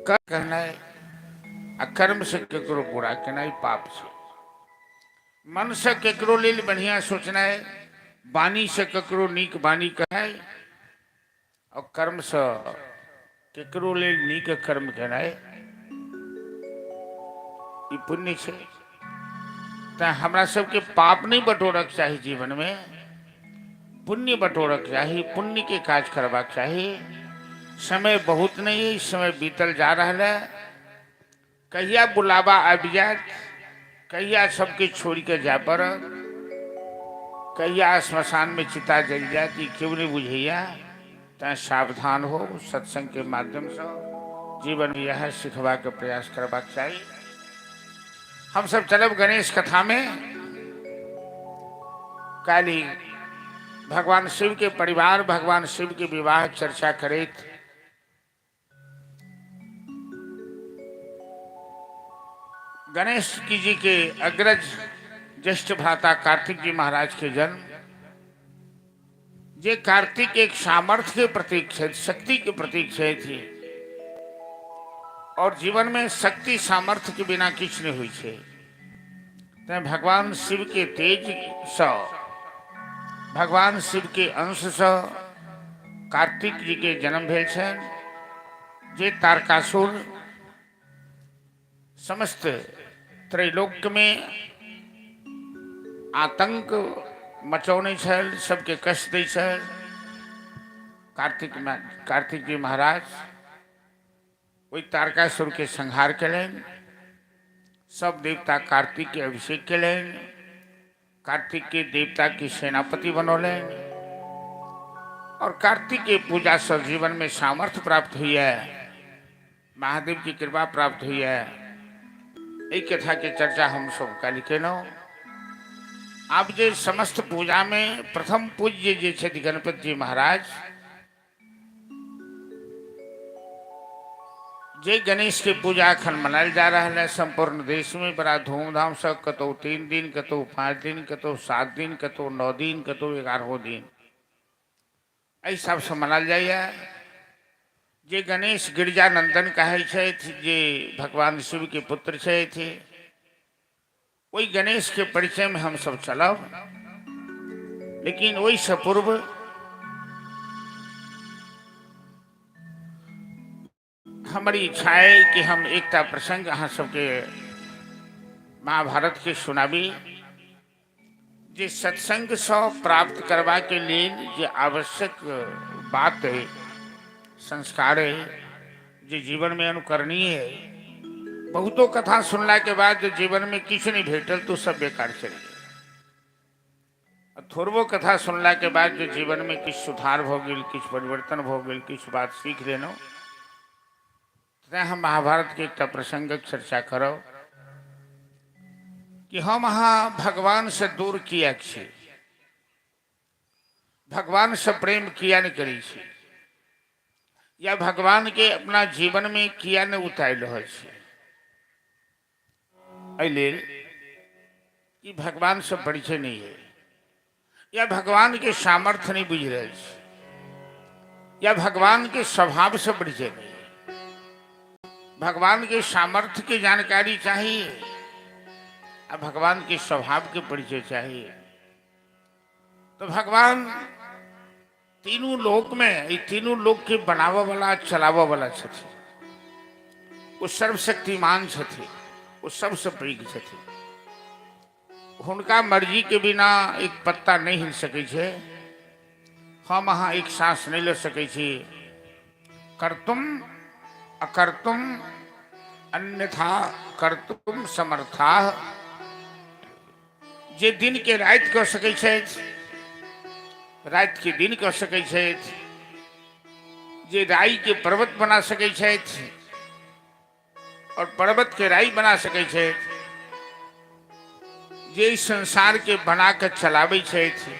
कहनाइ आ कर्मसँ ककरो बुरा केनाइ पाप छै। मनसँ ककरो लेल बढ़िआँ सोचनाइ, वाणीसँ ककरो नीक वाणी कहनाइ आओर कर्मसँ ककरो लेल नीक कर्म केनाइ ई पुण्य छै। तैँ हमरा सबके पाप नहि बटोरक चाही, जीवनमे पुण्य बटोरक चाही, पुण्यके काज करबाक चाही। समय बहुत नहि अइ, समय बीतल जा रहल है। कहिया बुलावा आबि जायत, कहिया सबके छोड़ि कऽ जाय पड़त, कहिया श्मशानमे चिता जरि जायत, ई केओ नहि बुझैया। तैँ सावधान हो। सत्संगके माध्यमसँ जीवनमे इएह सिखबाक प्रयास करबाक चाही। हमसब चलब गणेश कथामे। काल्हि भगवान शिव के परिवार, भगवान शिव के विवाह चर्चा करैत गणेश की जी के अग्रज ज्येष्ठ भ्राता कार्तिक जी महाराज के जन्म, जे कार्तिक एक सामर्थ्य के प्रतीक छथि, शक्ति के प्रतीक छथि, और जीवन में शक्ति सामर्थ्य के बिना किछु नहीं होइ छै। तैं भगवान शिव के तेज सँ, भगवान शिव के अंश सँ कार्तिक जी के जन्म भेल छनि, जे तारकासुर समस्त त्रैलोक्य में आतंक मचौने छल, सबके कष्ट दै छल। कार्तिक जी महाराज ओहि तारकासुर के संहार केलनि। सब देवता कार्तिक के अभिषेक केलनि, कार्तिक के देवता के सेनापति बनौलनि और कार्तिक के पूजा से जीवन में सामर्थ्य प्राप्त हुई है, महादेव की कृपा प्राप्त हुई है। एहि कथा के चर्चा हम सब काल्हि केलहुँ। आब जे समस्त पूजा में प्रथम पूज्य जे छथि गणपति जी महाराज, जे गणेश के पूजा अखन मनायल जा रहल है संपूर्ण देश में बड़ा धूमधाम से, कतौ 3 दिन, कतौ 5 दिन, कतौ 7 दिन, कतौ 9 दिन, कतौ 11 दिन, एहि हिसाबसँ मनायल जाइए। जे गणेश गिरिजानंदन कहै छथि, जे भगवान शिव के पुत्र छथि, ओहि गणेश के परिचय में हम सब चलब। लेकिन ओहिसँ पूर्व हमर इच्छा है कि हम एकटा प्रसंग अहाँ सबके महाभारत के सुनाबी, जे सत्संग सँ प्राप्त करबा के लेल जे आवश्यक बात है, संस्कार है, जे जीवन में अनुकरणीय है। बहुतो कथा सुनला के बाद जो जीवन में किछु नहीं भेटल तो सब बेकार चलि गेल। थोड़बो कथा सुनला के बाद जो जीवन में किछु सुधार भऽ गेल, किछु परिवर्तन भऽ गेल, किछु बात सीख लेलहुँ, तैँ हम महाभारत के एकटा प्रसंगक चर्चा करब कि हम अहाँ भगवान से दूर किएक छी, भगवान से प्रेम किया नहीं करै छी, या भगवान के अपना जीवन में किया नहीं उतारि रहल छी। एहि लेल कि भगवान से परिचय नहीं है, या भगवान के सामर्थ्य नहीं बुझि रहल छी, या भगवान के स्वभाव से परिचय नहीं है। भगवान के सामर्थ्य के जानकारी चाहिए आ भगवान के स्वभाव के परिचय चाहिए। तो भगवान तीनू लोक में, ई तीनू लोक के बनाबऽ वाला चलाबऽ वाला छथिन। ओ सर्वशक्तिमान छथिन, ओ सबसँ पैघ छथिन। हुनका मर्जी के बिना एक पत्ता नहीं हिल सकै छै, हम अहाँ एक सांस नहीं लऽ सकै छी। कर्तुम अकर्तुम अन्यथा कर्तुम समर्था, जे दिन के राति कऽ सकै छथि, राति के दिन कऽ सकै छथि, जे राई के पर्वत बना सकै छथि और पर्वत के राई बना सकै छथि, जे ई संसार के बना के चलाबै छथि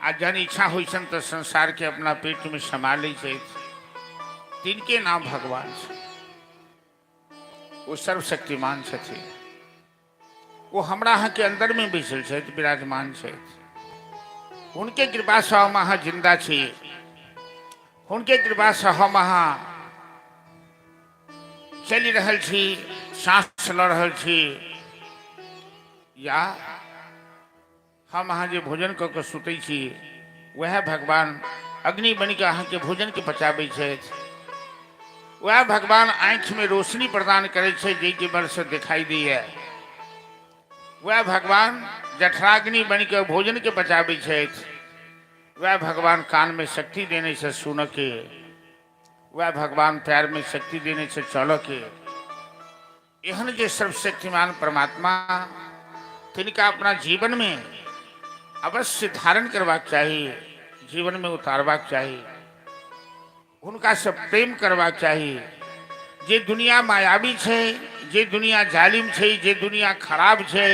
आ जहन इच्छा होइ छनि तऽ संसार के अपना पेट में समा लै छथि, तिनके नाम भगवान छै। ओ सर्वशक्तिमान छथिन, ओ हमरा अहाँके अन्दरमे बैसल छथि, विराजमान छथि। हुनके कृपासँ हम अहाँ जिन्दा छी, हुनके कृपासँ हम अहाँ चलि रहल छी, साँस लऽ रहल छी, या हम अहाँ जे भोजन कऽ कऽ सुतै छी, वएह भगवान अग्नि बनि कऽ अहाँके भोजनके पचाबै छथि। वएह भगवान आँखिमे रोशनी प्रदान करै छै, जाहिके बलसँ देखाई दैए। वएह भगवान जठराग्नि बनि कऽ भोजनके पचाबै छथि। वएह भगवान कानमे शक्ति देने छै सुनऽके। वएह भगवान पैरमे शक्ति देने छै चलऽके। एहन जे सर्वशक्तिमान परमात्मा, तिनका अपना जीवनमे अवश्य धारण करबाक चाही, जीवनमे उतारबाक चाही, हुनकासँ प्रेम करबाक चाही। जे दुनिया मायावी छै, जे दुनिया जालिम छै, जे दुनिया खराब छै,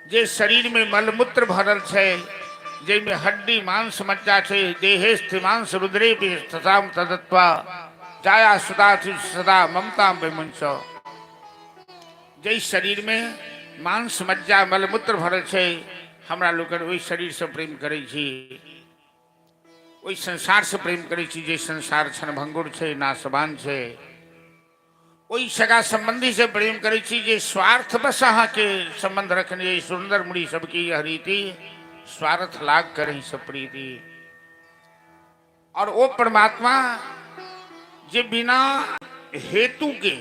जे शरीरमे मलमूत्र भरल छै, जाहिमे हड्डी मांस मज्जा छै, देहे मांस रुद्रे तथाम तदत्वा जाया सुदा सदा ममता विमुंच। जाहि शरीरमे मांस मज्जा मलमूत्र भरल छै, हमरा लोकनि ओहि शरीरसँ प्रेम करै छी, ओहि संसारसँ प्रेम करै छी जे संसार क्षणभंगुर छै, नाशवान छै। ओहि सगा सम्बन्धीसँ प्रेम करै छी जे स्वार्थवश अहाँके सम्बन्ध रखने। सुन्दर मुनि सबकी यह रीति, स्वार्थ लाग करही सब प्रीति। और ओ परमात्मा जे बिना हेतु के,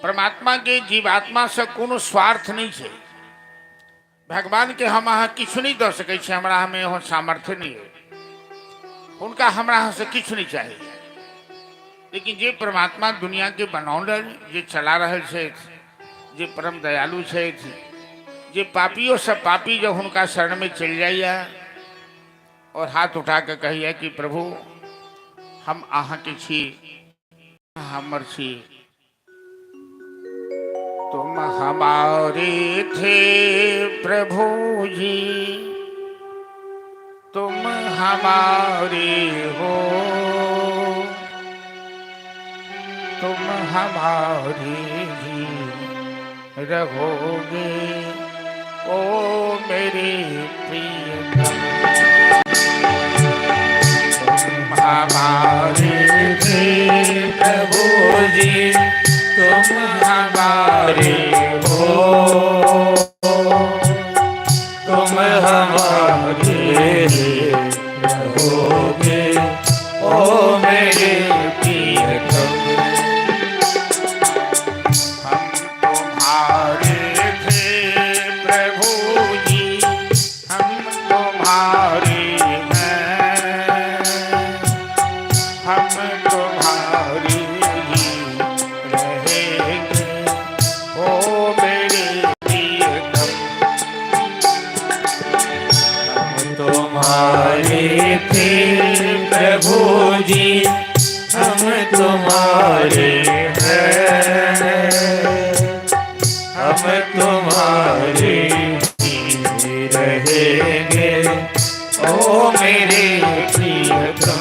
परमात्मा के जीवात्मा से कोनो स्वार्थ नहीं छै। भगवान के हम अहाँ किछु नहीं दऽ सकै छी, हमरा हमें एहन सामर्थ्य नहीं है। हुनका हमरा अहाँ से किछु नहीं चाही। लेकिन जे परमात्मा दुनिया के बनौलनि, जे चला रहल छथि, जे परम दयालु छथि, जे पापियो से पापी जब हुनका शरण में चलि जाइए और हाथ उठा के कहिए कि प्रभु, हम अहाँके छी, हमर छी। तुम हमारे थे प्रभु जी, तुम हमारे हो, तुम हमारे ही रहोगे, ओ मेरे प्रियतम। तुम हमारे थे प्रभु जी, तुम हमारे हो, तुम हमारे रहोगे, ओ मेरे प्रियतम। हम तुम्हारे थे प्रभु जी, हम तुम्हारे हैं, हम तुम्हारे ही रहेंगे, ओ मेरे प्रियतम। हम तुम्हारे थे प्रभु जी, हम तुम्हारे हैं, हम तुम्हारे ही रहेंगे, ओ मेरे प्रियतम।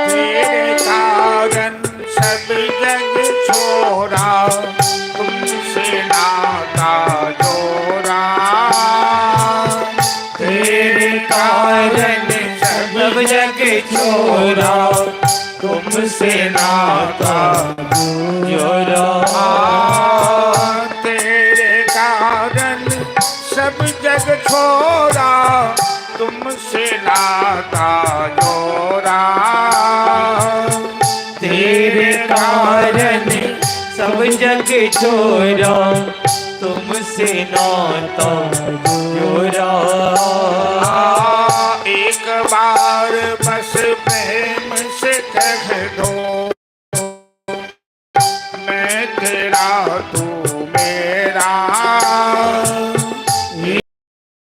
तेरे कारण सब जग छोड़ा, तुमसे नाता जोड़ा। तेरे कारण सब जग छोड़ा, तुमसे नाता जोड़ा। तेरे कारण सब जग छोड़ा, तुमसे नाता जोड़ा। तेरे कारण सब जग छोड़ा, तुमसे नाता जोड़ा। एक बार बस प्रेम से कह दो, मैं तेरा तू मेरा।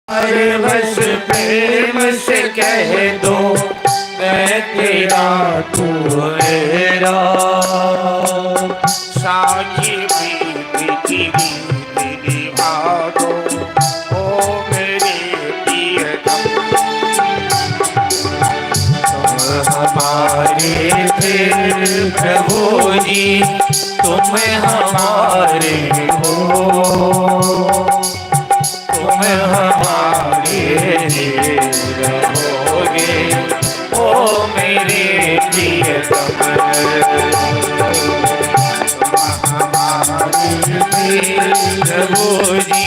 अरे बस प्रेम से कह दो, मैं तेरा तू मेरा। साची प्रीति की रीति निभा दो, ओ मेरे। हमारे थे प्रभु जी, तुम हमारे हो, तुम हमारे रहोगे, ओ मेरे प्रियतम। हमारे थे प्रभु जी,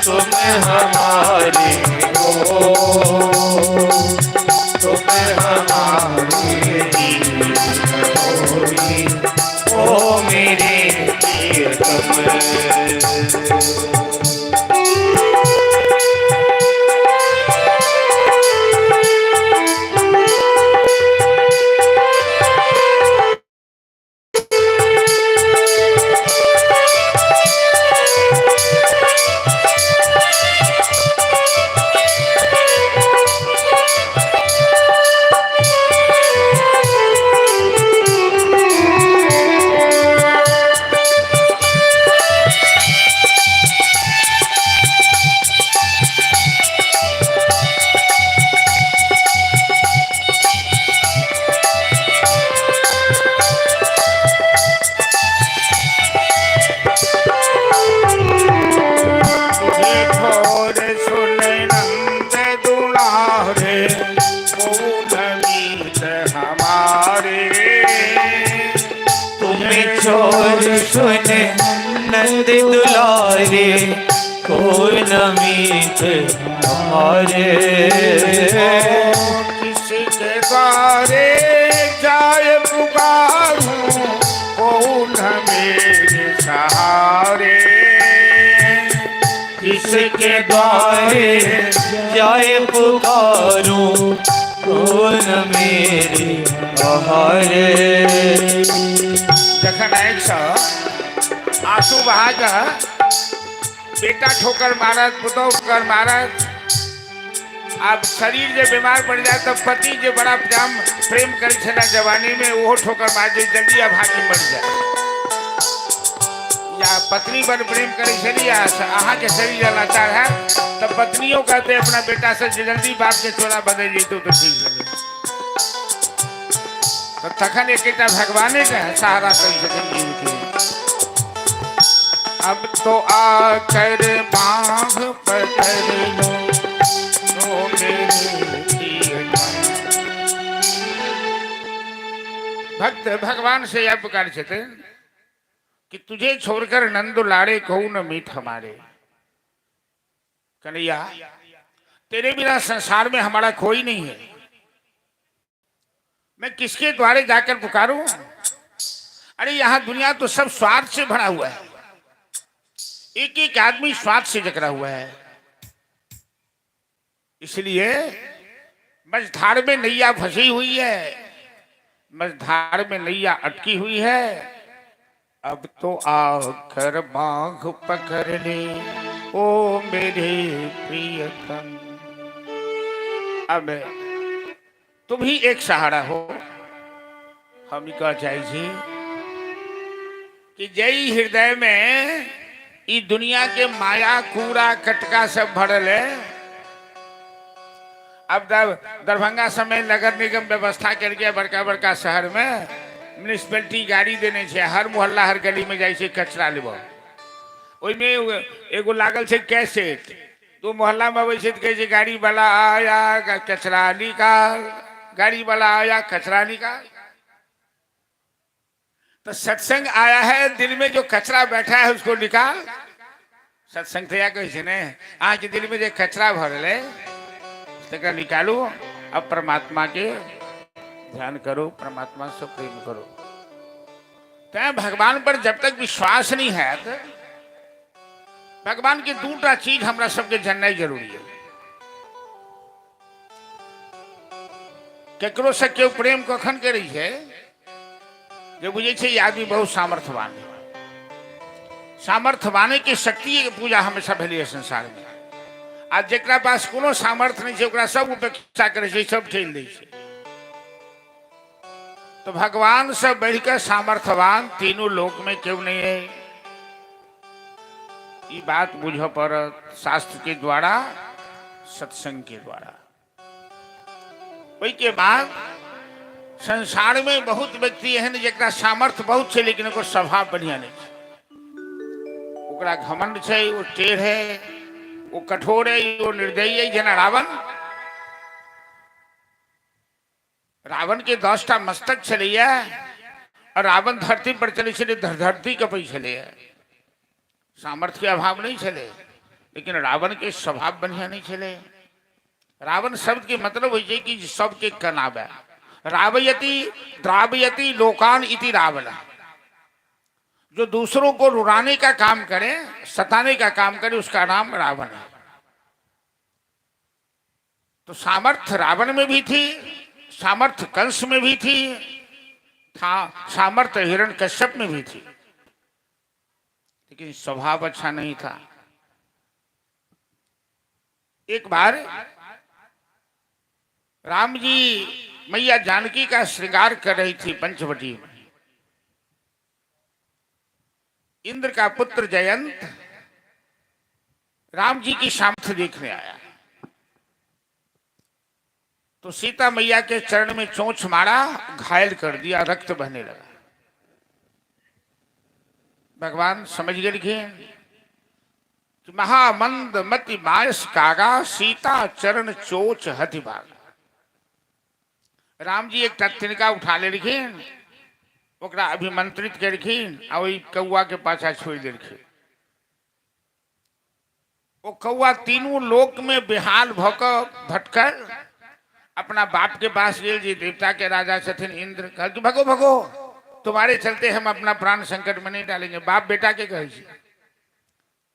तुम हमारे हो, तुम हमारे रहोगे, ओ मेरे प्रियतम। तुझे छोड़ सुन नंद दुलारे, कौन मीत हमारे। तुम्हें छोड़ सुन नंद दुलारे, कौन मीत हमारे। किसके द्वारे जाय पुकारूं, कौन मेरे सहारे। किसके द्वारे जाए पुकारूं, कौन मेरे सहारे। जखन आँखिसँ आंसू बहा कऽ बेटा ठोकर मारत, पुतहु ठोकर मारत, आब शरीर जे बीमार पड़ि जाए तऽ पति जे बड़ा प्रेम प्रेम करै छलै जवानीमे, ओहो ठोकर मार जे जल्दी अभागी मरि जाए, या पत्नी बड़ प्रेम करै छली आ अहाँके शरीर लाचार हैत तऽ पत्नियो कहतै अपना बेटा से जे जल्दी बापके चोला बदलि जैतौ तऽ ठीक भेलै। तऽ तखन एकेटा भगवाने के सहारा करै छथिन जीवके। अब तो आकर बाँह पकड़ लो तो मेरे प्रियतम। भक्त भगवान से यह पुकार छथिन कि तुझे छोड़कर नंद दुलारे कहू न मीत हमारे। कन्हैया, तेरे बिना संसार में हमारा कोई नहीं है। मैं किसके द्वारे जाकर पुकारूं? अरे, यहाँ दुनिया तो सब स्वार्थ से भरा हुआ है। एक एक आदमी स्वार्थ से जकड़ा हुआ है। इसलिए मझधार में नैया फंसी हुई है, मझधार में नैया अटकी हुई है। अब तो आकर बाँह पकड़ ले, ओ मेरे प्रियतम। अब तुम ही एक सहारा हो। हम ई कह चाहै छी कि जई हृदय में ई दुनिया के माया, कूड़ा कटका सब भरल है। अब दरभंगा समय नगर निगम व्यवस्था करके बड़का बड़का शहर में म्युनिसिपैलिटी गाड़ी देने छै, हर मोहल्ला हर गली में जाइ छै कचरा लेबऽ। ओहिमे एगो लागल छै कैसेट। तो मोहल्ला में अबै छै तऽ कहै छै, गाड़ी वाला आया कचरा निकाल, गाड़ी वाला आया कचरा निकाल। तो सत्संग आया है, दिल में जो कचरा बैठा है उसको निकाल। सत्संग तऽ इएह कहै छै ने, अहाँके दिल में जे कचरा भरल है तकरा निकालू। अब परमात्मा के ध्यान करो, परमात्मा से प्रेम करो। तैं भगवान पर जब तक विश्वास नहीं है, भगवान के दूटा चीज हमरा सबके जाननाइ जरूरी है। केकरो से केओ प्रेम कखन करै छै? जे बुझै छै ई आदमी बहुत सामर्थ्यवान है। सामर्थ्यवाने के शक्ति के पूजा हमेशा भेलै संसार में। आ जेकरा पास कोनो सामर्थ्य नहीं छै, ओकरा सब उपेक्षा करै छै, सब ठेल दै छै। तो भगवान से बढ़िकर सामर्थ्यवान तीनों लोक में क्यों नहीं है, ये बात बुझ पड़त शास्त्र के द्वारा, सत्संग के द्वारा। ओहि के बाद संसार में बहुत व्यक्ति एहन जकरा सामर्थ्य बहुत छै, लेकिन ओकर स्वभाव बढ़िया नहीं छै। ओकरा घमंड छै, ओ टेढ़ है, ओ कठोर है, ओ निर्दयी है। जेना रावण, रावण के 10टा मस्तक छलैया और रावण धरती पर चलै छलै, धरती कपै छलैया। सामर्थ्य के अभाव नहीं छलै, लेकिन रावण के स्वभाव बढ़िया नहीं छलै। रावण शब्द के मतलब होइ छै कि सबके कनाबै। रावयति द्रावयति लोकान इति रावण। जो दूसरों को रुलाने का काम करे, सताने का काम करे, उसका नाम रावण है। तो सामर्थ्य रावण में भी थी, सामर्थ्य कंस में भी थी, था सामर्थ्य हिरण्यकश्यप में भी थी, लेकिन स्वभाव अच्छा नहीं था। एक बार राम जी मैया जानकी का श्रृंगार कर रही थी पंचवटी में। इंद्र का पुत्र जयंत राम जी की सामर्थ्य देखने आया, तो सीता मैया के चरण में चोंच मारा, घायल कर दिया, रक्त बहने लगा। भगवान समझ गए कि महामंद मति मायस कागा, सीता चरण चोच हति भागा। राम जी एकटा तिनका उठा लेलखिन, ओकरा अभिमंत्रित केलखिन आ ओहि कौआ के पाछा छोड़ि देलखिन। ओ कौआ तीनू लोक में बेहाल भऽ कऽ भटकल, अपना बाप के पास गेल, जे देवता के राजा छथिन इंद्र। कहल, भगो भगो, तुम्हारे चलते हम अपना प्राण संकट में नहीं डालेंगे। बाप बेटा के कहै छै,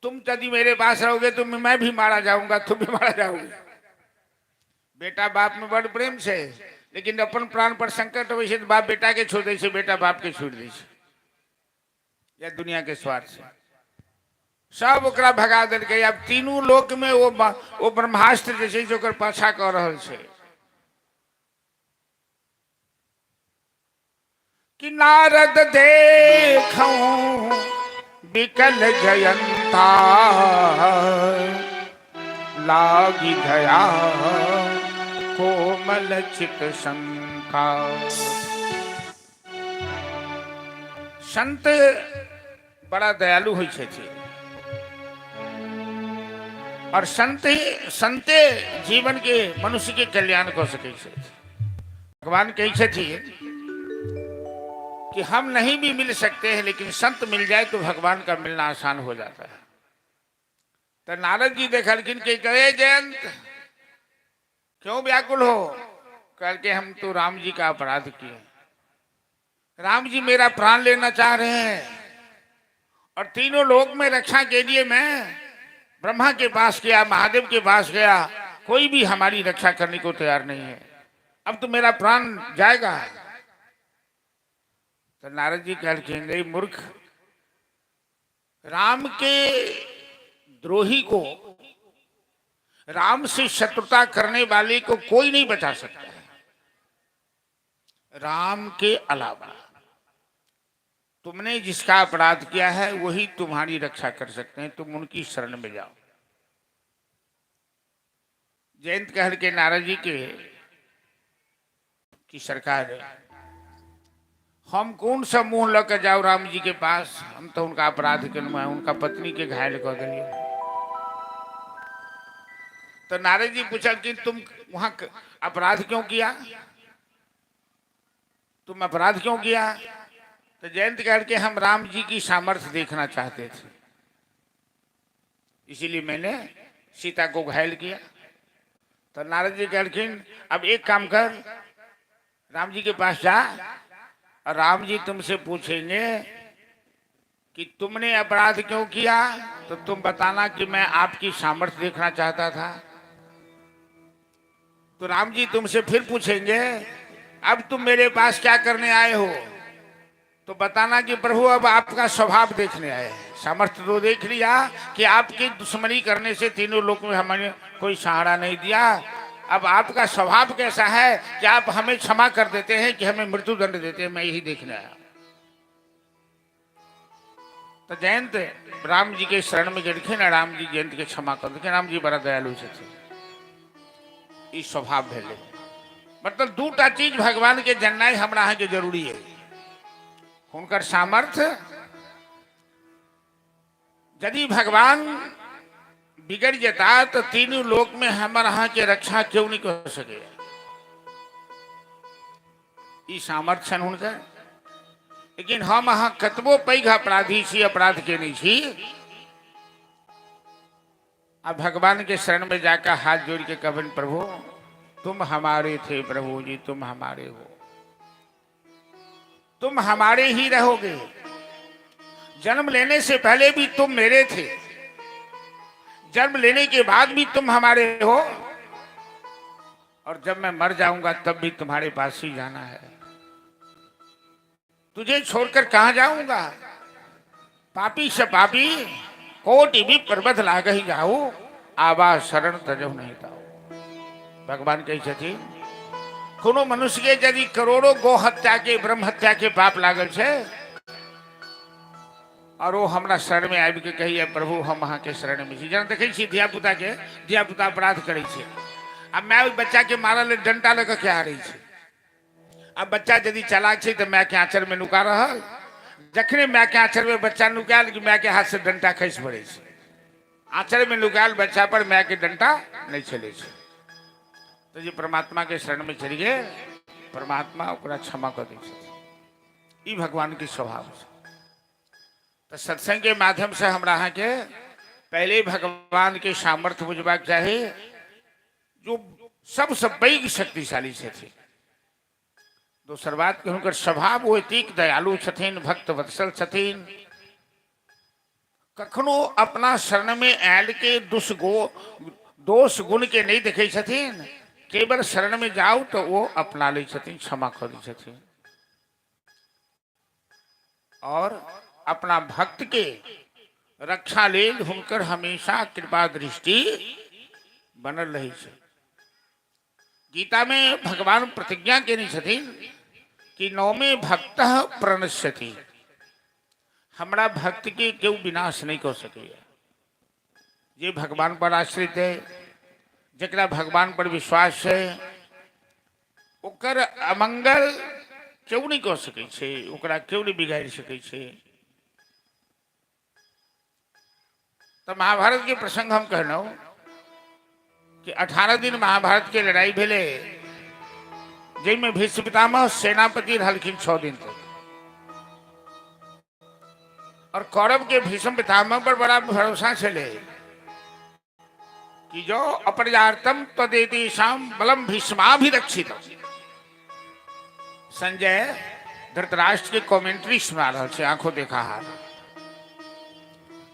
तुम यदि मेरे पास रहोगे तो मैं भी मारा जाऊंगा, तुम भी मारा जाओगे। बेटा बाप में बड़ प्रेम छै, लेकिन अपन प्राण पर संकट होइ छै तऽ बाप बेटा के छोड़ दै छै, बेटा बाप के छोड़ दै छै, या दुनिया के स्वार्थ से सब ओकरा भगा देलकै। आब तीनू लोक में ओ ब्रह्मास्त्र जे छै से ओकर पाछा कऽ रहल छै। कि नारद देखूं विकल जयंता, लागी दया कोमल चित संता। संत बड़ा दयालु होइ छथिन और संत ही संते जीवन के मनुष्य के कल्याण कऽ सकै छथि। भगवान कहै छथिन कि हम नहीं भी मिल सकते हैं, लेकिन संत मिल जाए तो भगवान का मिलना आसान हो जाता है। तो नारद जी देखलखिन कि कहे, जयंत, क्यों व्याकुल हो? करके हम तो राम जी का अपराध किए, राम जी मेरा प्राण लेना चाह रहे हैं और तीनों लोक में रक्षा के लिए मैं ब्रह्मा के पास गया, महादेव के पास गया, कोई भी हमारी रक्षा करने को तैयार नहीं है। अब तो मेरा प्राण जाएगा। तो नारद जी कहलखिन, रे मूर्ख, राम के द्रोही को, राम से शत्रुता करने वाले को कोई नहीं बचा सकता है राम के अलावा। तुमने जिसका अपराध किया है, वही तुम्हारी रक्षा कर सकते हैं, तुम उनकी शरण में जाओ। जयंत कहल के नारद जी के कि सरकार, हम कौन सा मुंह लऽ के जाओ राम जी के पास? हम तो उनका अपराध केलहुँ हैं, उनका पत्नी के घायल कऽ देलियै। तो नारद जी पूछल कि तुम वहां अपराध क्यों किया? तुम अपराध क्यों किया? तो जयंत कह के हम राम जी की सामर्थ्य देखना चाहते थे, इसीलिए मैंने सीता को घायल किया। तो नारद जी कहलखिन, अब एक काम कर, राम जी के पास जा और राम जी तुमसे पूछेंगे कि तुमने अपराध क्यों किया, तो तुम बताना कि मैं आपकी सामर्थ्य देखना चाहता था। तो राम जी तुमसे फिर पूछेंगे, अब तुम मेरे पास क्या करने आए हो? तो बताना कि प्रभु, अब आपका स्वभाव देखने आए हैं। सामर्थ्य तो देख लिया कि आपकी दुश्मनी करने से तीनों लोक में हमें कोई सहारा नहीं दिया। अब आपका स्वभाव कैसा है कि आप हमें क्षमा कर देते हैं कि हमें मृत्यु दंड देते हैं, मैं यही देखने आया। तो जयंत राम जी के शरण में गेलखिन आ राम जी जयंत के क्षमा कर देलखिन। राम जी बड़ा दयालु छथिन। ई स्वभाव भेलै। मतलब दूटा चीज भगवान के जाननाइ हमरा अहाँके जरूरी है, हुनकर सामर्थ्य। यदि भगवान बिगड़ जेता तो तीनों लोक में हमर अहाँके रक्षा क्यों नहीं कर सके। ई सामर्थ्य छनि हुनकर। लेकिन हम अहाँ कतबो पैघ अपराधी छी, अपराध केने छी, आ भगवान के शरण में जाकर हाथ जोड़ के कहबनि, प्रभु तुम हमारे थे, प्रभु जी तुम हमारे हो, तुम हमारे ही रहोगे, जन्म लेने से पहले भी तुम मेरे थे, जन्म लेने के बाद भी तुम हमारे हो, और जब मैं मर जाऊंगा तब भी तुम्हारे पास ही जाना है, तुझे छोड़कर कहां जाऊंगा। पापी से पापी कोटि भी पर्वत लाग ही जाऊ, आवा शरण तजो नहीं ताऊ। भगवान कहै छथिन, कोनो मनुष्य के यदि करोड़ों गौ हत्या के, ब्रह्म हत्या के पाप लागल छै, और ओ हमरा शरण में आबि के कहिए, प्रभु हम अहाँ के शरण में छी। जेना देखै छी धिया पुता के, धिया पुता अपराध करै छै आ माय ओहि बच्चा के मारल लेल डंटा लऽ कऽ के हारै छै। आ बच्चा यदि चालाक छै तऽ माय के आँचर में नुका रहल, जखने माय के आँचर में बच्चा नुकायल कि माय के हाथ से डंटा खसि पड़ै छै। आँचर में नुकायल बच्चा पर माय के डंटा नहि चलै छै। तऽ जे परमात्मा के शरण में चलि गेल, परमात्मा ओकरा क्षमा कऽ दै छथिन। ई भगवान के स्वभाव छै। तऽ सत्संग के माध्यम से हमरा अहाँके पहले भगवान के सामर्थ्य बुझबाक चाही, जो सबसँ पैघ शक्तिशाली छथिन। दोसर बात कि हुनकर स्वभाव ओ एतेक दयालु छथिन, भक्त वत्सल छथिन, कखनो अपना शरण में आयल के दुष्गो दोष गुण के नहीं देखै छथिन, केवल शरण में जाउ तो वो अपना लै छथिन, क्षमा कऽ दै छथिन, और अपना भक्त के रक्षा लेल हुनकर हमेशा कृपा दृष्टि बनल रहै छै। गीता में भगवान प्रतिज्ञा केने छथिन कि नौमे भक्त प्रणश्यति, हमरा भक्त के केओ विनाश नहीं कऽ सकैया। जे भगवान पर आश्रित है, जकरा भगवान पर विश्वास है, ओकर अमंगल केओ नहि कऽ सकै छै, ओकरा केओ नहि बिगाड़ि सकै छै। तऽ महाभारत के प्रसंग हम कहलहुँ कि 18 दिन महाभारत के लड़ाई भेलै, जाहिमे भीष्म पितामह सेनापति रहलखिन 6 दिन तक, और कौरव के भीष्म पितामह पर बड़ा भरोसा छलै कि जो अपर्याप्तम तदेतेषां बलम भीष्माभिरक्षित। संजय धृतराष्ट्र के कमेंट्री सुना रहल छै, आंखों देखा हाल।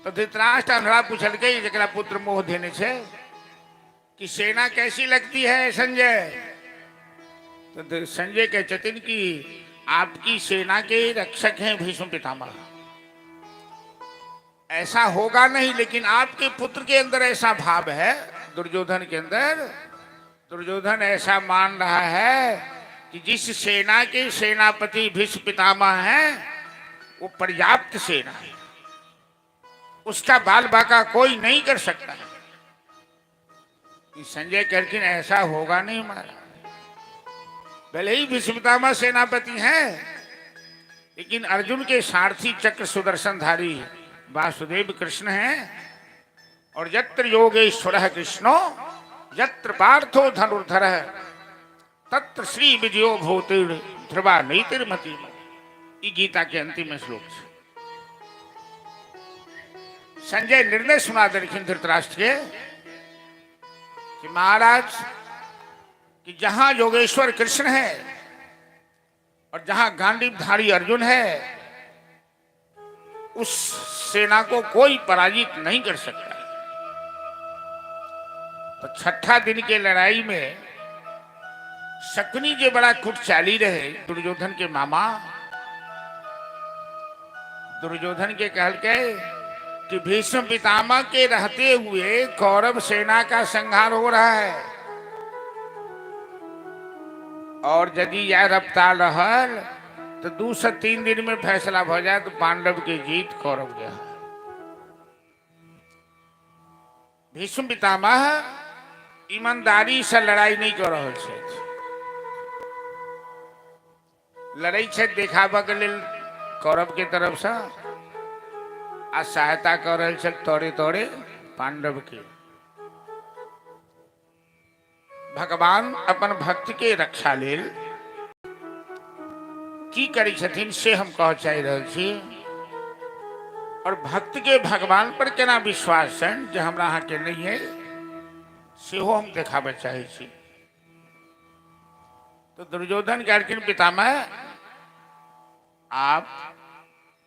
तो धृतराष्ट्र अंधड़ा पूछलकै, जकरा पुत्र मोह देने छै, कि सेना कैसी लगती है संजय? तो संजय कहै छथिन कि आपकी सेना के रक्षक हैं भीष्म पितामह, ऐसा होगा नहीं, लेकिन आपके पुत्र के अंदर ऐसा भाव है, दुर्योधन के अंदर, दुर्योधन ऐसा मान रहा है कि जिस सेना के सेनापति भीष्म पितामह हैं वो पर्याप्त सेना है, उसका बाल बाका कोई नहीं कर सकता है। संजय कहलखिन ऐसा होगा नहीं हमारा, भले ही भीष्म पितामह सेनापति हैं, लेकिन अर्जुन के सारथी चक्र सुदर्शनधारी वासुदेव कृष्ण हैं, और यत्र योगेश्वर कृष्णो यत्र पार्थो धनुर्धर तत्र श्री विजयो भूतिर ध्रुवा नैतिर्मति। ई गीता के अंतिम श्लोक छै। संजय निर्णय सुना देलखिन धृतराष्ट्र के कि महाराज, कि जहां योगेश्वर कृष्ण है और जहां गांडीवधारी अर्जुन है, उस सेना को कोई पराजित नहीं कर सकता। तो छठा दिन के लड़ाई में शकुनी जे बड़ा कुटचाली रहे, दुर्योधन के मामा, दुर्योधन के कहलकै कि भीष्म पितामह के रहते हुए कौरव सेना का संहार हो रहा है, और यदि यह रफ्तार रहल तो 2 से 3 दिन में फैसला भ जाए तो पांडव के जीत, कौरव के हार। भीष्म पितामह ईमानदारी से लड़ाई नहीं कर रहल छथि, लड़ै छथि देखाबऽके लेल कौरवके तरफसँ आ सहायता कऽ रहल छथि तोरे तोरे पांडवके। भगवान अपन भक्त के रक्षा लेल की करै छथिन से हम कहऽ चाहि रहल छी। और भक्त के भगवान पर केना विश्वास छनि जे हमरा अहाँके नहि अइ, सेहो हम देखाबऽ चाहै छी। तो दुर्योधन कहलखिन, पितामह आप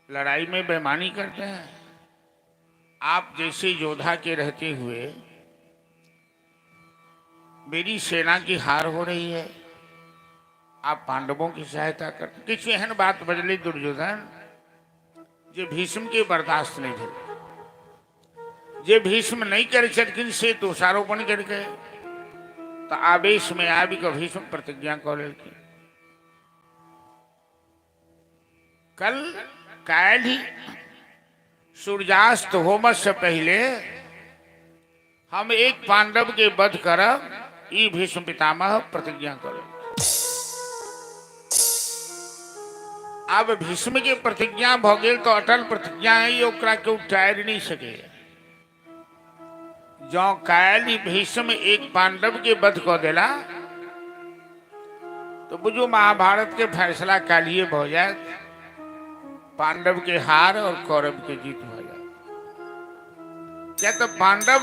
लड़ाई में बेमानी करते हैं, आप जैसे योद्धा के रहते हुए मेरी सेना की हार हो रही है, आप पांडवों की सहायता करते। किछु एहन बात बजली दुर्योधन जे भीष्म के बर्दाश्त नहीं भेल। जे भीष्म नहीं करै छलखिन से दोषारोपण करके तो आवेश में आबि कऽ भीष्म प्रतिज्ञा कऽ लेलखिन, कल काल्हि सूर्यास्त होमय से पहले हम एक पांडव के वध करब, ई भीष्म पितामह प्रतिज्ञा करब। आब भीष्म के प्रतिज्ञा भ गेल तो अटल प्रतिज्ञा है, ओकरा केओ टारि नहीं सके। जँ काल्हि भीष्म एक पांडव के वध कऽ देला तो बुझू महाभारत के फैसला काल्हिए भऽ जायत, पांडव के हार और कौरव के जीत भऽ जायत। किया तो पांडव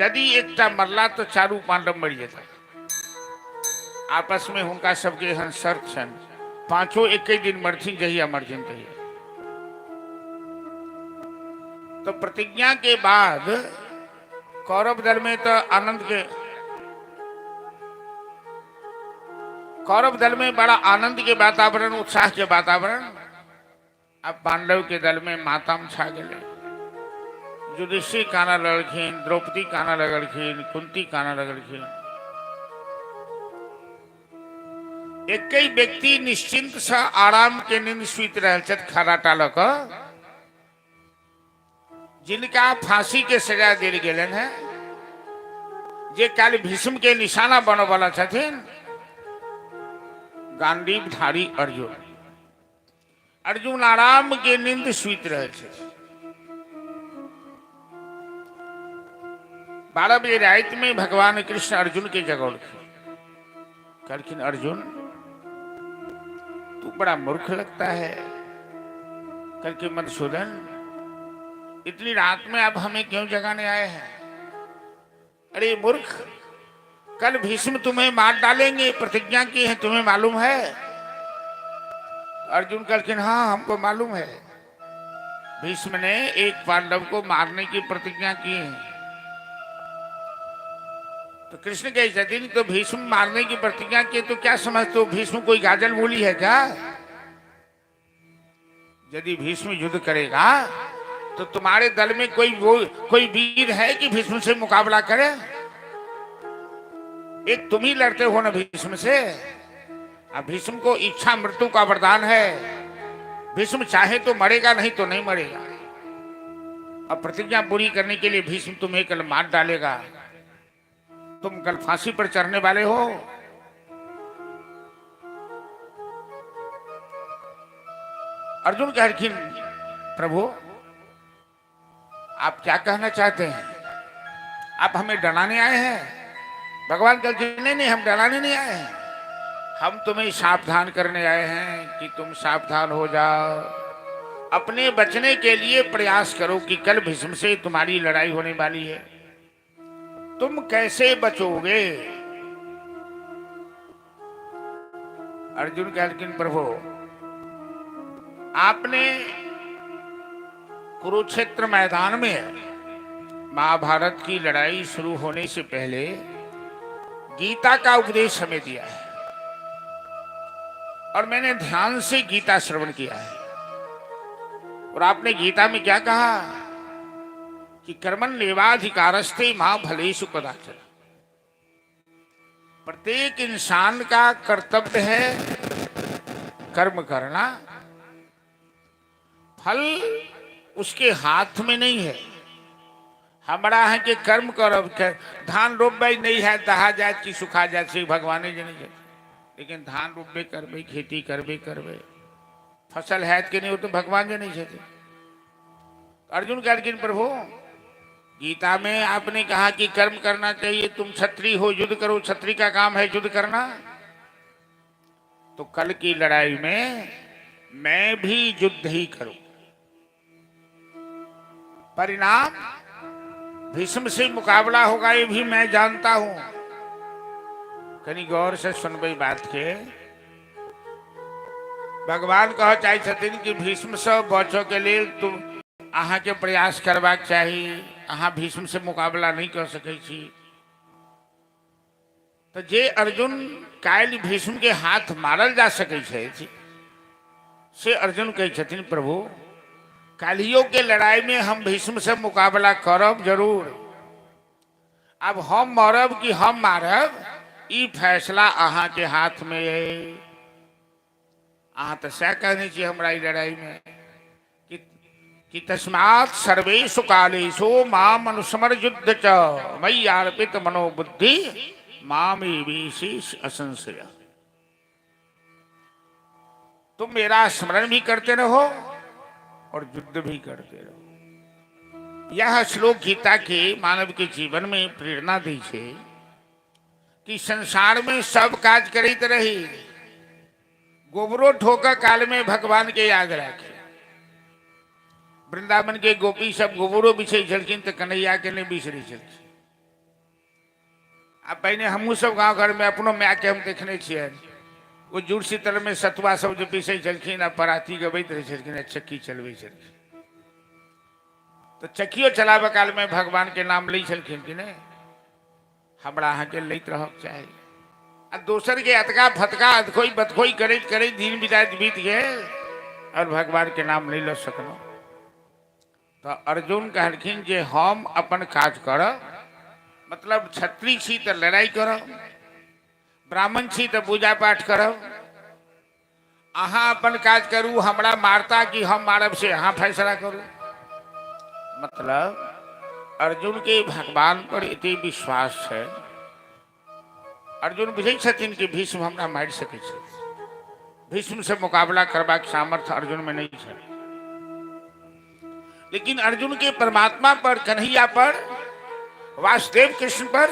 यदि एकटा मरला तो चारू पांडव मरि जेता। आपस में हुनका सबके एहन शर्त छनि, पांचों एक दिन मरथिन, जहिया मरथिन तहिया। तो प्रतिज्ञा के बाद कौरव दल में तो आनंद के, कौरव दल में बड़ा आनंद के वातावरण, उत्साह के वातावरण। अब पांडव के दल में मातम छा गए। युधिष्ठिर काना लगलखिन, द्रौपदी काना लगलखिन, कुंती काना लगलखिन। एक व्यक्ति निश्चिंत से आराम के नींद सुति रहल छथि खराटा लऽ कऽ, जिनका फांसी के सजा देल गेलनि है, जे काल्हि भीष्म के निशाना बनऽ वाला छथिन, गांडीवधारी अर्जुन। अर्जुन आराम के नींद सुति रहल छथि। 12 बजे राति में भगवान कृष्ण अर्जुन के जगौलखिन, कहलखिन अर्जुन तू बड़ा मूर्ख लगता है। कहलखिन मधुसूदन इतनी रात में आप हमें क्यों जगाने आए हैं? अरे मूर्ख, कल भीष्म तुम्हें मार डालेंगे, प्रतिज्ञा की है, तुम्हें मालूम है? अर्जुन कहलखिन हाँ हमको मालूम है, भीष्म ने एक पांडव को मारने की प्रतिज्ञा की है। तो कृष्ण कहे छथिन तो भीष्म मारने की प्रतिज्ञा की तो क्या समझते हो भीष्म कोई गाजर मूली है क्या? यदि भीष्म युद्ध करेगा तो तुम्हारे दल में कोई वो कोई वीर है कि भीष्म से मुकाबला करे? एक तुम ही लड़ते हो ना भीष्म से। अब भीष्म को इच्छा मृत्यु का वरदान है, भीष्म चाहे तो मरेगा नहीं तो नहीं मरेगा। अब प्रतिज्ञा पूरी करने के लिए भीष्म तुम्हें कल मार डालेगा, तुम कल फांसी पर चढ़ने वाले हो। अर्जुन कहलखिन प्रभु आप क्या कहना चाहते हैं? आप हमें डराने आए हैं? भगवान कहलखिन नहीं नहीं, हम डराने नहीं आए हैं, हम तुम्हें सावधान करने आए हैं कि तुम सावधान हो जाओ, अपने बचने के लिए प्रयास करो कि कल भीष्म से तुम्हारी लड़ाई होने वाली है, तुम कैसे बचोगे? अर्जुन कहलखिन प्रभु आपने कुरुक्षेत्र मैदान में महाभारत की लड़ाई शुरू होने से पहले गीता का उपदेश हमें दिया है और मैंने ध्यान से गीता श्रवण किया है। और आपने गीता में क्या कहा कि कर्मण लेवाधिकारस्ते मां फलेषु कदाचन। प्रत्येक इंसान का कर्तव्य है कर्म करना, फल उसके हाथ में नहीं है। हमरा है कि कर्म करब, धान रोपबै नहीं है दहा जाए कि सुखा जाए से भगवाने जने। लेकिन धान रोपबे करबै, खेती करबे करबै, फसल हैत कि नहि ओ तऽ भगवान जनै छथिन। अर्जुन कहलखिन, प्रभु, गीता में आपने कहा कि कर्म करना चाहिए, तुम क्षत्रिय हो, युद्ध करो, क्षत्रिय का काम है युद्ध करना। तो कल की लड़ाई में मैं भी युद्ध ही करूं। परिणाम भीष्म से मुकाबला होगा, ये भी मैं जानता हूं। कनी गौर से सुनबै बात के। भगवान कह चाहै छथिन कि भीष्म से बचऽ के लेल तुम अहाँके प्रयास करबाक चाही। अहाँ भीष्म से मुकाबला नहि कऽ सकै छी। तऽ जे अर्जुन काल्हि भीष्म के हाथ मारल जा सकै छथि, से अर्जुन कहै छथिन, प्रभु, काल्हियो के लड़ाई में हम भीष्म से मुकाबला करब जरूर। अब हम मरब कि हम मारब, ई फैसला अहाँके हाथ में अइ। अहाँ तऽ सएह कहने छी हमरा ई लड़ाई में कि तस्मात् सर्वेषु कालेषु माम अनुस्मर युद्ध च मयि अर्पित मनोबुद्धि मामेवेशिष असंशय। तुम मेरा स्मरण भी करते रहो और युद्ध भी करते रहो। यह श्लोक गीता के मानव के जीवन में प्रेरणा दै छै कि संसार में सब काज करैत रही, गोबरो ठोकर काल में भगवान के याद राखी। वृंदावन के गोपी सब गोबरो बिछै छलखिन तऽ कन्हैया के नहि बिसरै छलखिन। आ पहिने हमहूँ सब गाँव घरमे अपनो मायके हम देखने छियनि, ओ जुड़ शीतलमे सतुआ सब जे पीसै छलखिन आ पराती गबैत रहै छलखिन आ चक्की चलबै छलखिन, तऽ चक्कियो चलाबऽ कालमे भगवानके नाम लै छलखिन कि नहि? हमरा अहाँके लैत रहक चाही। आ दोसरके अतका फतका अधखोइ बतखोइ करैत करैत दिन बिताइत बीत गेल और भगवानके नाम नहि लऽ सकलहुँ। तऽ अर्जुन कहलखिन जे हम अपन काज करब, मतलब क्षत्रिय छी तऽ लड़ाइ करब, ब्राह्मण छी तऽ पूजा पाठ करब। अहाँ अपन काज करू, हमरा मारता कि हम मारब से अहाँ फैसला करू। मतलब अर्जुन के भगवान पर एते विश्वास छै। अर्जुन बुझै छथिन कि भीष्म हमरा मारि सकै छथि। भीष्म से मुकाबला करबाक सामर्थ्य अर्जुन में नहीं छै, लेकिन अर्जुन के परमात्मा पर, कन्हैया पर, वासुदेव कृष्ण पर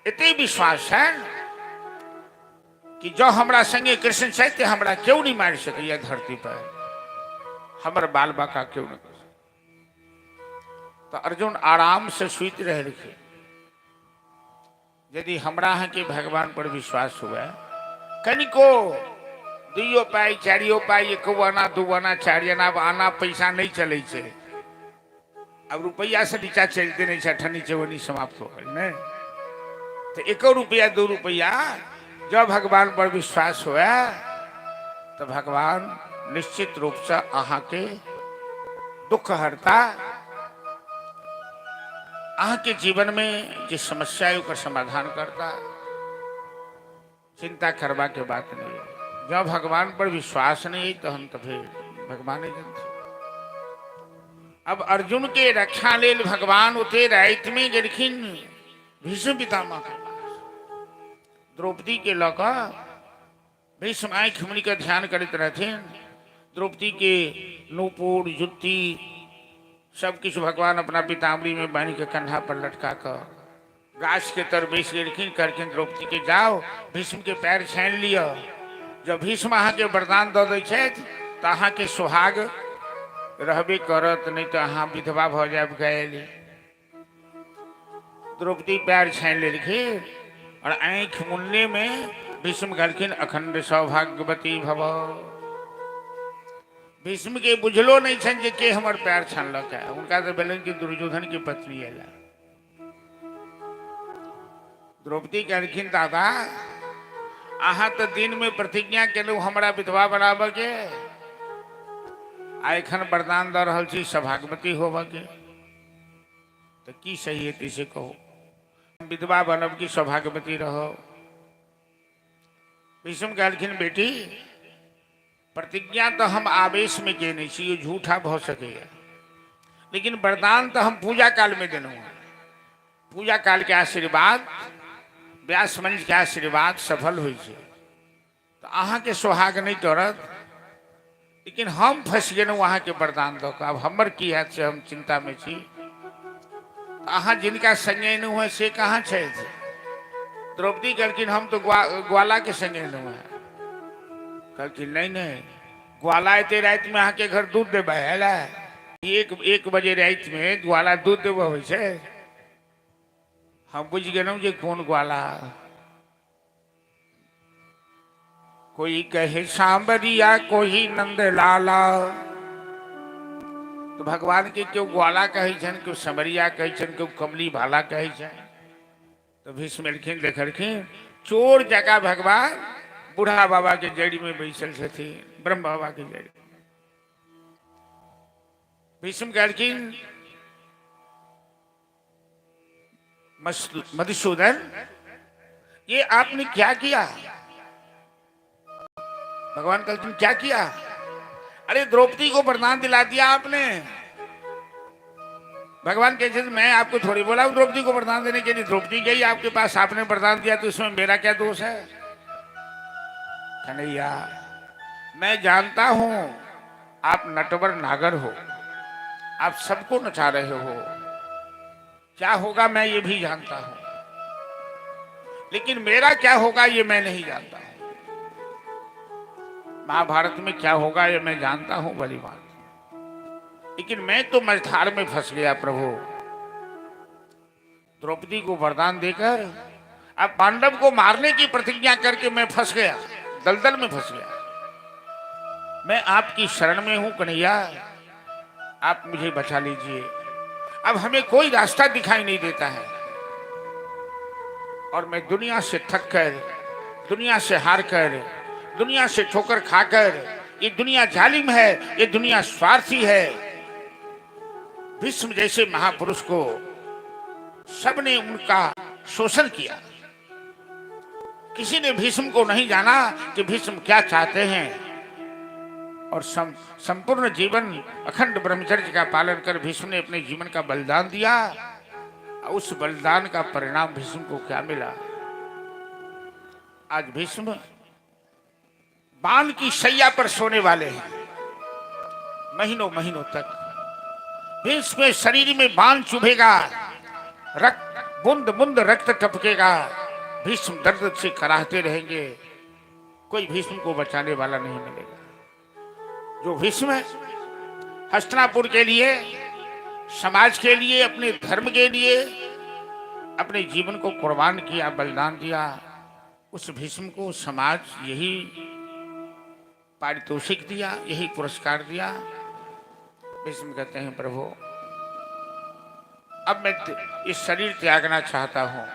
एते विश्वास है कि जँ हमरा संगे कृष्ण छथि तऽ हमरा केओ नहि मारि सकैए धरती पर, हमर बाल बाका केओ नहि। तऽ अर्जुन आराम से सुति रहलखिन। यदि हमरा अहाँके भगवान पर विश्वास हुए कनिको, दुइयो पाइ, चारियो पाइ, एको आना, दू आना, चारि आना, आब आना पैसा नहि चलै छै, आब रुपैआ से नीचा चलते नहि छै, अठन्नी चौवन्नी समाप्त हो गेल नहि, तऽ एको रुपैआ, दू रुपैआ जब भगवान पर विश्वास हुए तऽ भगवान निश्चित रूपसँ अहाँके दुख हरता, अहाँके जीवनमे जे समस्या है ओकर समाधान करता। चिंता करबा के बात नहीं है। जब भगवान पर विश्वास नहीं है तहन तो फिर भगवान ही जानते। अब अर्जुन के रक्षा लेल भगवान उते राति में गेलखिन भीष्म पितामह के पास। द्रौपदी के लऽ कऽ भीष्म आँखि मुनि कऽ ध्यान करैत रहथिन। द्रौपदी के नूपुर, जुत्ती सब किछु भगवान अपना पीताम्बरी में बान्हि कऽ कंधा पर लटका कऽ गाछ के तर बैस गेलखिन। कहलखिन द्रौपदी के, जाओ, भीष्म के पैर छानि लिअ। जब भीष्म अहाँके वरदान दऽ दै छथि तऽ अहाँके सुहाग रहबे करत, नहि तऽ अहाँ विधवा भऽ जायब काल्हि। द्रौपदी पैर छानि लेलखिन और आँखि मुन्ने में भीष्म कहलखिन, अखंड सौभाग्यवती भव। भीष्म के बुझलो नहि छनि जे के हमर पैर छानलक है। हुनका तऽ भेलनि कि दुर्योधन के पत्नी अयला। द्रौपदी कहलखिन, दादा, अहाँ तऽ दिनमे प्रतिज्ञा केलहुँ हमरा विधवा बनाबऽ के, आ एखन वरदान दऽ रहल छी सौभाग्यवती होबऽ के, तऽ की सही हेतै से कहू? विधवा बनब कि सौभाग्यवती रहब? भीष्म कहलखिन, बेटी, प्रतिज्ञा तऽ हम आवेशमे केने छी, ओ झूठा भऽ सकैए, लेकिन वरदान तऽ हम पूजा कालमे देलहुँ हँ। पूजा कालके आशीर्वाद, व्यास मंच के आशीर्वाद सफल होइ छै। तऽ अहाँके सोहाग नहि करत, लेकिन हम फँसि गेलहुँ अहाँके वरदान दऽ कऽ। आब हमर की हैत से हम चिन्तामे छी। अहाँ जिनका संगे एलहुँ हेँ से कहाँ छथि? द्रौपदी कहलखिन हम तऽ ग्वालाके संगे एलहुँ हेँ। कहलखिन नहि नहि, ग्वाला एते रातिमे अहाँके घर दूध देबै अयला? 1 बजे रातिमे ग्वाला दूध देबऽ होइ छै? हम बुझि गेलहुँ जे कोन ग्वाला। कोई कहे सांवरिया कोई नंद लाला। तो भगवान के क्यों ग्वाला कहै छनि, क्यों समरिया कहै छनि, क्यों कमली भाला कहै छनि। तो भीष्म एलखिन, देखलखिन चोर जकाँ भगवान बूढ़ा बाबा के जड़ि में बैसल छथिन, ब्रह्म बाबा के जड़ि। भीष्म कहलखिन मधुसूदन ये आपने क्या किया? भगवान कहलखिन क्या किया? अरे द्रौपदी को वरदान दिला दिया आपने। भगवान कहते मैं आपको थोड़ी बोला हूं द्रौपदी को वरदान देने के लिए, द्रौपदी गई आपके पास, आपने वरदान दिया, तो इसमें मेरा क्या दोष है? कन्हैया मैं जानता हूं आप नटवर नागर हो, आप सबको नचा रहे हो, क्या होगा मैं ये भी जानता हूं, लेकिन मेरा क्या होगा ये मैं नहीं जानता हूं। महाभारत में क्या होगा ये मैं जानता हूं भली बात, लेकिन मैं तो मझधार में फंस गया प्रभु। द्रौपदी को वरदान देकर अब पांडव को मारने की प्रतिज्ञा करके मैं फंस गया, दलदल में फंस गया। मैं आपकी शरण में हूं कन्हैया, आप मुझे बचा लीजिए। अब हमें कोई रास्ता दिखाई नहीं देता है और मैं दुनिया से थक कर, दुनिया से हार कर, दुनिया से ठोकर खाकर, ये दुनिया जालिम है, ये दुनिया स्वार्थी है। भीष्म जैसे महापुरुष को सबने उनका शोषण किया, किसी ने भीष्म को नहीं जाना कि भीष्म क्या चाहते हैं। और संपूर्ण जीवन अखंड ब्रह्मचर्य का पालन कर भीष्म ने अपने जीवन का बलिदान दिया। उस बलिदान का परिणाम भीष्म को क्या मिला? आज भीष्म बाण की शैया पर सोने वाले हैं महीनों महीनों तक। भीष्म के शरीर में बाण चुभेगा, रक्त बूंद बूंद रक्त टपकेगा, भीष्म दर्द से कराहते रहेंगे, कोई भीष्म को बचाने वाला नहीं मिलेगा। जो भीष्म हस्तिनापुर के लिए, समाज के लिए, अपने धर्म के लिए अपने जीवन को कुर्बान किया, बलिदान दिया, उस भीष्म को समाज यही पारितोषिक दिया, यही पुरस्कार दिया। भीष्म कहते हैं प्रभु अब मैं इस शरीर त्यागना चाहता हूं,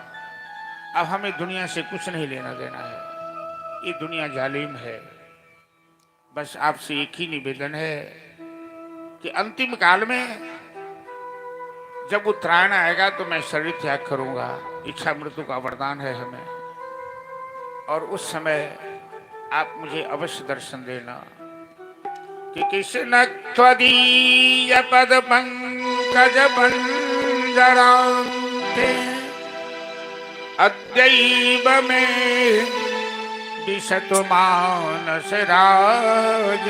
अब हमें दुनिया से कुछ नहीं लेना देना है, ये दुनिया जालिम है। बस आपसे एक ही निवेदन है कि अंतिम काल में जब उत्तरायण आएगा तो मैं शरीर त्याग करूंगा, इच्छा मृत्यु का वरदान है हमें, और उस समय आप मुझे अवश्य दर्शन देना। कि कृष्ण त्वदीय पद पंकज पंजरान्ते अद्यैव मे दिशतु मानस राजहंसख।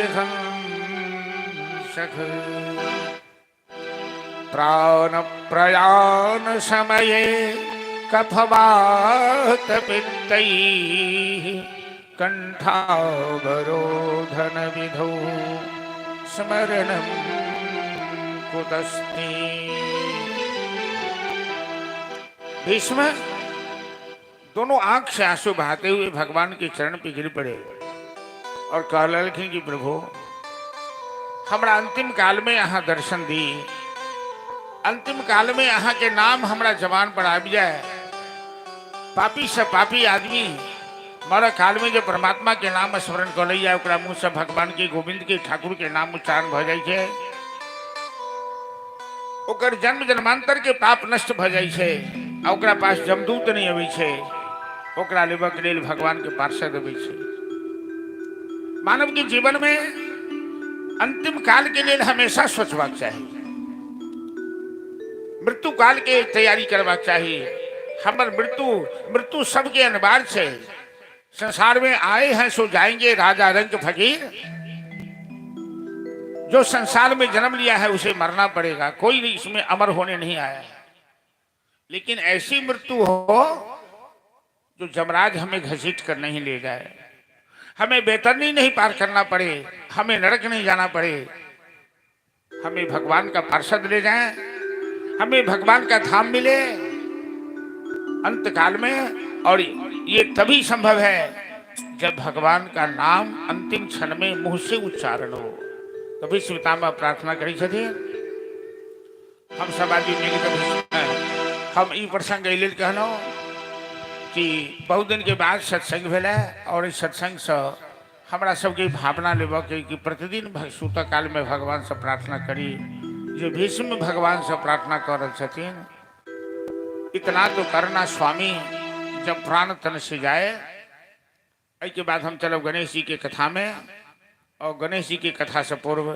प्राण प्रयाण समये कफवात पित्तैः कंठावरोधन विधौ स्मरणं कुतस्ति। भीष्म दोनों आंख से आंसू बहाते हुए भगवान के चरण पे गिर पड़े और कहलखिन कि प्रभु हमरा अंतिम काल में अहाँ दर्शन दी, अंतिम काल में अहाँ के नाम हमरा जबान पर आबि जाए। पापी से पापी आदमी मर काल में जो परमात्मा के नाम स्मरण कर लैया, ओकरा मुँह से भगवान के, गोविंद के, ठाकुर के नाम उच्चारण भऽ जाइ छै, ओकर जन्म जन्मांतर के पाप नष्ट भऽ जाइ छै आ ओकरा पास जमदूत नहि अबै छै, ओकरा लेबऽ के लेल भगवान के पार्षद अबै छै। मानव के जीवन में अंतिम काल के लेल हमेशा सोचबाक चाही, मृत्यु काल के तैयारी करबाक चाही। हमर मृत्यु, मृत्यु सबके अनिवार्य छै। संसार में आए हैं सो जाएंगे, राजा रंग फकीर। जो संसार में जन्म लिया है उसे मरना पड़ेगा, कोई नहीं इसमें अमर होने नहीं आया है। लेकिन ऐसी मृत्यु हो जो जमराज हमें घसीट कर नहीं ले जाए, हमें बेतरनी नहीं पार करना पड़े, हमें नरक नहीं जाना पड़े, हमें भगवान का पार्षद ले जाए, हमें भगवान का धाम मिले अंत काल में। और ये तभी संभव है जब भगवान का नाम अंतिम क्षण में मुंह से उच्चारण हो। तभी पितामह प्रार्थना करी छथिन। हम सब आदमी मिलकर हम ई प्रसंग एहि लेल कहलहुँ कि बहुत दिन के बाद सत्संग भेलै और इस सत्संग से हमरा सबके भावना लेबऽ कि प्रतिदिन सुतऽ काल में भगवान से प्रार्थना करी। जे भीष्म भगवान से प्रार्थना कर रहल छथिन, इतना तो करना स्वामी जब प्राण तन से जाए। एहिके बाद हम चलब गणेश जी के कथा में, और गणेश जी के कथा से पूर्व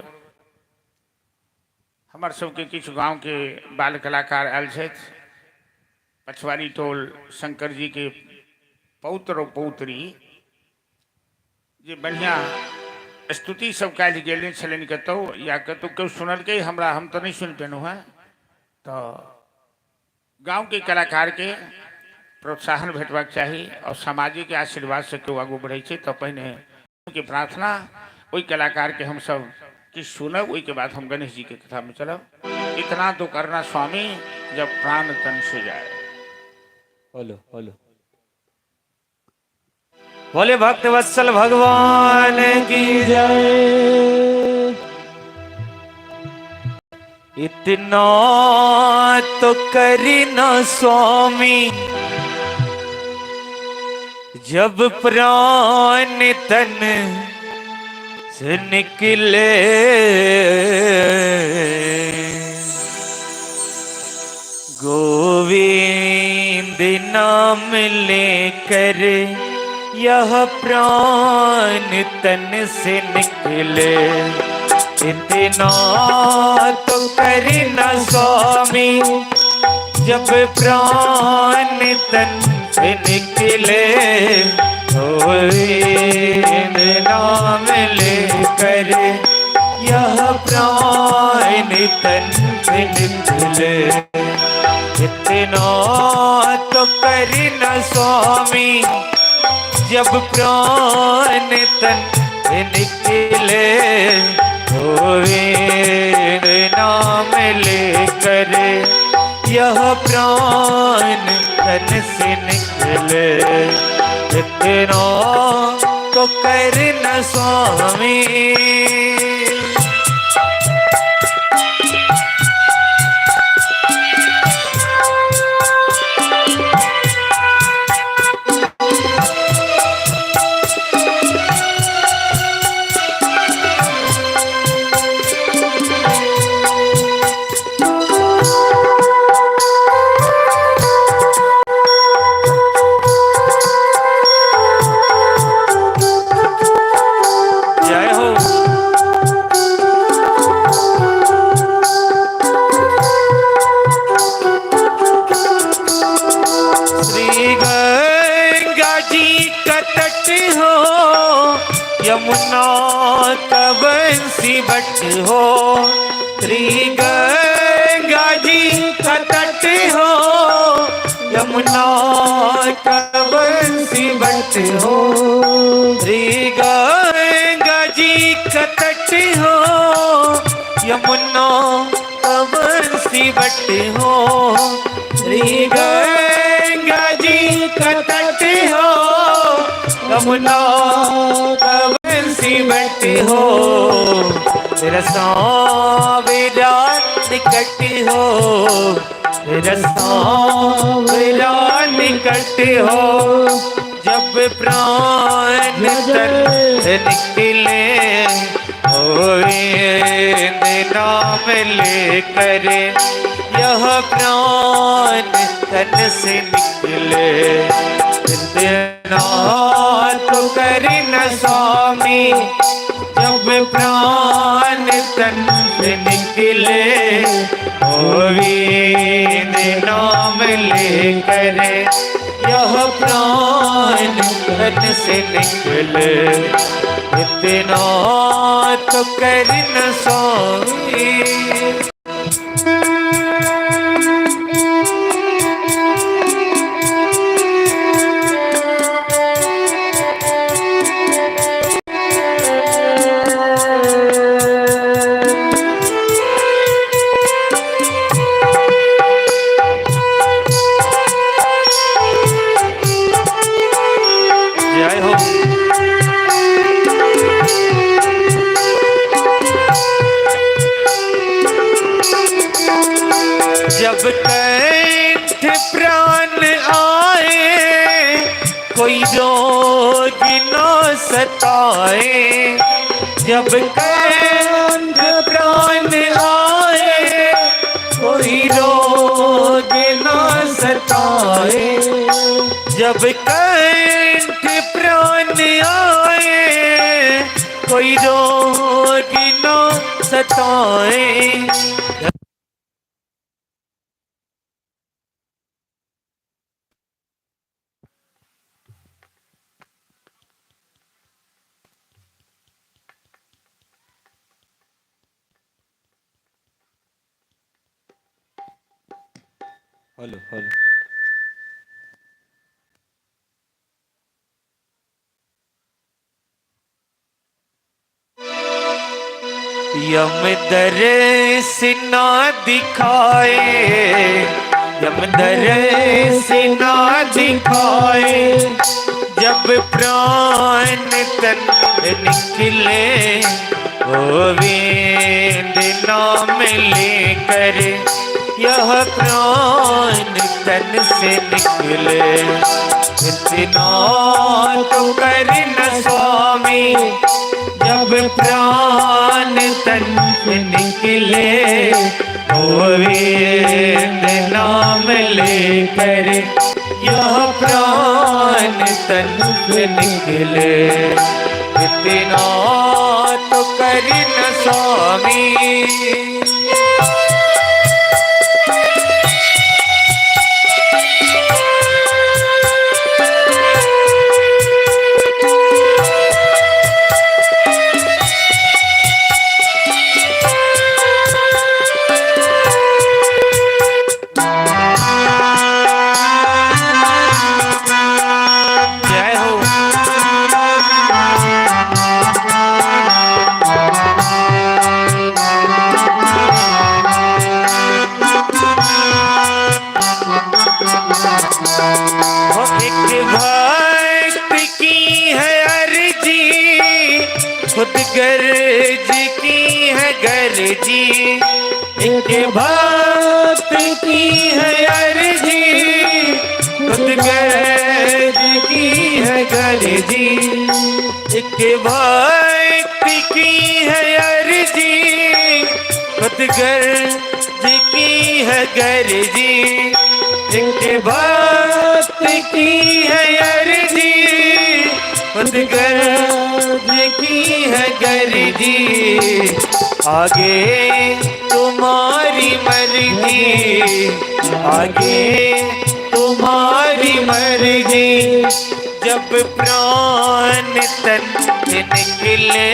हमर सबके किछु गाँवके बाल कलाकार आयल छथि। पछवारी टोल शंकर जी के पौत्र और पौत्री जे बढ़िआँ स्तुति सब काल्हि गेले छलनि कतहु या कतहु केओ सुनलकै, हमरा हम तऽ नहि सुनि पेलहुँ हेँ। तऽ गाँवके कलाकारके प्रोत्साहन भेटबाक चाही और सामाजिक आशीर्वाद से केओ आगू बढ़ै छै। तऽ पहिने के प्रार्थना ओहि कलाकारके हमसब किछु सुनब, ओहिके बाद हम गणेश जी के कथामे चलब। इतना तो करना स्वामी जब प्राण तन से जाए। बोलो बोलो बोले भक्त वत्सल भगवान की जय। इतना तो करना स्वामी जब प्राण तन से निकले, गोविंद नाम लेकर यह प्राण तन से निकले। इतना तो करना स्वामी जब प्राण तन से निकले, गोविंद नाम लेकर यह प्राण तन से निकले। इतना तो करना स्वामी जब प्राण तन से निकले, गोविंद नाम लेकर यह प्राण तन से निकले। इतना तो करना स्वामी। जय हो। श्री गंगा जी का तट हो, यमुना का बंसी बट हो। श्री गंगा जी का तट हो, यमुना का बंसी बट हो। श्री गंगा जी का तट हो, यमुना का बंसी बट हो। श्री गंगा जी का तट हो, यमुना का बंसी बट हो। तेरा सांवरा निकट हो, तेरा सांवरा निकट हो। जब प्राण तन से निकले, गोविंद नाम लेकर यह प्राण तन से निकले। इतना तो करना स्वामी जब प्राण तन से निकले, गोविंद नाम लेकर यह प्राण तन से निकले, इतना तो कर न स्वामी। जय हो। जब कंठ प्राण आए, कोई रोग न सताए। जब कंठ प्राण आए, कोई रोग न सताए। जब कंठ प्राण आए, कोई रोग न सताए। Hello hello. यम दर से ना दिखाए, यम दर से ना दिखाए। जब प्राण तन निकले, गोविंद नाम लेकर यह प्राण तन से निकले। इतना तो कर न स्वामी, जब प्राण तन से निकले, गोविंद नाम लेकर यह प्राण तन से निकले। इतना तो कर न स्वामी। जय हो। हो एक भक्त की है अर्जी, खुद गर्ज की है गर्जी। एक भक्त की है अर्जी, खुद गर्ज की है गर्जी। एक भक्त की है अर्जी, खुद गर्ज की है गर्जी। एक भक्त की है अर्जी, खुद गर्ज की है गर्जी। आगे तुम्हारी मर्जी, आगे तुम्हारी मर्जी। जब प्राण तन से निकले,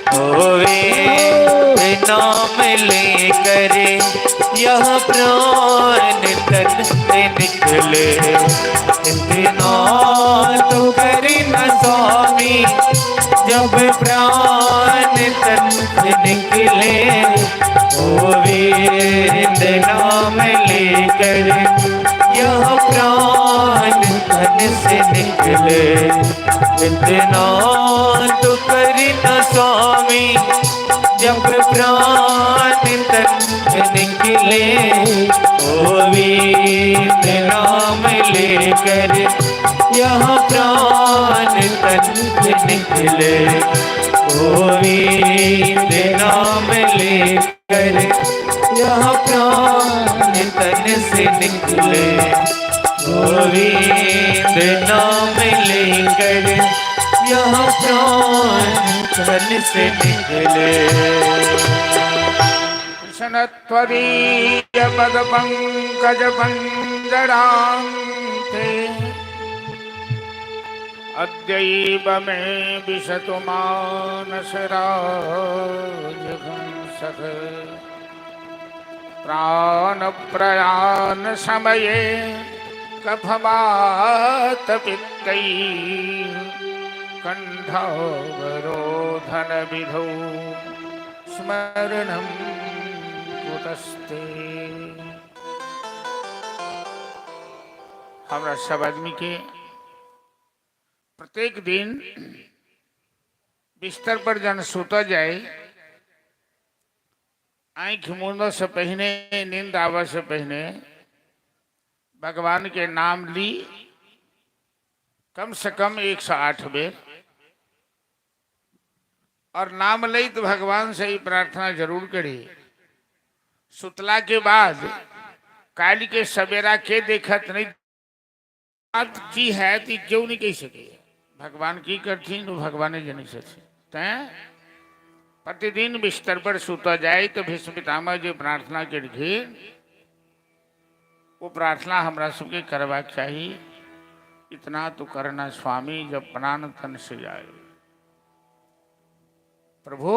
गोविंद नाम लेकर यह प्राण तन से निकले। इतना तो कर न स्वामी, जब प्राण तन से निकले, गोविंद नाम लेकर यह प्राण तन से निकले। इतना तो कर न स्वामी, जब प्राण तन से निकले, गोविंद नाम लेकर यह प्राण तन से निकले। गोविंद नाम लेकर यह प्राण तन से निकले। गोविंद नाम लेकर यह प्राण तन से निकले। कृष्ण त्वदीय पद पंकज पंजरान्ते। अद्यैव मे विशतु मानस राजहंसः। प्राण प्रयाण समये कफवात पित्तैः कंठावरोधन विधौ स्मरणं कुतस्ते। हमरा सब आदमी के प्रत्येक दिन बिस्तर पर जहन सुतऽ जाय, आँखि मुनऽ से पहिने, नींद आबऽ से पहिने भगवान के नाम ली कम से कम 108 बेर और नाम लैत भगवान से ई प्रार्थना जरूर करी। सुतला के बाद काल्हि के सवेरा के देखत नहीं, बात की है कि क्यों नहीं कह सके, भगवान की करथिन वो भगवाने जनै छथिन। तैं प्रतिदिन बिस्तर पर सुतऽ जाय तो भीष्म पितामह जे प्रार्थना केलखिन वो प्रार्थना हमरा सबके करबाक चाही। इतना तो करना स्वामी जब प्राण तन से जाए। प्रभु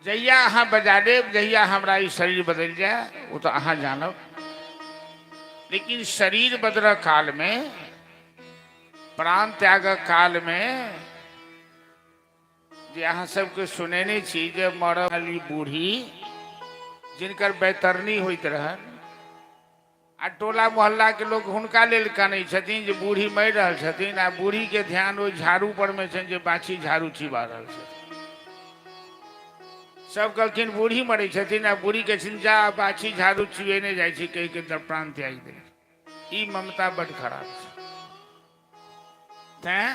जहिया अहाँ बजा देब, जहिया हमरा ई शरीर बदलि जाय, ओ तऽ अहाँ जानब, लेकिन शरीर बदलऽ काल में, प्राण त्याग काल में जे अहाँ सबके सुनेने छी जे मरऽ वाली बूढ़ी जिनकर बैतरनी होइत रहन आ टोला मोहल्ला के लोग हुनका लेल कानै छथिन जे बूढ़ी मरि रहल छथिन, आ बूढ़ी के ध्यान ओहि झाड़ू पर मे छनि जे बाछी झाड़ू चिबा रहल छथिन। सब कहलखिन बूढ़ी मरै छथिन आ बूढ़ी के छथिन जा बाछी झाड़ू चिबेने जाइ छै कहि के प्राण त्यागि देलखिन। ई ममता बड खराब छै। तैं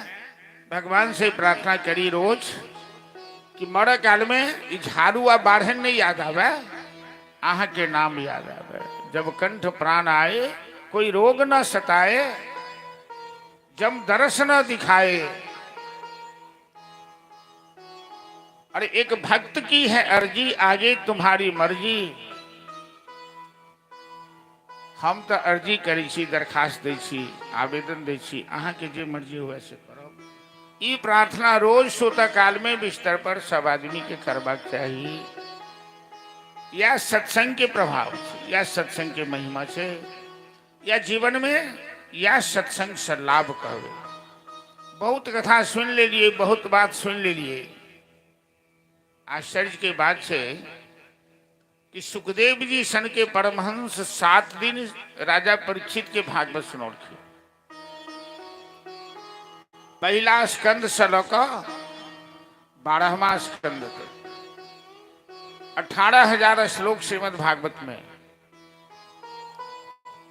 भगवान से प्रार्थना करी रोज कि मरऽ काल में ई झाड़ू आ बाढ़न नहीं याद आवे, अहाँ के नाम याद आवे। जब कंठ प्राण आए, कोई रोग न सताए, जम दरस न दिखाए। अरे एक भक्त की है अर्जी, आगे तुम्हारी मर्जी। हम तऽ अर्जी करै छी, दरखास्त दै छी, आवेदन दै छी, अहाँके जे मर्जी हुए से करब। ई प्रार्थना रोज सुतऽ कालमे बिस्तर पर सब आदमीके करबाक चाही। या सत्संग के प्रभाव छै, या सत्संग के महिमा छै, या जीवनमे या सत्संग से लाभ कहबै। बहुत कथा सुनि लेलियै, बहुत बात सुनि लेलियै। आश्चर्य के बात छै कि सुखदेव जी सन के परमहंस 7 दिन राजा परीक्षित के भागवत सुनौलखिन। पहिला स्कंद से लऽ कऽ 12वां स्कंद तक 18,000 श्लोक श्रीमद् भागवत में,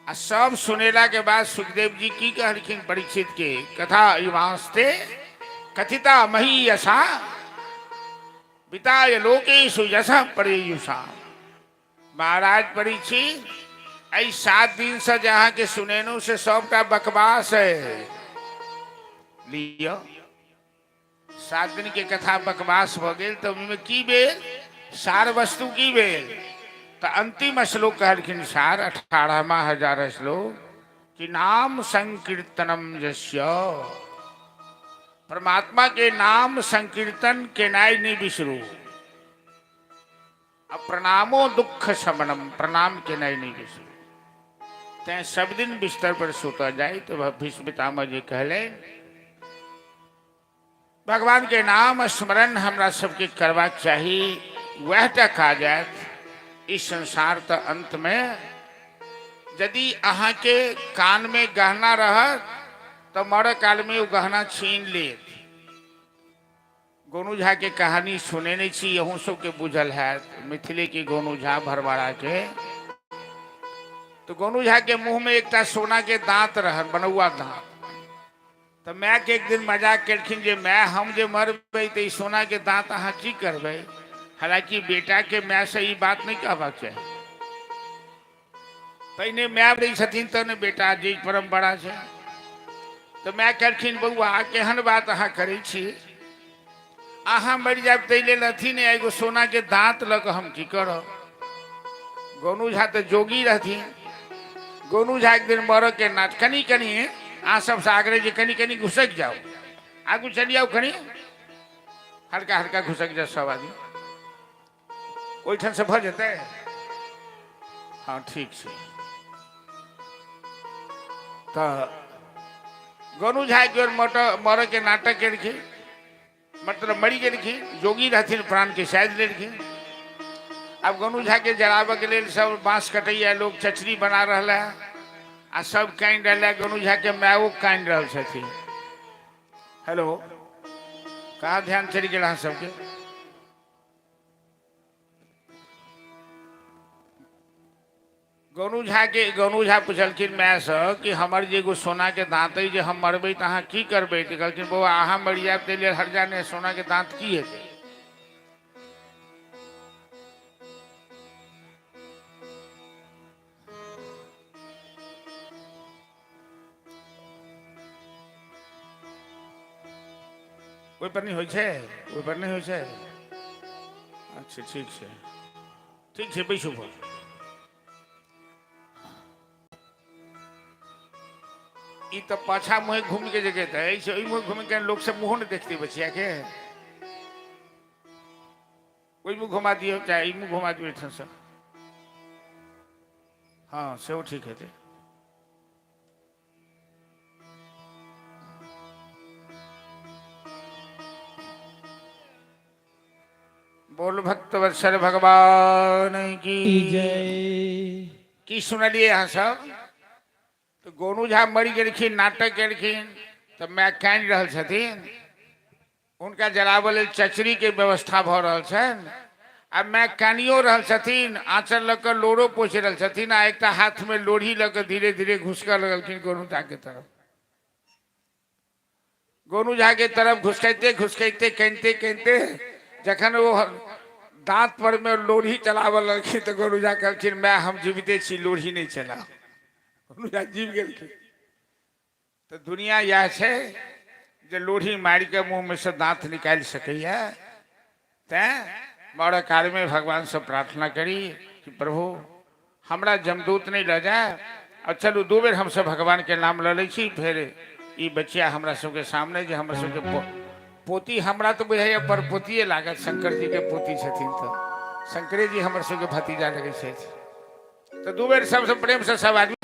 आ सब सुनेला के बाद सुखदेव जी की कहलखिन परीक्षित के, कथा इवास्ते कथिता महीयसा बिताय लोकेशु यश परेयुषा। महाराज परीक्षित, एहि 7 दिन से जे अहाँके सुनेलहुँ से सबटा बकवास है। लिअ, 7 दिन के कथा बकवास भऽ गेल तऽ ओहिमे की भेल, सार वस्तु की भेल? तऽ अंतिम श्लोक कहलखिन सार 18वां हजार श्लोक कि नाम संकीर्तनम यस्य, परमात्मा के नाम संकीर्तन केनाइ नहि बिसरू, आ प्रणामो दुख शमनम, प्रणाम केनाइ नहि बिसरू। तैं सब दिन बिस्तर पर सुतऽ जाय तो भीष्म पितामह जी कहलनि भगवान के नाम स्मरण हमरा सबके करबाक चाही, वएह टा काज आयत इस संसार तऽ अंत में। यदि अहाँके कान में गहना रहत तऽ मरऽ काल में ओ गहना छीन लेत। गोनू झा के कहानी सुने नहीं छी, अहूँ सबके बुझल हैत, मिथिले के गोनू झा भरवाड़ा के। तो गोनू झा के मुंह में एकटा सोना के दांत रहन, बनौआ दांत। तऽ माय के एक दिन मजाक केलखिन जे माय हम जे मरबै तऽ ई सोना के दांत अहाँ की करबै। हालांकि बेटा के माय से ई बात नहीं कहबाक चाही, पहिने माय दै छथिन तब ने बेटा, जे परम्परा छै। तऽ माय कहलखिन बौआ केहन बात अहाँ करै छी, अहाँ मरि जायब ताहि लेल अथी नहि, एगो सोना के दांत लऽ कऽ हम की करब। गोनू झा तऽ जोगी रहथिन। गोनू झा एक दिन मरऽ के नाच कनि कनि अहाँ सबसँ आग्रह जे कनि कनि घुसकि जाउ, आगू चलि आउ, कनि हल्का हल्का घुसकि जाउ सब आदमी। ओहिठामसँ भऽ जेतै? हँ, ठीक छै। तऽ गोनू झा एक बेर मरऽके नाटक केलखिन, मतलब मरि गेलखिन, जोगी रहथिन, प्राणके साधि लेलखिन। आब गोनू झाके जराबऽके लेल सब बाँस कटैया, लोक चचरी बना रहल है आ सब कानि रहल है। गोनू झाके मायो कानि रहल छथिन। हेलो, कहाँ ध्यान चलि गेल अहाँ सबके? गोनू झाके गोनू झा पुछलखिन मायसँ कि हमर जे एगो सोनाके दाँत अइ, जे हम मरबै तऽ अहाँ की करबै? तऽ कहलखिन, बौआ, अहाँ मरि जायब ताहि लेल हर्जा नहि, सोनाके दाँत की हेतै? ओहिपर नहि होइ छै, ओहिपर नहि होइ छै। अच्छा, ठीक छै, ठीक छै, बैसू। पर ई तऽ पाछा मुँहे घूमि के जे गेतै से ओहि मुँहे घूमि के लोक सब मुँहो नहि देखतै बचिया के। ओहि मुँह घुमा दियौ, चाहे ई मुँह घुमा दियौ एहिठामसँ। हँ, सेहो ठीक हेतै। बोल भक्त वत्सल भगवान की जय। की सुनलियै अहाँ सब? तऽ गोनू झा मरि गेलखिन, नाटक केलखिन, तऽ माय कानि रहल छथिन। हुनका जराबऽ लेल चचरीके व्यवस्था भऽ रहल छनि आ माय कानियो रहल छथिन, आँचर लऽ कऽ लोरो पोछि रहल छथिन आ एकटा हाथमे लोढ़ी लऽ कऽ धीरे धीरे घुसकऽ लगलखिन गोनू झाके तरफ। गोनू झा के तरफ घुसकैते घुसकैते, कनिते कनिते जखन ओ दांत पर में लोढ़ी चलाबऽ लगलखिन तऽ गोनू झा कहलखिन, माय, हम जीविते छी, लोढ़ी नहि चलाउ। गोनू झा जीव गेलखिन। तऽ दुनिया इएह छै जे लोढ़ी मारि कऽ मुँहमे से दाँत निकालि सकैए। तैँ मरऽ कालमे भगवानसँ प्रार्थना करी कि प्रभु, हमरा जमदूत नहि लऽ जाय। आ चलू, दू बेर हमसभ भगवानके नाम लऽ लै छी। फेर ई बचिया हमरा सबके सामने जे हमरा सबके पोती, हमरा तऽ बुझाइए परपोतिए लागत, शंकर जीके पोती छथिन तऽ शंकरे जी हमर सबके भतीजा लगै छथि। तऽ दू बेर सबसँ प्रेमसँ सब आदमी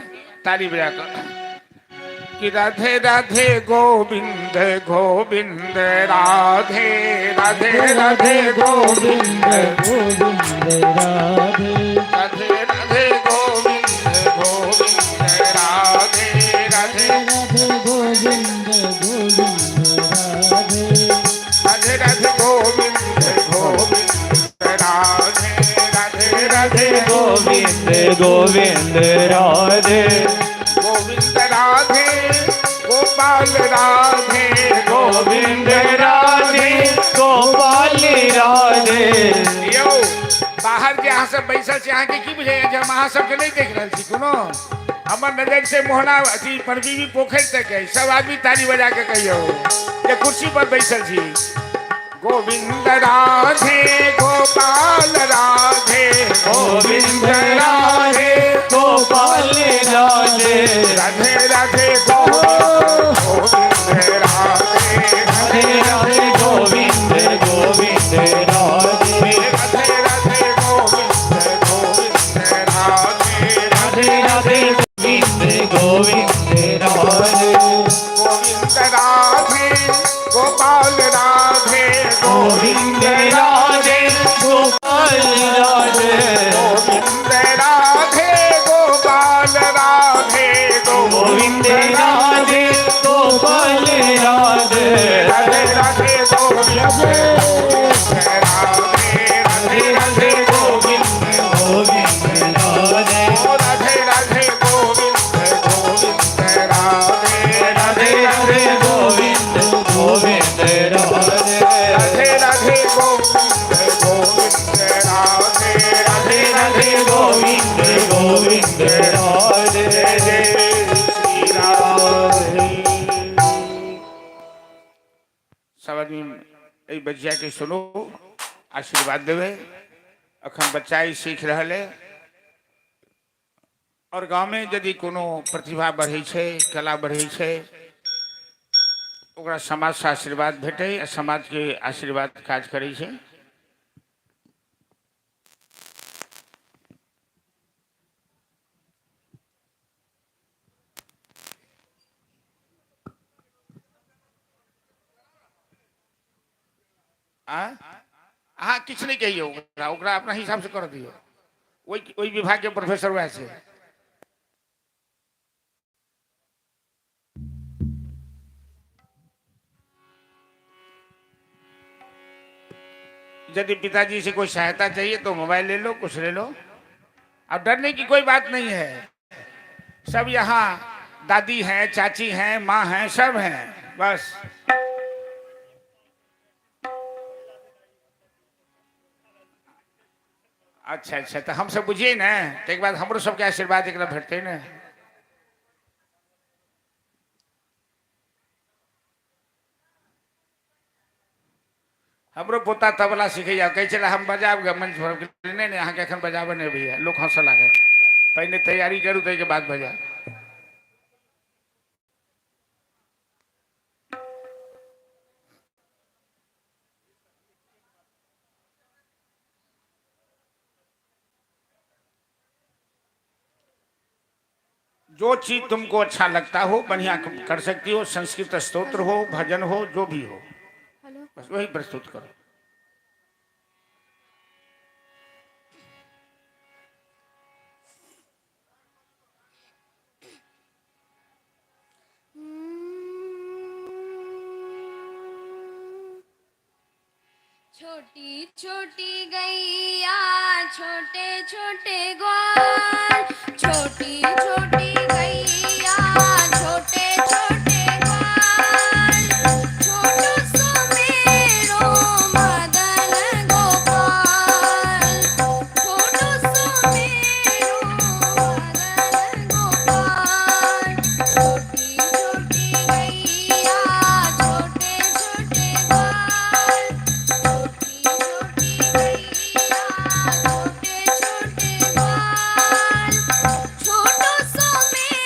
ताली बजा कऽ कि राधे राधे गोविंद गोविंद राधे राधे राधे गोविंद गोविंद राधे राधे राधे गोविंद गोविंद राधे राधे राधे गोविंद गोविंद राधे राधे राधे गोविंद गोविंद राधे राधे राधे गोविंद गोविंद राधे गोविंद राधे गोपाल राधे गोविंद राधे गोपाल राधे। यौ, बाहर जे अहाँ सब बैसल छी, अहाँके की बुझाइए जे हम अहाँ सबके नहि देख रहल छी? कोनो हमर नजर से मोहना अथी परबीबी पोखरि तक अइ। सब आदमी ताली बजा के कहियौ जे कुर्सी पर बैसल छी, गोविंद राधे गोपाल राधे गोविंद राधे गोपाल राधे राधे राधे गोविंद राधे राधे राधे गोविंद गोविंद राधे राधे राधे गोविंद गोविंद राधे राधे राधे गोविंद गोविंद राधे गोविंद राधे गोपाल राधे गोविंद राधे गोपाल राधे गोविंद राधे गोपाल राधे गोविंद राधे गोपाल राधे राधे राधे गोविंद राधे राधे राधे गोविंद गोविंद राधे राधे राधे गोविंद गोविंद राधे राधे राधे गोविंद गोविंद राधे राधे राधे गोविंद गोविंद राधे राधे राधे गोविंद गोविंद राधे जय जय श्री राधे। सब आदमी एहि बचिया के सुनू, आशीर्वाद देबै। अखन बच्चा ई सीख रहल है। आओर गाँवमे यदि कोनो प्रतिभा बढ़ै छै, कला बढ़ै छै, ओकरा समाजसँ आशीर्वाद भेटै आ समाजके आशीर्वाद काज करै छै। आ अहाँ किछु नहि कहियौ ओकरा, ओकरा अपना हिसाबसँ कर दियौ। ओहि ओहि विभागके प्रोफेसर वएह छै। यदि पिताजी से कोई सहायता चाहिए तो मोबाइल ले लो, कुछ ले लो। अब डरने की कोई बात नहीं है, सब यहाँ दादी हैं, चाची हैं, माँ हैं, सब हैं, बस। अच्छा अच्छा, तो हम सब बुझिए ने, तो एक बार हमरो सबके आशीर्वाद एक भेटते ने। हमरो पोता तबला सीखैया, कहै छलै हम बजायब गे मंच पर। नहि नहि, अहाँके एखन बजाबऽ नहि अबैया, लोक हँसऽ लागत, पहिने तैयारी करू ताहिके बाद बजायब। जो चीज तुमको अच्छा लगता हो, बढ़िया कर सकती हो, संस्कृत स्तोत्र हो, भजन हो, जो भी हो, बस वही प्रस्तुत करो। छोटी छोटी गैया छोटे छोटे ग्वाल, छोटी छोटी गैया छोटे छोटे ग्वाल, छोटो सो मेरो मदन गोपाल, छोटो सो मेरो मदन गोपाल, छोटी छोटी गैया छोटे छोटे ग्वाल, छोटी छोटी गैया छोटे छोटे ग्वाल, छोटो सो मेरो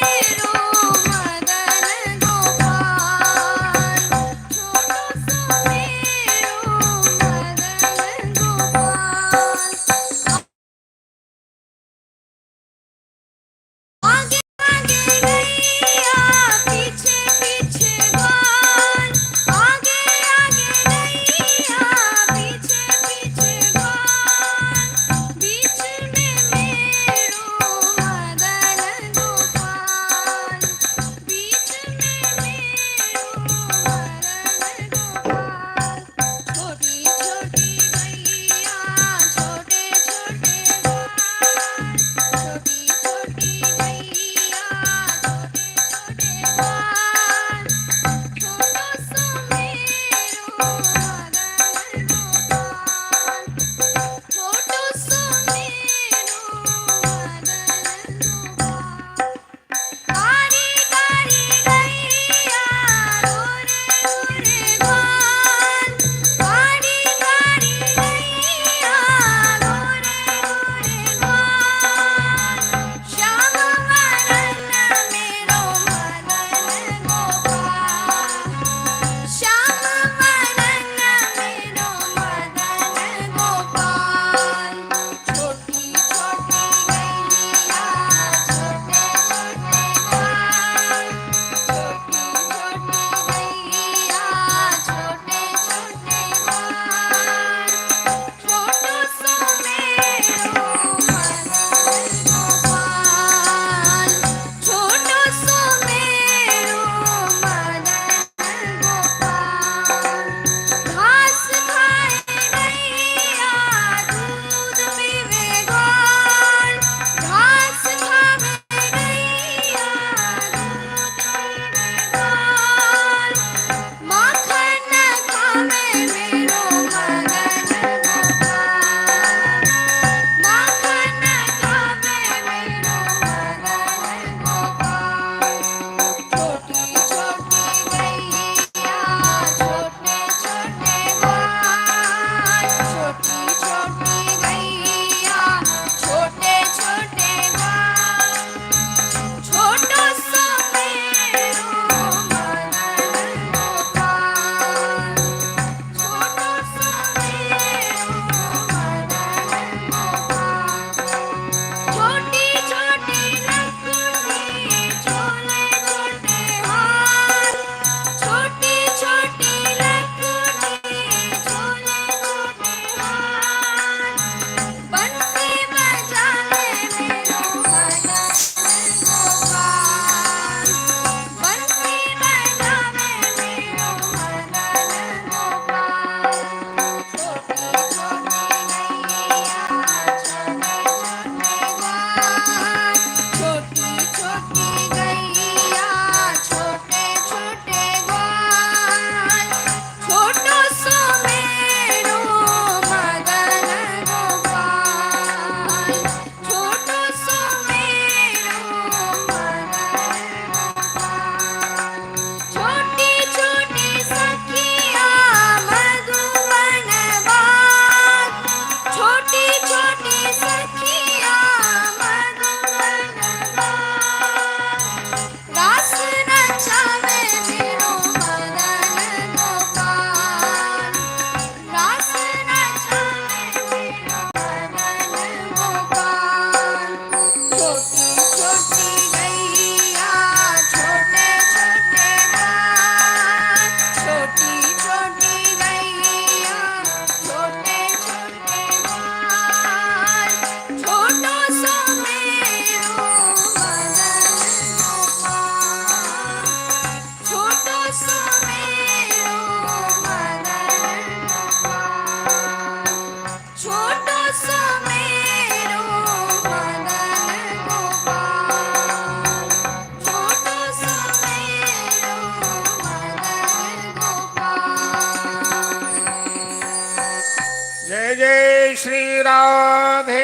जय जय श्री राधे।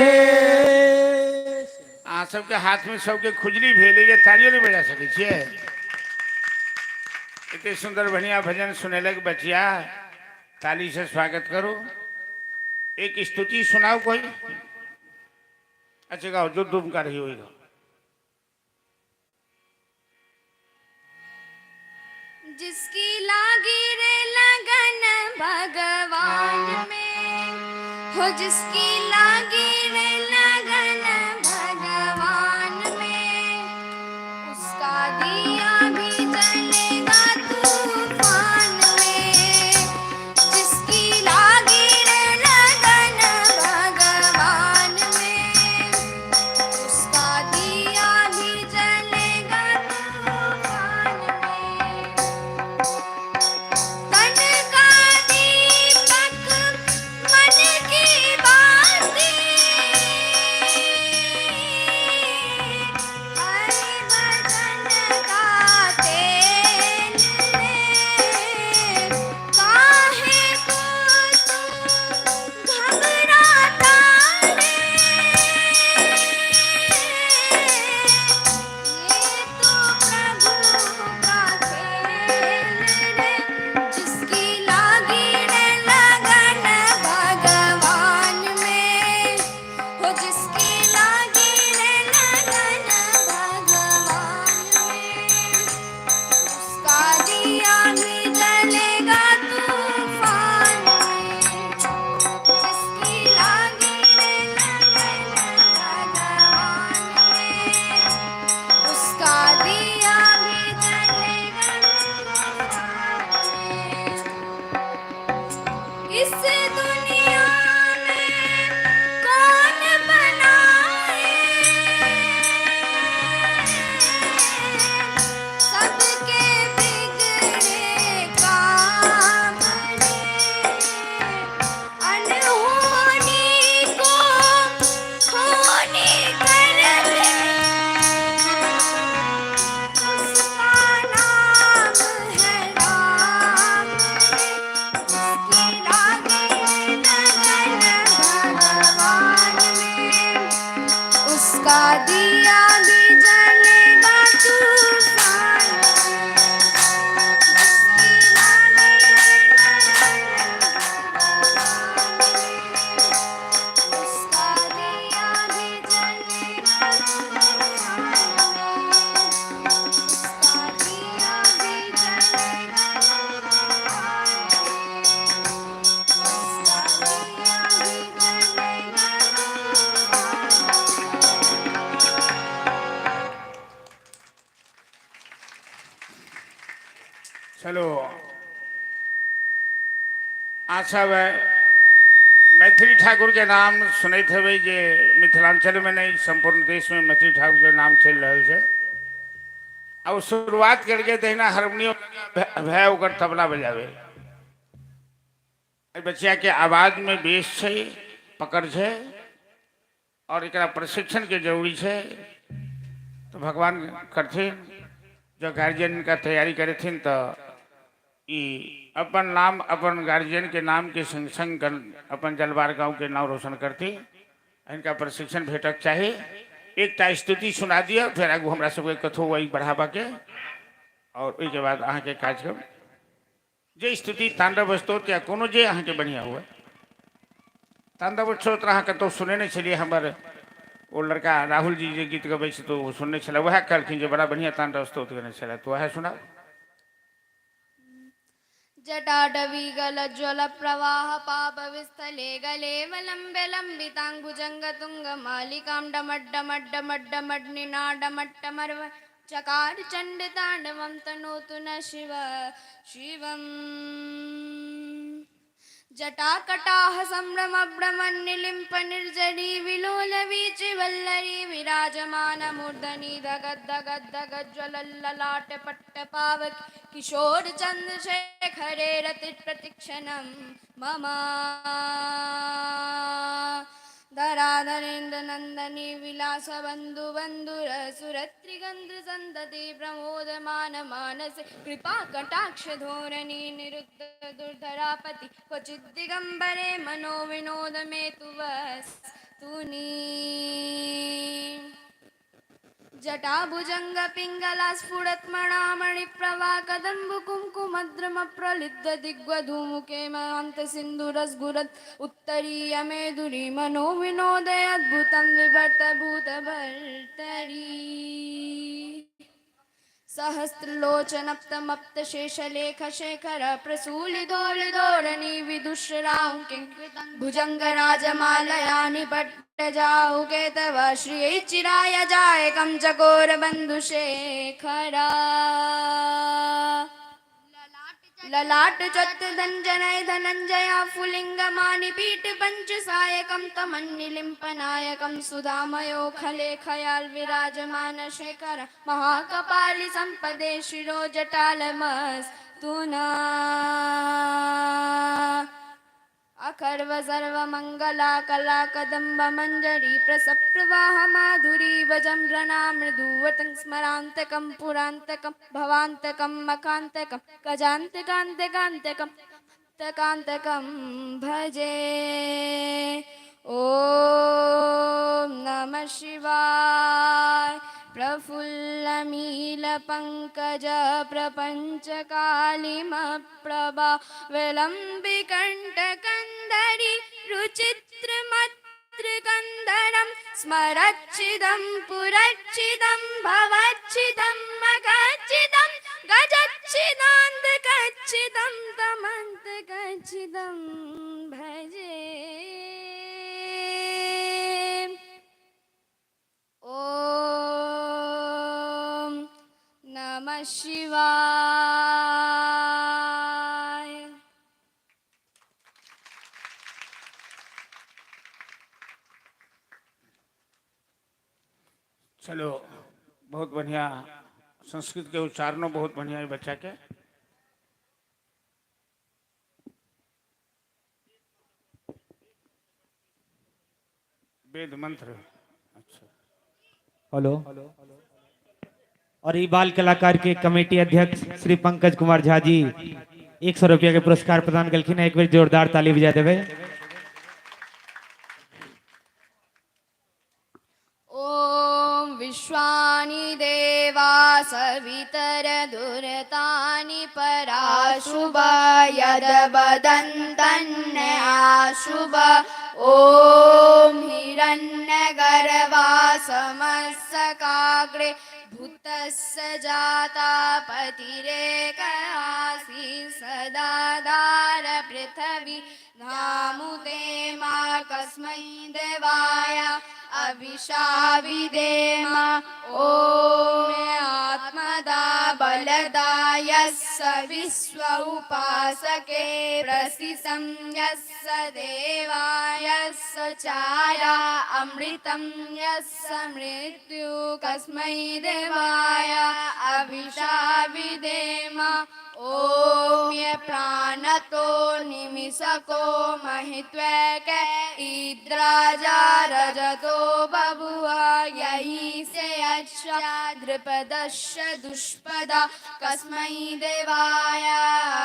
अहाँ सबके हाथमे सबके खुजली भेलै जे तालियो नहि बजा सकै छियै। एते सुन्दर बढ़िया भजन सुनेलक बचिया, ताली से स्वागत करू। एक स्तुति सुनाओ कोई। अच्छा गाओ, जो तुम कर रही हो गाओ। जिसकी लागी रे लगन भगवान में, हो जिसकी लागी रे लगन भगवान में, उसका दिया भी जलेगा तूफान में। जिसकी लागी रे लगन भगवान में, उसका दिया भी जलेगा तूफान में। तन का दीपक मन की बाती, हरि भजन का तेल रे। काहे को तू घबराता रे, ये तो प्रभु का खेल रे। जिसकी लागी रे लगन भगवान में, हो जिसकी लागी रे लगन भगवान में, उसका दिया भी जलेगा तूफान में। जिसकी लागी रे लगन भगवान में, उसका दिया भी जलेगा तूफान में। इस दुनिया में कौन बनाए सबके बिगड़े काम रे। अनहोनी को होनी कर दे, उसका नाम है राम रे। जिसकी लागी लगन भगवान में, उसका दिया भी जलेगा तूफान में। जिसकी लागी लगन भगवान में, उसका दिया भी जलेगा तूफान में। उसका दिया भी जलेगा तूफान में। उसका दिया भी जलेगा तूफान में। चलो, अहाँ सब मैथिली ठाकुर के नाम सुनैत हेबै जे मिथिलांचलमे नहि, सम्पूर्ण देशमे मैथिली ठाकुर के नाम चलि रहल छै। आ ओ शुरुआत करके तहिना हारमोनियम भए ओकर तबला बजाबै। एहि बच्चा के आवाजमे बेस छै, पकड़ छै और एकरा प्रशिक्षण के जरूरी छै। तऽ भगवान करथिन, जब गार्जियन का तैयारी करथिन तऽ ई अपन नाम, अपन गार्जियन के नाम के संग संग अपन जलवार गाँव के नाम रोशन करती। इनका प्रशिक्षण भेटक चाही। एकटा स्तुति सुना दिअ, फेर आगू हमरा सबके कथो वही बढ़ाबऽ के और ओहिके बाद अहाँके कार्यक्रम। जे स्तुति, तांडव स्तोत्र या कोनो जे अहाँके बढ़िआँ हुए। तांडव स्तोत्र अहाँ कतहु सुनने छलियै? हमर ओ लड़का राहुल जी जे गीत गबै छै तऽ ओ सुनने छलै, उएह कहलखिन जे बड़ा बढ़िआँ तांडव स्तोत्र गने छलै, तऽ उएह सुनाउ। जटाटवीगलज्ज्वलप्रवाह पापविस्थले गले वलम्ब्य लम्बितां भुजङ्गतुङ्गमालिकां डमड्डमड्डमड्डमड्निनाडमट्टमर्व चकार चण्डताण्डवं तनोतु न शिव शिवम्। जटाकटाह सम्भ्रमभ्रमन्निलिम्प निर्झरी विलोलवीचिवल्लरी विराजमानमूर्धनि धगद्धगद्धगज्ज्वलल्ललाटपट्टपावक किशोर चन्द्रशेखरे रतिप्रतिक्षणं मम। धराधरेन्द्र नन्दनी विलास बन्धु बन्धुर सुरत्रिगन्ध सन्तति प्रमोदमान मानस कृपा कटाक्ष धोरणि निरुद्ध दुर्धरापति क्वचित् दिगम्बरे मनो विनोद मे तु वस्तुनि। जटाभुजङ्ग पिङ्गला स्फुरत्मणामणिप्रभा कदम्ब कुङ्कुमद्रुम प्रलिद्ध दिग्वधूमुखे महान्त सिन्धुरस्फुरत् उत्तरीय मेदुरी मनो विनोदय अद्भुतं विभर्त भूतभर्तरी। सहस्रलोचनप्तमप्त शेषलेख शेखर प्रसूलिदोलिदोरणि विदुषरां भुजङ्गराजमालयानि पट्टजाउ केतव श्रियै चिराय जायकं चकोर बन्धुशेखरा। ललाट चत्त धञ्जनय धनञ्जया फुलिङ्गमानि पीठ पञ्चसायकं तमन्निलिम्पनायकं सुधामयो खले खयाल विराजमान शेखर महाकपालि सम्पदे शिरो जटालमस्तुना। अखर्व सर्वमङ्गला कला कदम्ब मञ्जरी प्रसप्रवाह माधुरी वजम्भ्रणा मृदुवतं स्मरान्तकं पुरान्तकं भवान्तकं मकान्तकं गजान्तकान्तकान्तकं कान्तकं भजे। ॐ नमः शिवाय। प्रफुल्लमीलपङ्कज प्रपञ्चकालिमप्रभा विलम्बिकण्ठकन्दरी रुचित्रमतृकन्दरं स्मरच्छिदं पुरच्छिदं भवच्छिदं मगच्छिदं गजच्छिदान्तकच्छिदं तमन्तकच्छिदं भजे। ॐ नमः शिवाय। चलो, बहुत बढ़िया संस्कृत के उच्चारणों बहुत बढ़िया है बच्चा के। वेद मंत्र, अच्छा। हेलो, और ई बाल कलाकार के कमेटी अध्यक्ष श्री पंकज कुमार झा जी 100 रुपया के पुरस्कार प्रदान कलखिन। एक बेर जोरदार ताली बजा देबै। ॐ विश्वानि देवा सवितरदुरतानि पराशुभ यद्वदन्तन्य आशुभ। ॐ हिरण्यगर्भा समस्सकाग्रे भूतस्य जाता पतिरेक आसीत् सदाधार पृथिवी नामुते मा कस्मै देवाय अभिषा विधेम। ॐ आत्मदा बलदा यस्य विश्व उपासके प्रसितं यस्य देवायस्य चारा अमृतं यस्य मृत्यु कस्मै देवाय अभिषा विधेम। ॐ य प्राणतो निमिषको महित्वैक इद्राजा रजतो बभुव यही से अच्छा द्रुपदस्य दुष्पदा कस्मै देवाय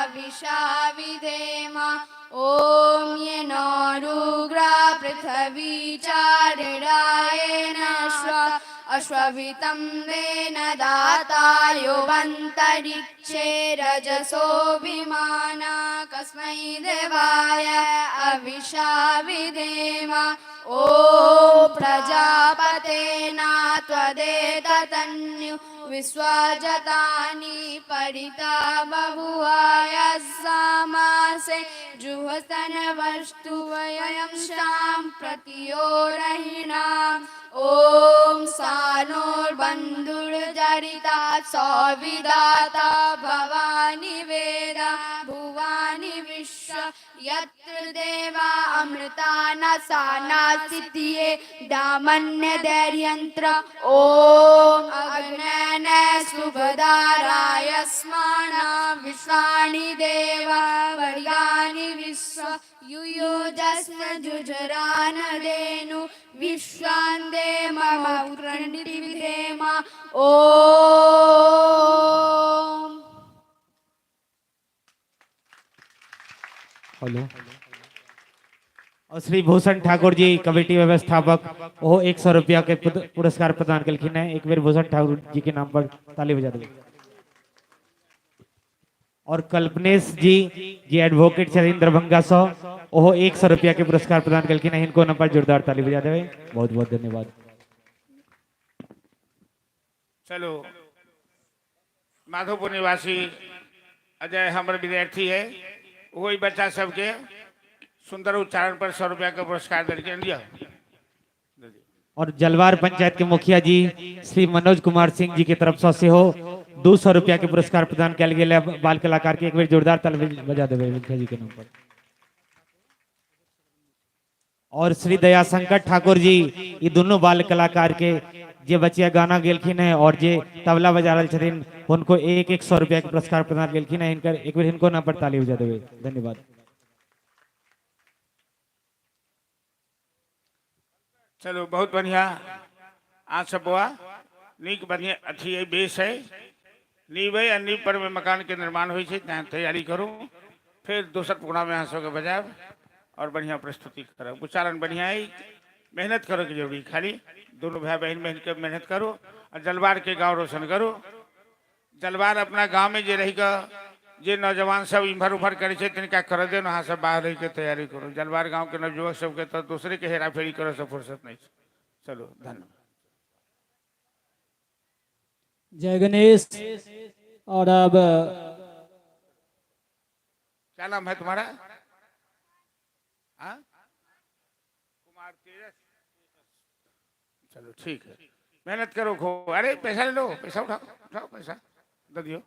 अभिषा विधेम। ॐ येनोरुग्रा पृथिवी चारिणायेन स्व अश्वभितं वेन दातायोऽन्तरिक्षे रजसो विमाना कस्मै देवाय अभिषा विधेम। ॐ प्रजापतेना त्वदेततन्यु विश्वजतानि परिता बभुवाय समासे जुहसन वस्तु वयं शां प्रतियोरहिणाम्। ॐ सानोर्बन्धुर्जरिता सौविदाता भवानि वेदा भुवानि विश्व यत्र देवा अमृताना सिद्धिये दामन्य दैर्यंत्र ॐ अग्नैन सुभदाराय स्माना विश्वानि देव वर्गाणि विश्व युयोजस्न जुजुरान धेनु विश्वान्दे मम उत्क्रण्डिविधेम ॐ। हेलो। और श्री भूषण ठाकुर जी कमेटी व्यवस्थापक वो 100 रुपया के पुरस्कार प्रदान केलखिन है। एक बेर भूषण ठाकुर जी के नाम पर ताली बजा देबै। और कल्पनेश जी जे एडवोकेट छथिन दरभंगा सँ, ओहो 100 रुपया के पुरस्कार प्रदान केलखिन है। हिनको नाम पर जोरदार ताली बजा देबै। बहुत बहुत धन्यवाद। चलो, माधोपुर निवासी अजय हमर विद्यार्थी है, वही बच्चा सबके सुंदर उच्चारण पर 100 रुपया के पुरस्कार देलखिन। दिया। और जलवार पंचायत के मुखिया जी श्री मनोज कुमार सिंह जी के तरफ से सेहो 200 रुपया के पुरस्कार प्रदान कयल गेल है बाल कलाकार के। एक बेर जोरदार ताली बजा देबै मुखिया जी के नाम पर। और श्री दयाशंकर ठाकुर जी ई दुनू बाल कलाकार के, जे बचिया गाना गेलखिन है और जे तबला बजा रहल छथिन, हुनको एक एक सौ रुपया के पुरस्कार प्रदान केलखिन है। हिनकर एक बेर हिनको नाम पर ताली बजा देबै। धन्यवाद। चलो, बहुत बढ़िया। आज सब बौआ नीक बढ़िया अथी है, बेस है, नींव है आ नींव पर में मकान के निर्माण होइ छै, तैं तैयारी करू। फेर दोसर प्रोग्राम में अहाँ सबके बजायब और बढ़िया प्रस्तुति करब। उच्चारण बढ़िया है, मेहनत करे के जरूरी। खाली दोनों भाई बहन बहन के मेहनत करू आ जलवार के गांव रोशन करू। जलवार अपना गांव में जे रही के जे नौजवान सब इम्हर उम्हर करै छै, तिनका कर दे। अहाँ सब बाहर रहि के तैयारी करू। जलवार गांव के नवयुवक सबके तऽ दूसरे के हेराफेरी करे से फुर्सत नहीं छै। चलो, धन्यवाद। जय गणेश। और अब क्या नाम है तुम्हारा? हाँ, कुमार तेजस। चलो, ठीक है, मेहनत करो खूब। अरे, पैसा ले लो, पैसा उठाओ, उठाओ पैसा दे दियो।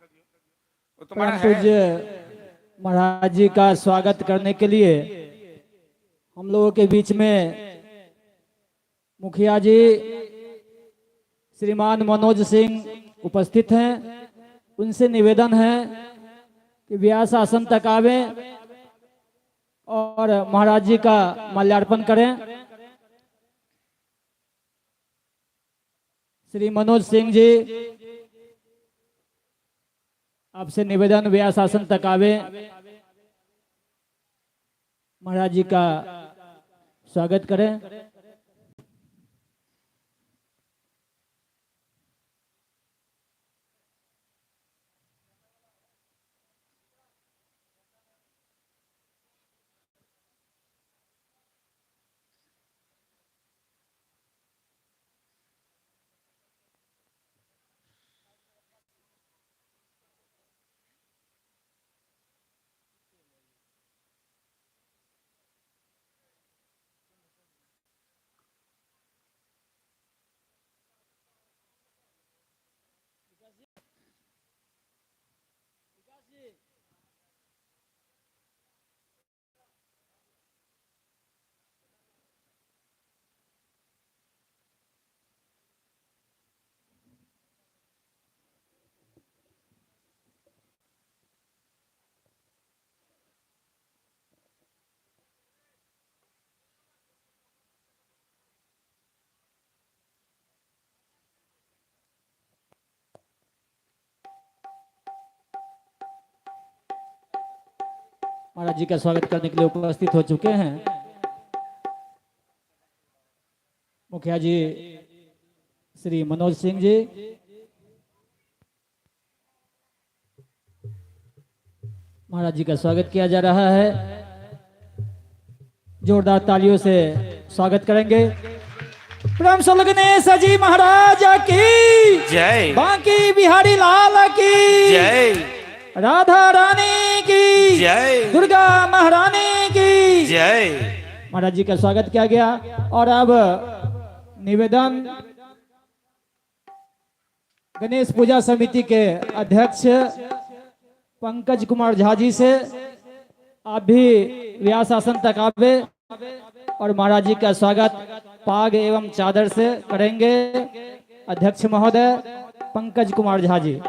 वो तुम्हारा परम है। पूज्य महाराज जी का स्वागत करने के लिए हम लोगों के बीच में मुखिया जी श्रीमान मनोज सिंह उपस्थित हैं। उनसे निवेदन है कि व्यास आसन तक आवें और महाराज जी का माल्यार्पण करें। श्री मनोज सिंह जी, आपसे निवेदन, व्यास आसन तक आवे, महाराज जी का स्वागत करें। महाराज जी का स्वागत करने के लिए उपस्थित हो चुके हैं मुखिया जी श्री मनोज सिंह जी। महाराज जी का स्वागत किया जा रहा है। जोरदार तालियों से स्वागत करेंगे। प्रेम से गणेश जी महाराज की जय। बांकी बिहारी लाल की जय। राधा रानी की जय। दुर्गा महारानी की जय। महाराज जी का स्वागत किया गया और अब निवेदन गणेश पूजा समिति के अध्यक्ष पंकज कुमार झा जी से, आप भी व्यास आसन तक आवे। और महाराज जी का स्वागत पाग एवं चादर से करेंगे अध्यक्ष महोदय पंकज कुमार झा जी।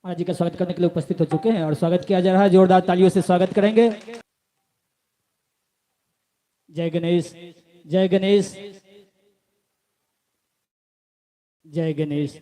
महाराज जी का स्वागत करने के लिए उपस्थित हो चुके हैं और स्वागत किया जा रहा है, जोरदार तालियों से स्वागत करेंगे। जय गणेश, जय गणेश, जय गणेश।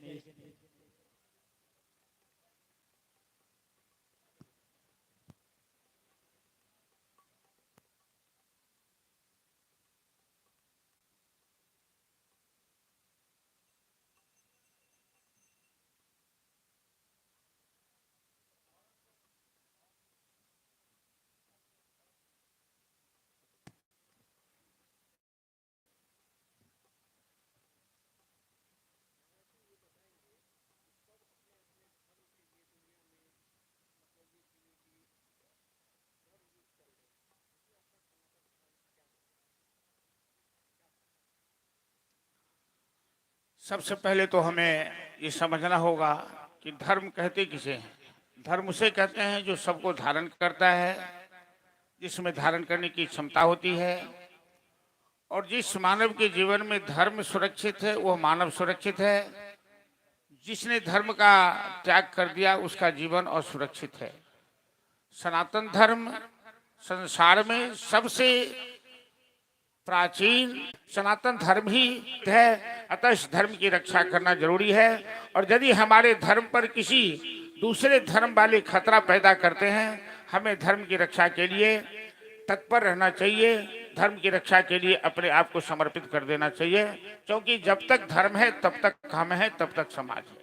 सबसे पहले तो हमें ये समझना होगा कि धर्म कहते किसे हैं। धर्म उसे कहते हैं जो सबको धारण करता है, जिसमें धारण करने की क्षमता होती है, और जिस मानव के जीवन में धर्म सुरक्षित है वह मानव सुरक्षित है। जिसने धर्म का त्याग कर दिया उसका जीवन असुरक्षित है। सनातन धर्म संसार में सबसे प्राचीन सनातन धर्म ही है, अतः इस धर्म की रक्षा करना जरूरी है। और यदि हमारे धर्म पर किसी दूसरे धर्म वाले खतरा पैदा करते हैं, हमें धर्म की रक्षा के लिए तत्पर रहना चाहिए, धर्म की रक्षा के लिए अपने आप को समर्पित कर देना चाहिए, क्योंकि जब तक धर्म है तब तक हम हैं, तब तक समाज है।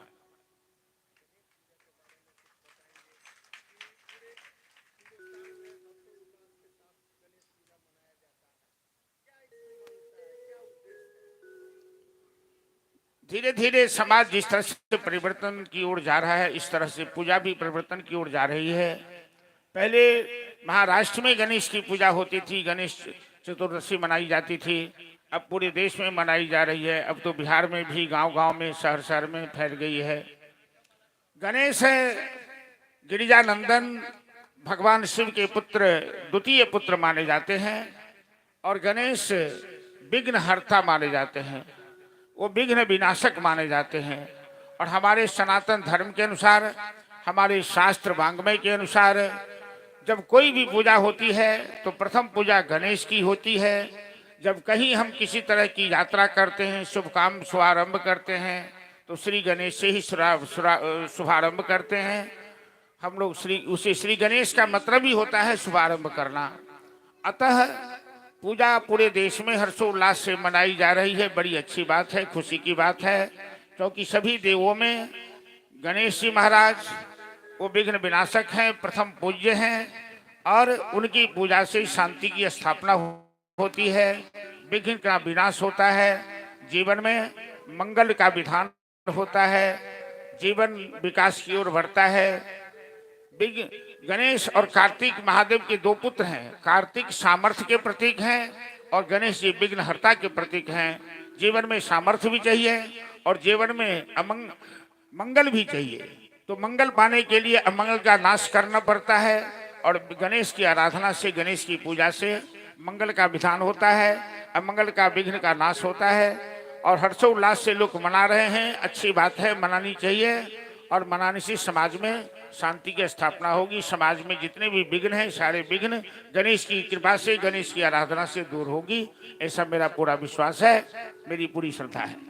धीरे धीरे समाज जिस तरह से परिवर्तन की ओर जा रहा है, इस तरह से पूजा भी परिवर्तन की ओर जा रही है। पहले महाराष्ट्र में गणेश की पूजा होती थी, गणेश चतुर्दशी मनाई जाती थी, अब पूरे देश में मनाई जा रही है। अब तो बिहार में भी गांव-गांव में, शहर-शहर में फैल गई है। गणेश है गिरिजानंदन, भगवान शिव के पुत्र, द्वितीय पुत्र माने जाते हैं, और गणेश विघ्नहर्ता माने जाते हैं, वो विघ्न विनाशक माने जाते हैं। और हमारे सनातन धर्म के अनुसार, हमारे शास्त्र वांग्मय के अनुसार, जब कोई भी पूजा होती है तो प्रथम पूजा गणेश की होती है। जब कहीं हम किसी तरह की यात्रा करते हैं, शुभ काम शुभारंभ करते हैं, तो श्री गणेश से ही शुभारंभ करते हैं हम लोग। उसे श्री गणेश का मतलब ही होता है शुभारंभ करना। अतः पूजा पूरे देश में हर्षोल्लास से मनाई जा रही है, बड़ी अच्छी बात है, खुशी की बात है, क्योंकि सभी देवों में गणेश जी महाराज वो विघ्न विनाशक हैं, प्रथम पूज्य हैं, और उनकी पूजा से शांति की स्थापना होती है, विघ्न का विनाश होता है, जीवन में मंगल का विधान होता है, जीवन विकास की ओर बढ़ता है। गणेश और कार्तिक महादेव के दो पुत्र हैं। कार्तिक सामर्थ्य के प्रतीक हैं और गणेश जी विघ्नहर्ता के प्रतीक हैं। जीवन में सामर्थ्य भी चाहिए और जीवन में मंगल भी चाहिए। तो मंगल पाने के लिए अमंगल का नाश करना पड़ता है, और गणेश की आराधना से, गणेश की पूजा से मंगल का विधान होता है, अमंगल का, विघ्न का नाश होता है। और हर्षोल्लास से लोग मना रहे हैं, अच्छी बात है, मनानी चाहिए, और मनाने से समाज में शांति की स्थापना होगी। समाज में जितने भी विघ्न हैं, सारे विघ्न गणेश की कृपा से, गणेश की आराधना से दूर होगी, ऐसा मेरा पूरा विश्वास है, मेरी पूरी श्रद्धा है।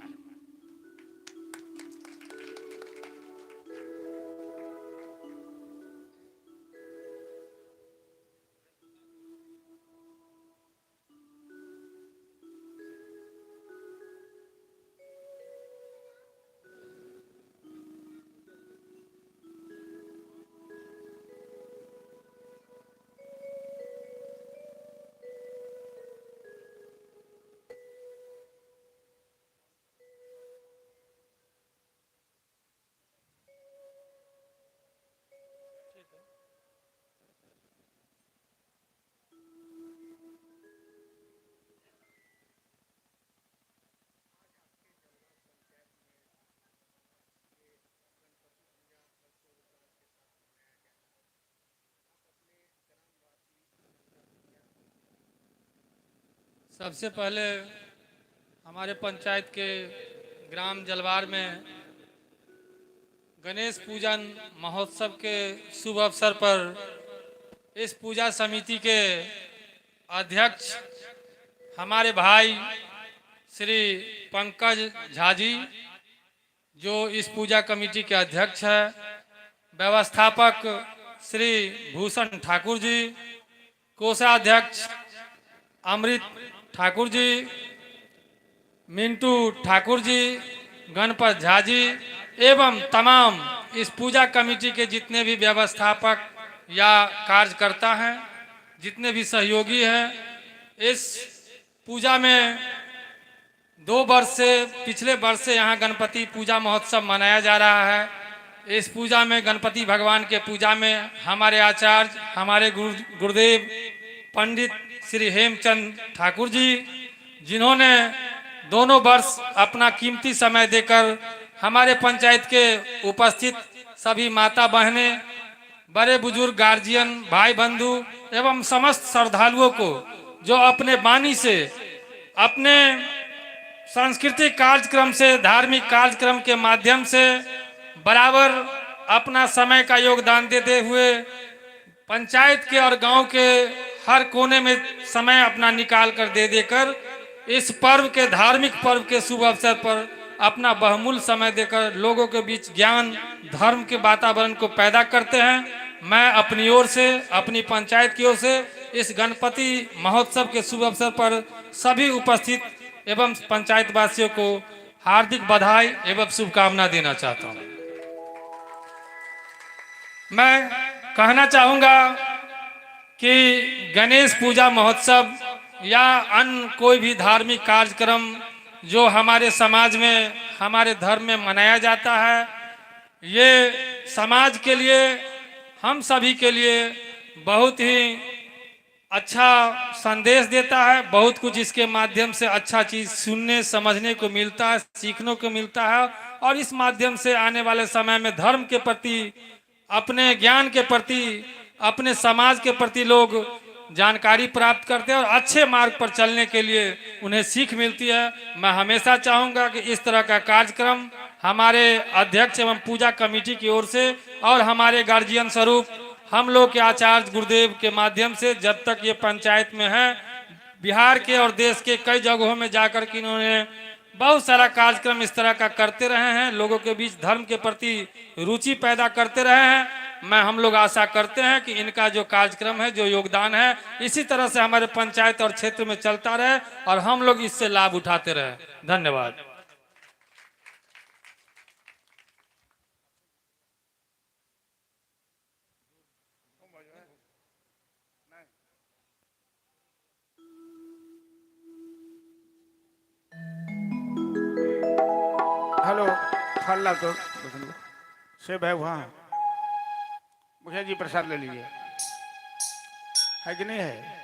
सबसे पहले हमारे पंचायत के ग्राम जलवार में गणेश पूजन महोत्सव के शुभ अवसर पर इस पूजा समिति के अध्यक्ष हमारे भाई श्री पंकज झा जी, जो इस पूजा कमेटी के अध्यक्ष हैं, व्यवस्थापक श्री भूषण ठाकुर जी, कोषाध्यक्ष अमृत ठाकुर जी, मिंटू ठाकुर जी, गणपत झा जी एवं तमाम इस पूजा कमेटी के जितने भी व्यवस्थापक या कार्यकर्ता हैं, जितने भी सहयोगी हैं, इस पूजा में 2 वर्ष से, पिछले वर्ष से यहाँ गणपति पूजा महोत्सव मनाया जा रहा है। इस पूजा में गणपति भगवान के पूजा में हमारे आचार्य, हमारे गुरुदेव पंडित श्री हेमचंद ठाकुर जी, जिन्होंने दोनों वर्ष अपना कीमती समय देकर हमारे पंचायत के उपस्थित सभी माता बहनें, बड़े बुजुर्ग, गार्जियन, भाई बंधु एवं समस्त श्रद्धालुओं को जो अपने वाणी से, अपने सांस्कृतिक कार्यक्रम से, धार्मिक कार्यक्रम के माध्यम से बराबर अपना समय का योगदान देते हुए पंचायत के और गांव के हर कोने में समय अपना निकाल कर दे देकर इस पर्व के, धार्मिक पर्व के शुभ अवसर पर अपना बहुमूल्य समय देकर लोगों के बीच ज्ञान, धर्म के वातावरण को पैदा करते हैं। मैं अपनी ओर से, अपनी पंचायत की ओर से इस गणपति महोत्सव के शुभ अवसर पर सभी उपस्थित एवं पंचायत वासियों को हार्दिक बधाई एवं शुभकामना देना चाहता हूँ। मैं कहना चाहूँगा कि गणेश पूजा महोत्सव या अन्य कोई भी धार्मिक कार्यक्रम जो हमारे समाज में, हमारे धर्म में मनाया जाता है, ये समाज के लिए, हम सभी के लिए बहुत ही अच्छा संदेश देता है। बहुत कुछ इसके माध्यम से अच्छा चीज़ सुनने समझने को मिलता है, सीखने को मिलता है और इस माध्यम से आने वाले समय में धर्म के प्रति, अपने ज्ञान के प्रति, अपने समाज के प्रति लोग जानकारी प्राप्त करते हैं और अच्छे मार्ग पर चलने के लिए उन्हें सीख मिलती है। मैं हमेशा चाहूँगा कि इस तरह का कार्यक्रम हमारे अध्यक्ष एवं पूजा कमेटी की ओर से और हमारे गार्जियन स्वरूप हम लोग के आचार्य गुरुदेव के माध्यम से जब तक ये पंचायत में है, बिहार के और देश के कई जगहों में जाकर के इन्होंने बहुत सारा कार्यक्रम इस तरह का करते रहे हैं, लोगों के बीच धर्म के प्रति रुचि पैदा करते रहे हैं। मैं हम लोग आशा करते हैं कि इनका जो कार्यक्रम है, जो योगदान है, इसी तरह से हमारे पंचायत और क्षेत्र में चलता रहे और हम लोग इससे लाभ उठाते रहे। धन्यवाद। हेलो, फल ला तो सेब है वहाँ, मुखिया जी प्रसाद ले लीजिए, है कि नहीं है?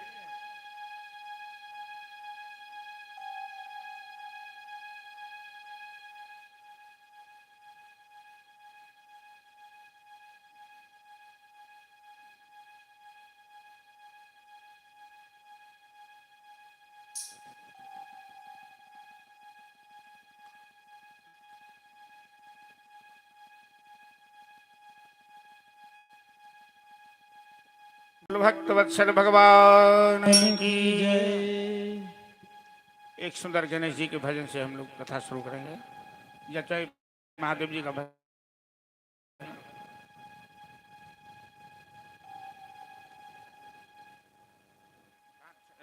भक्त वत्सल भगवान की जय। एक सुंदर गणेश जी के भजन से हम लोग कथा शुरू करेंगे, या चाहे महादेव जी का भजन।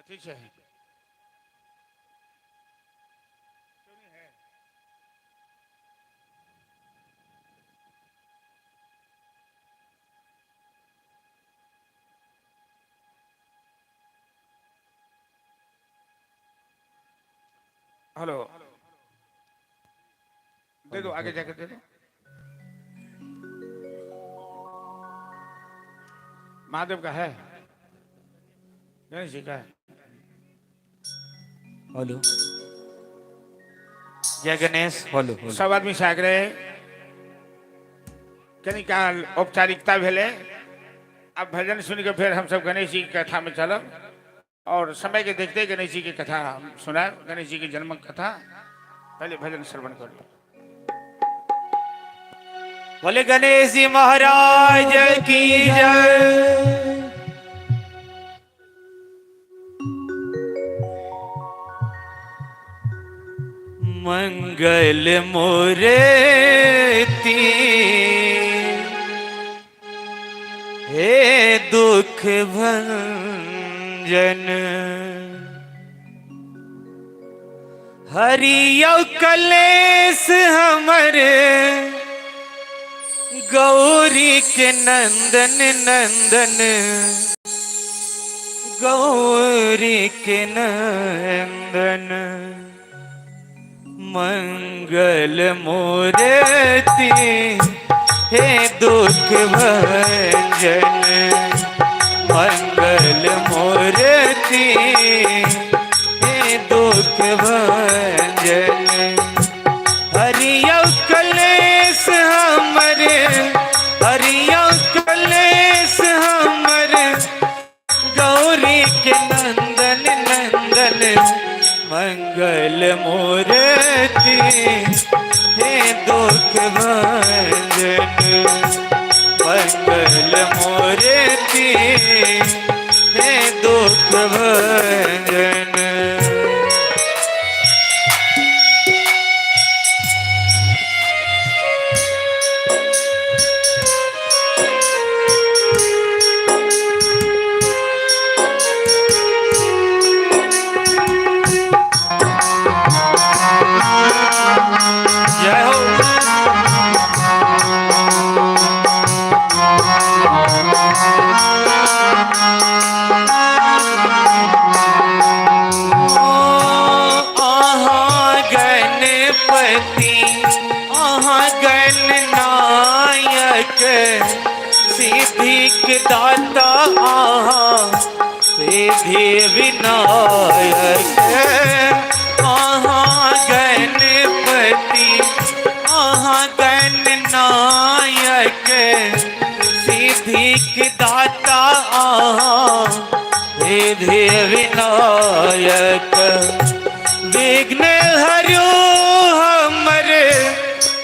ठीक है, हेलो, दे दो, आगे जाकर दे दो। महादेव का है, गणेश जी का है। हेलो, जय गणेश। हेलो, सब आदमी से आग्रह है, कनी काल औपचारिकता भेले, अब भजन सुन के फिर हम सब गणेश जी की कथा में चलब। और समय के देखते गणेश जी की कथा हम सुनाए, गणेश जी की जन्म कथा। पहले भजन श्रवण कर लो। बोले गणेश जी महाराज की जय। मंगल मूर्ति हे दुख भंजन, हरियो कलेश हमर, गौरी के नंदन नंदन, गौरी के नंदन। मंगल मूर्ति हे दुख भंजन, मंगल मूर्ति हे दुख भंजन। हरियो कलेश हमर, हरियो कलेश हमर, गौरी के नंदन नंदन। मंगल मूर्ति हे दुख भंजन, मंगल मूर्ति हे दुख भंजन। जय हो। आहा गणपति आहा गणनायक, सिद्धिक दाता आहा सिद्धि विनायक। आहा गणपति आहा गणनायक, सिद्धिक दाता आहा सिद्धि विनायक। विघ्न हरो हमर,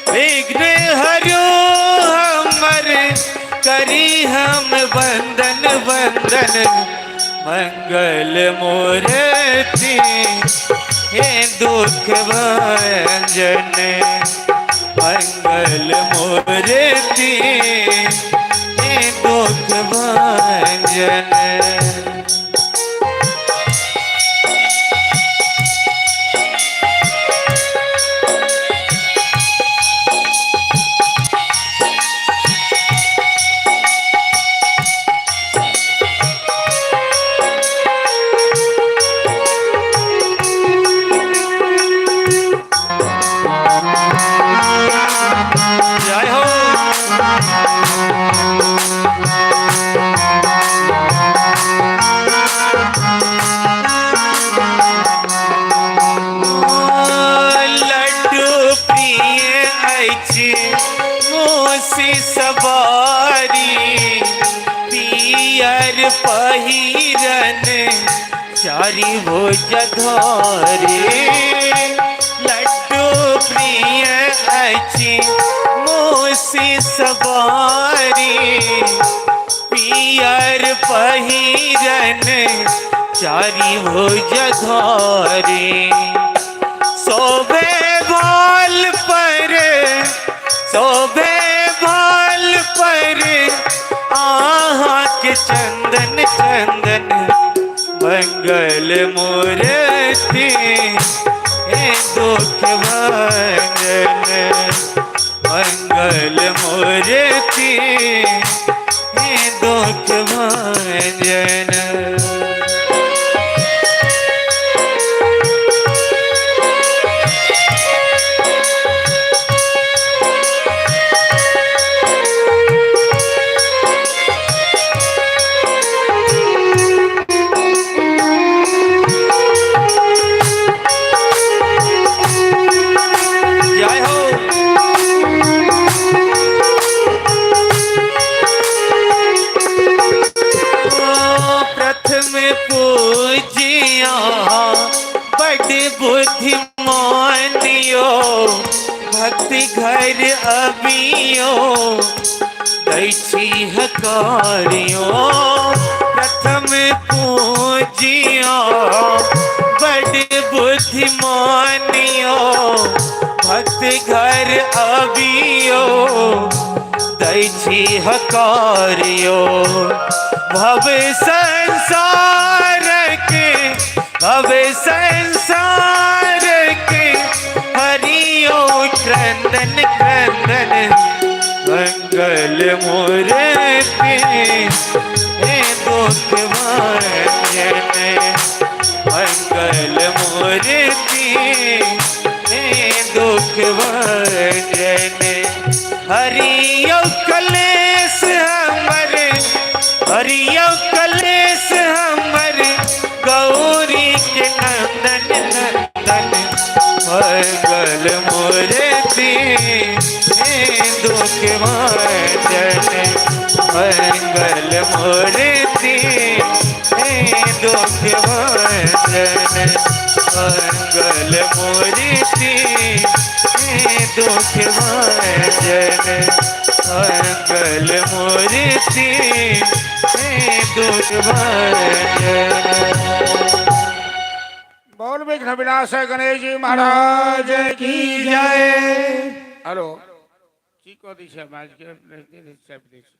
विघ्न हरो हमर, करी हम वंदन वंदन। मंगल मूर्ति हे दुख भंजन, मंगल मूर्ति हे दुख भंजन। जय हो। लड्डू प्रिय अछि मोसी सवारी, पियर पहिरन चारि भुज धारी। लड्डू प्रिय अछि मोसी सवारी, पियर पहिरन चारि भुज धारी। शोभे भाल पर, शोभे भाल पर आहा के चंदन चंदन। मंगल मूर्ति हे दुख भंजन, मंगल मूर्ति हे दुख भंजन। जय हो। प्रथम पूजिया बड़ बुद्धिमानियो, भक्ति घर अबियो दै छी हकारियो। प्रथम पूजिया बड़ बुद्धिमानियो, भक्त घर अबियो दै छी हकारियो। भव संसार के, भव संसार के हरियो क्रंदन क्रंदन, मंगल मूर्ति हे दुख भंजन, मंगल मूर्ति हे दुख भंजन। हरियो कलेश हमर, हरियो कलेश हमर, गौरी के नंदन नंदन, मंगल मूर्ति हे दुख भंजन, मंगल मूर्ति हे दुख भंजन, मंगल मूर्ति हे दुख भंजन, मंगल मूर्ति हे दुख भंजन। बोल विघ्न विनाश गणेश जी महाराज की जय। हेलो, की कह दै छै आवाज के चापि दै छै।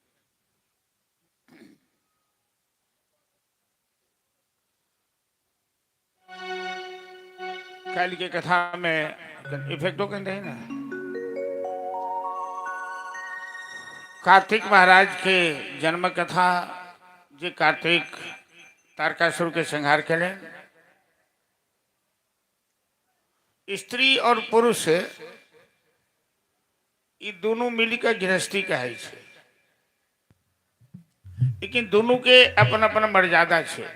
काल्हि के कथा में इफेक्टो कनि रहै ने। कार्तिक महाराज के जन्म कथा, जे कार्तिक तारकासुर के संहार केलनि। स्त्री और पुरुष ई दुनू मिलकर गृहस्थी कहै छै, लेकिन दुनू के अपन अपन मर्यादा छै।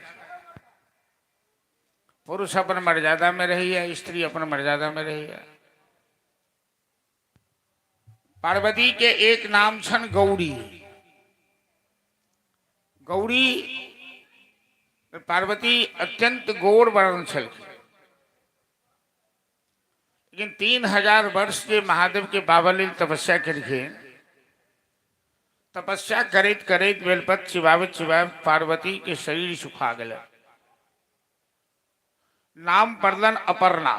पुरुष अपन मर्यादा में रहैया, स्त्री अपन मर्यादा में रहैया। पार्वती के एक नाम छन गौरी। गौरी पार्वती अत्यंत गोर वर्ण छलखिन, लेकिन 3000 वर्ष जे महादेव के बाबा लेल तपस्या केलखिन, तपस्या करैत करैत बेलपत्र चिबाबैत चिबाबैत पार्वती के शरीर सुखा गेल। नाम पड़लन अपर्णा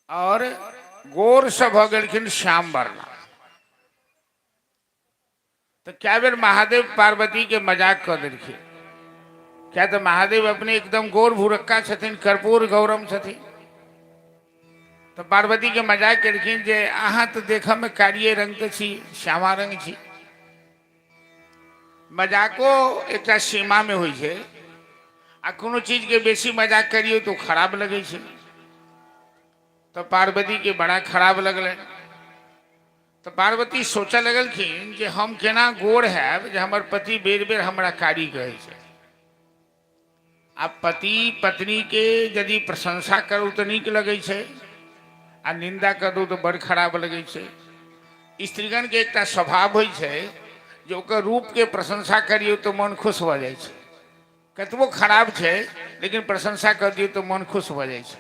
और गोर से भऽ गेलखिन श्याम वर्णा। तऽ कए बेर महादेव पार्वती के मजाक कऽ देलखिन, क्या तऽ महादेव अपने एकदम गोर भूरक्का छथिन, कर्पूर गौरम छथिन। तऽ पार्वती के मजाक केलखिन जे अहाँ तऽ देखऽ में कारिये रंग के छी, श्यामा रंग छी। मजाको एकटा सीमा में होइ छै, आ कोनो चीज के बेसी मजाक करियौ तऽ ओ खराब लगै छै। तऽ पार्वती के बड़ा खराब लगलनि। तऽ पार्वती सोचऽ लगलखिन जे हम केना गोर हैब जे हमर पति बेर बेर हमरा कारी कहै छै। आ पति पत्नी के यदि प्रशंसा करू तऽ नीक लगै छै, आ निंदा करू तऽ बड़ खराब लगै छै। स्त्रीगण के एकटा स्वभाव होइ छै जे ओकर रूप के प्रशंसा करियौ तऽ मन खुश भऽ जाइ छै। कतबो खराब छै लेकिन प्रशंसा कऽ दियौ तऽ मन खुश भऽ जाइ छै।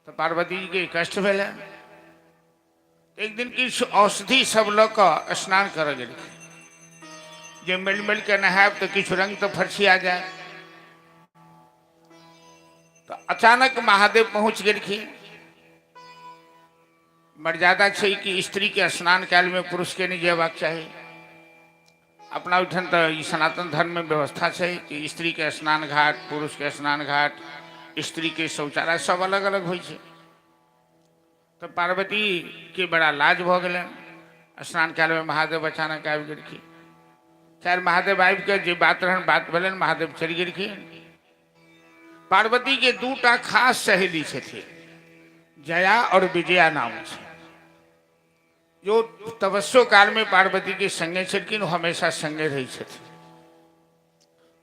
तऽ पार्वती जी के कष्ट भेलनि। एक दिन किछु औषधि सब लऽ कऽ स्नान करऽ गेलखिन, जे मिल मिल के नहायब तऽ किछु रंग तऽ फरसिया जाय। तऽ अचानक महादेव पहुँच गेलखिन। मर्यादा छै कि स्त्री के स्नान काल में पुरुष के नहीं जेबाक चाही। अपना ओहिठाम तऽ ई सनातन धर्म में व्यवस्था छै कि स्त्री के स्नान घाट, पुरुष के स्नान घाट, स्त्री के शौचालय सब अलग अलग होइ छै। तऽ पार्वती के बड़ा लाज भऽ गेलनि। स्नान कालमे महादेव अचानक आबि गेलखिन। खैर महादेव आबि कऽ जे बात रहनि बात भेलनि, महादेव चलि गेलखिन। पार्वती के दूटा खास सहेली छथिन, जया और विजया नाम छै। जो तपस्यो काल में पार्वती के संगे छलखिन, ओ हमेशा संगे रहै छथिन।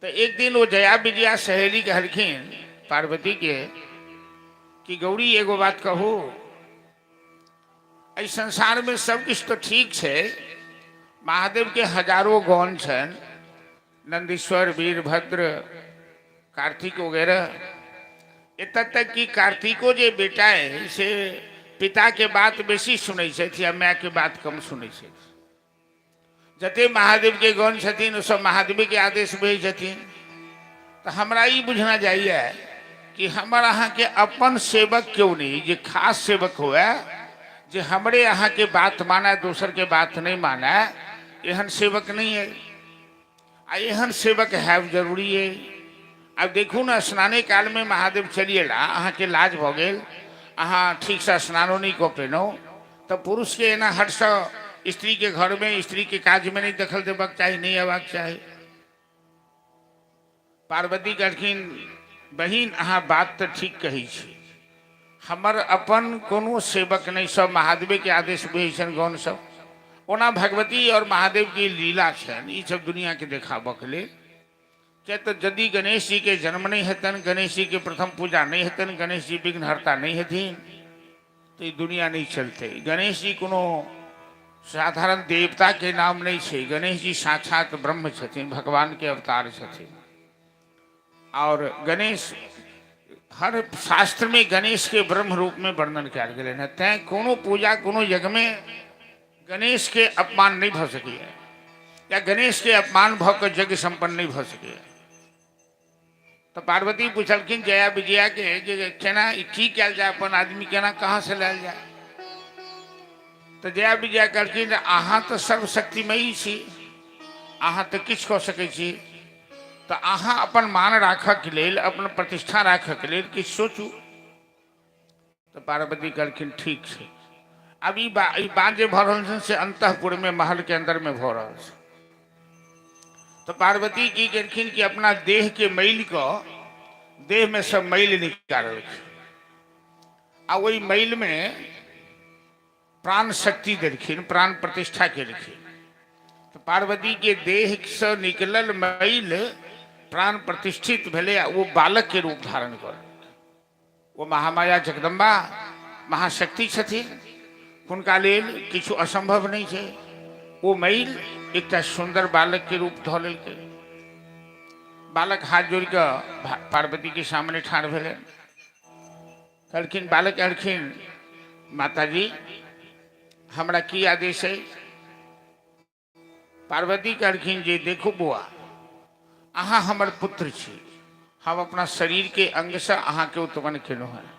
तऽ एक दिन ओ जया विजया सहेली कहलखिन पार्वती के कि गौरी एगो बात कहू, एहि संसार में सब किछु तऽ ठीक छै, महादेव के हजारो गण छनि, नंदीश्वर, वीरभद्र, कार्तिक वगैरह। एतऽ तक कि कार्तिको जे बेटा है से पिता के बात बेसी सुनै छथि आ माय के बात कम सुनै छथि। जते महादेव के गण छथिन ओ सब महादेव के आदेश बुझै छथिन। तऽ हमरा ई बुझना जाइए कि हमर अहाँके अपन सेवक क्यों नहीं, जे खास सेवक हुए, जे हमरे अहाँके बात माने, दोसर के बात नहीं माने, एहन सेवक नहीं है। आ एहन सेवक हैब जरूरी है। आब देखू ने, स्नाने कालमे महादेव चलि अयला, अहाँके लाज भऽ गेल, अहाँ ठीकसँ स्नानो नहि कऽ पेलहुँ, तऽ पुरुषके एना हटसँ स्त्रीके घरमे स्त्रीके काजमे नहि दखल देबाक चाही, नहि अयबाक चाही। पार्वती कहलखिन, बहिन अहाँ बात तऽ ठीक कहै छी, हमर अपन कोनो सेवक नहि, सब महादेवेके आदेश बुझै छनि गौण सब। ओना भगवती और महादेवके लीला छनि ई सब दुनियाके देखाबऽके लेल। किया तऽ यदि गणेश जी के जन्म नहि हेतनि, गणेश जी के प्रथम पूजा नहि हेतनि, गणेश जी विघ्नहर्ता नहि हेथिन, तऽ ई दुनिया नहि चलतै। गणेश जी कोनो साधारण देवता के नाम नहि छै, गणेश जी साक्षात ब्रह्म छथिन, भगवान के अवतार छथिन। और गणेश हर शास्त्र में गणेश के ब्रह्म रूप में वर्णन कयल गेलै हँ। तैं कोनो पूजा कोनो यज्ञ में गणेश के अपमान नहीं भऽ सकैए, या गणेश के अपमान भऽ कऽ यज्ञ सम्पन्न नहीं भऽ सकैए। तऽ पार्वती पुछलखिन जया विजया के जे केना की कयल जाय, अपन आदमी केना कहाँ से लायल जाय। तऽ जया विजया कहलखिन, अहाँ तऽ सर्वशक्तिमयी छी, अहाँ तऽ किछु कऽ सकै छी, तऽ अहाँ अपन मान राखऽके लेल, अपन प्रतिष्ठा राखऽके लेल किछु सोचू। तऽ पार्वती कहलखिन ठीक छै। आब ई ई बात जे भऽ रहल छै से अंतःपुरमे महलके अन्दरमे भऽ रहल छै। तऽ पार्वती की केलखिन कि अपना देहके मैल कऽ देहमे सँ मैल निकाललखिन आ ओहि मैलमे प्राण शक्ति देलखिन, प्राण प्रतिष्ठा केलखिन। तऽ पार्वती के देह से निकलल मैल प्राण प्रतिष्ठित भेलै आ ओ बालक के रूप धारण कर। ओ महामाया जगदम्बा महाशक्ति छथिन, हुनका लेल किछु असंभव नहि छै। ओ मैल एकटा सुन्दर बालक के रूप धऽ लेलकै। बालक हाथ जोड़ि कऽ पार्वती के सामने ठाढ़ भेलै। कहलखिन, बालक कहलखिन, माताजी हमरा की आदेश है? पार्वती कहलखिन जे देखू बौआ, अहाँ हमर पुत्र छी, हम अपना शरीर के अंगसँ अहाँके उत्पन्न केलहुँ हेँ।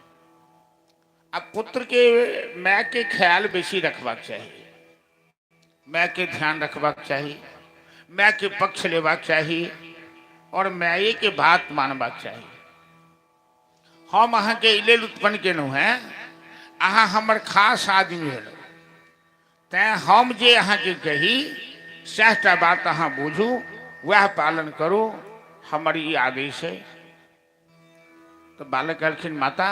आ पुत्र के माय के ख्याल बेसी रखबाक चाही, माय के ध्यान रखबाक चाही, माय के पक्ष लेबाक चाही और माये के बात मानबाक चाही। हम अहाँके एहि लेल उत्पन्न केलहुँ हेँ, अहाँ हमर खास आदमी भेलहुँ, तैँ हम जे अहाँके कही सएहटा बात अहाँ बुझू, वएह पालन करू, हमर ई आदेश है। तऽ बालक कहलखिन, माता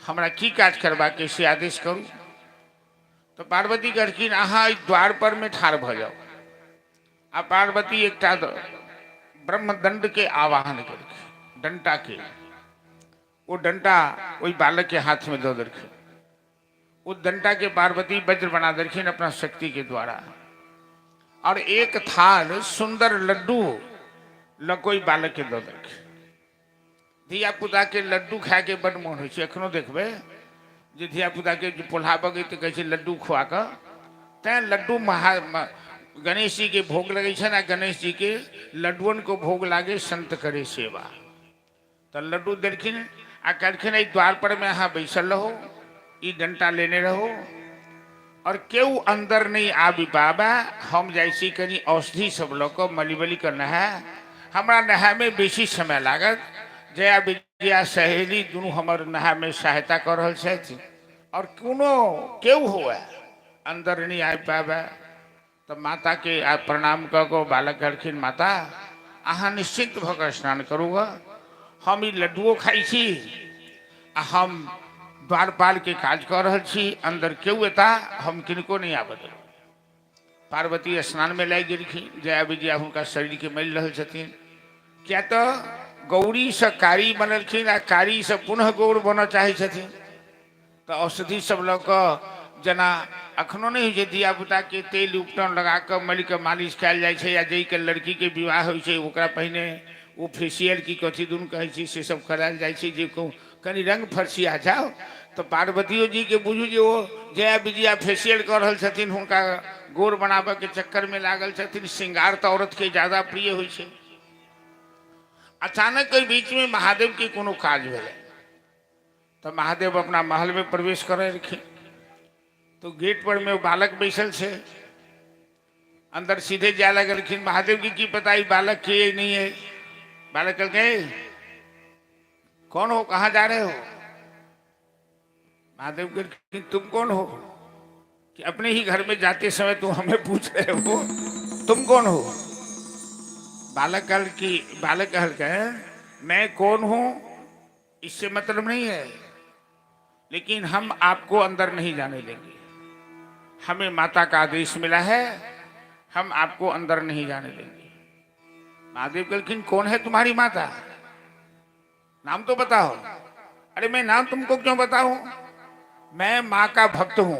हमरा की काज करबाक से आदेश करू। तऽ पार्वती कहलखिन, अहाँ एहि द्वार पर मे ठाढ़ भऽ जाउ। आ पार्वती एकटा ब्रह्मदंड के आवाहन केलखिन, डंटा के। ओ डंटा ओहि बालक के हाथ में दऽ देलखिन। ओ डंटा के पार्वती वज्र बना देलखिन अपना शक्ति के द्वारा, और एक थाल सुंदर लड्डू लऽ कोई बालक के दऽ देलखिन। धिया पुता के लड्डू खाय के बड मोन होइ छै। एखनो देखबै जे धिया पुता के जे पोल्हाबऽ गई तऽ कहै छै लड्डू खुआ कऽ। तैं लड्डू महा गणेश जी के भोग लगै छनि आ गणेश जी के लड्डुअन को भोग लागे संत करे सेवा। तऽ लड्डू देलखिन आ कहलखिन, एहि द्वार पर में अहाँ बैसल रहू, ई डंटा लेने रहू और केओ अंदर नहीं आबि पाबे। हम जाइ छी कनि औषधि सब लऽ कऽ मलि मलि कऽ नहाय, हमरा नहायमे बेसी समय लागत। जया विजया सहेली दुनू हमर नहायमे सहायता कऽ रहल छथि और कोनो केओ हुए अंदर नहीं आबि पाबे। तऽ माताके आ प्रणाम कऽ कऽ बालक कहलखिन, माता अहाँ निश्चिंत भऽ कऽ स्नान करू गऽ, हम ई लड्डुओ खाइ छी आ हम द्वारपालके काज कऽ रहल छी, अन्दर केओ एता हम किनको नहि आबऽ देब। पार्वती स्नानमे लागि गेलखिन। जया विजया हुनका शरीरके मलि रहल छथिन, किया तऽ गौरीसँ कारी बनलखिन आ कारीसँ पुनः गौर बनऽ चाहै छथिन। तऽ औषधि सब लऽ कऽ जेना अखनो नहि होइ छै, धियापुताके तेल उपटन लगा कऽ मलि कऽ मालिश कयल जाइ छै, या जाहिके लड़कीके विवाह होइ छै ओकरा पहिने ओ फेसियल की कथी दुनू कहै छै से सब करायल जाइ छै, जे कनि रंग फरसिया जाओ। तऽ पार्वतियो जीके बुझू जे ओ जया विजया फेसियल कऽ रहल छथिन, हुनका गोर बनाबऽके चक्करमे लागल छथिन। श्रृंगार तऽ औरतके ज्यादा प्रिय होइ छै। अचानक ओहि बीचमे महादेवके कोनो काज भेलै तऽ महादेव अपना महलमे प्रवेश करलखिन। तो गेट पर में बालक बैसल छै, अंदर सीधे जाय लगलखिन। महादेव की की पता ई बालक के नहीं है। बालक कहलकै, कौन हो, कहाँ जा रहे हो? महादेव कहलखिन, तुम कौन हो कि अपने ही घर में जाते समय तुम हमें पूछ रहे हो तुम कौन हो? बालक कहल की बालक कहलकै, मैं कौन हूं इससे मतलब नहीं है, लेकिन हम आपको अंदर नहीं जाने देंगे। हमें माता का आदेश मिला है, हम आपको अंदर नहीं जाने देंगे। महादेव कहलखिन, कौन है तुम्हारी माता, नाम तो बताओ। अरे मैं नाम तुमको क्यों बताऊं? मैं माँ का भक्त हूं,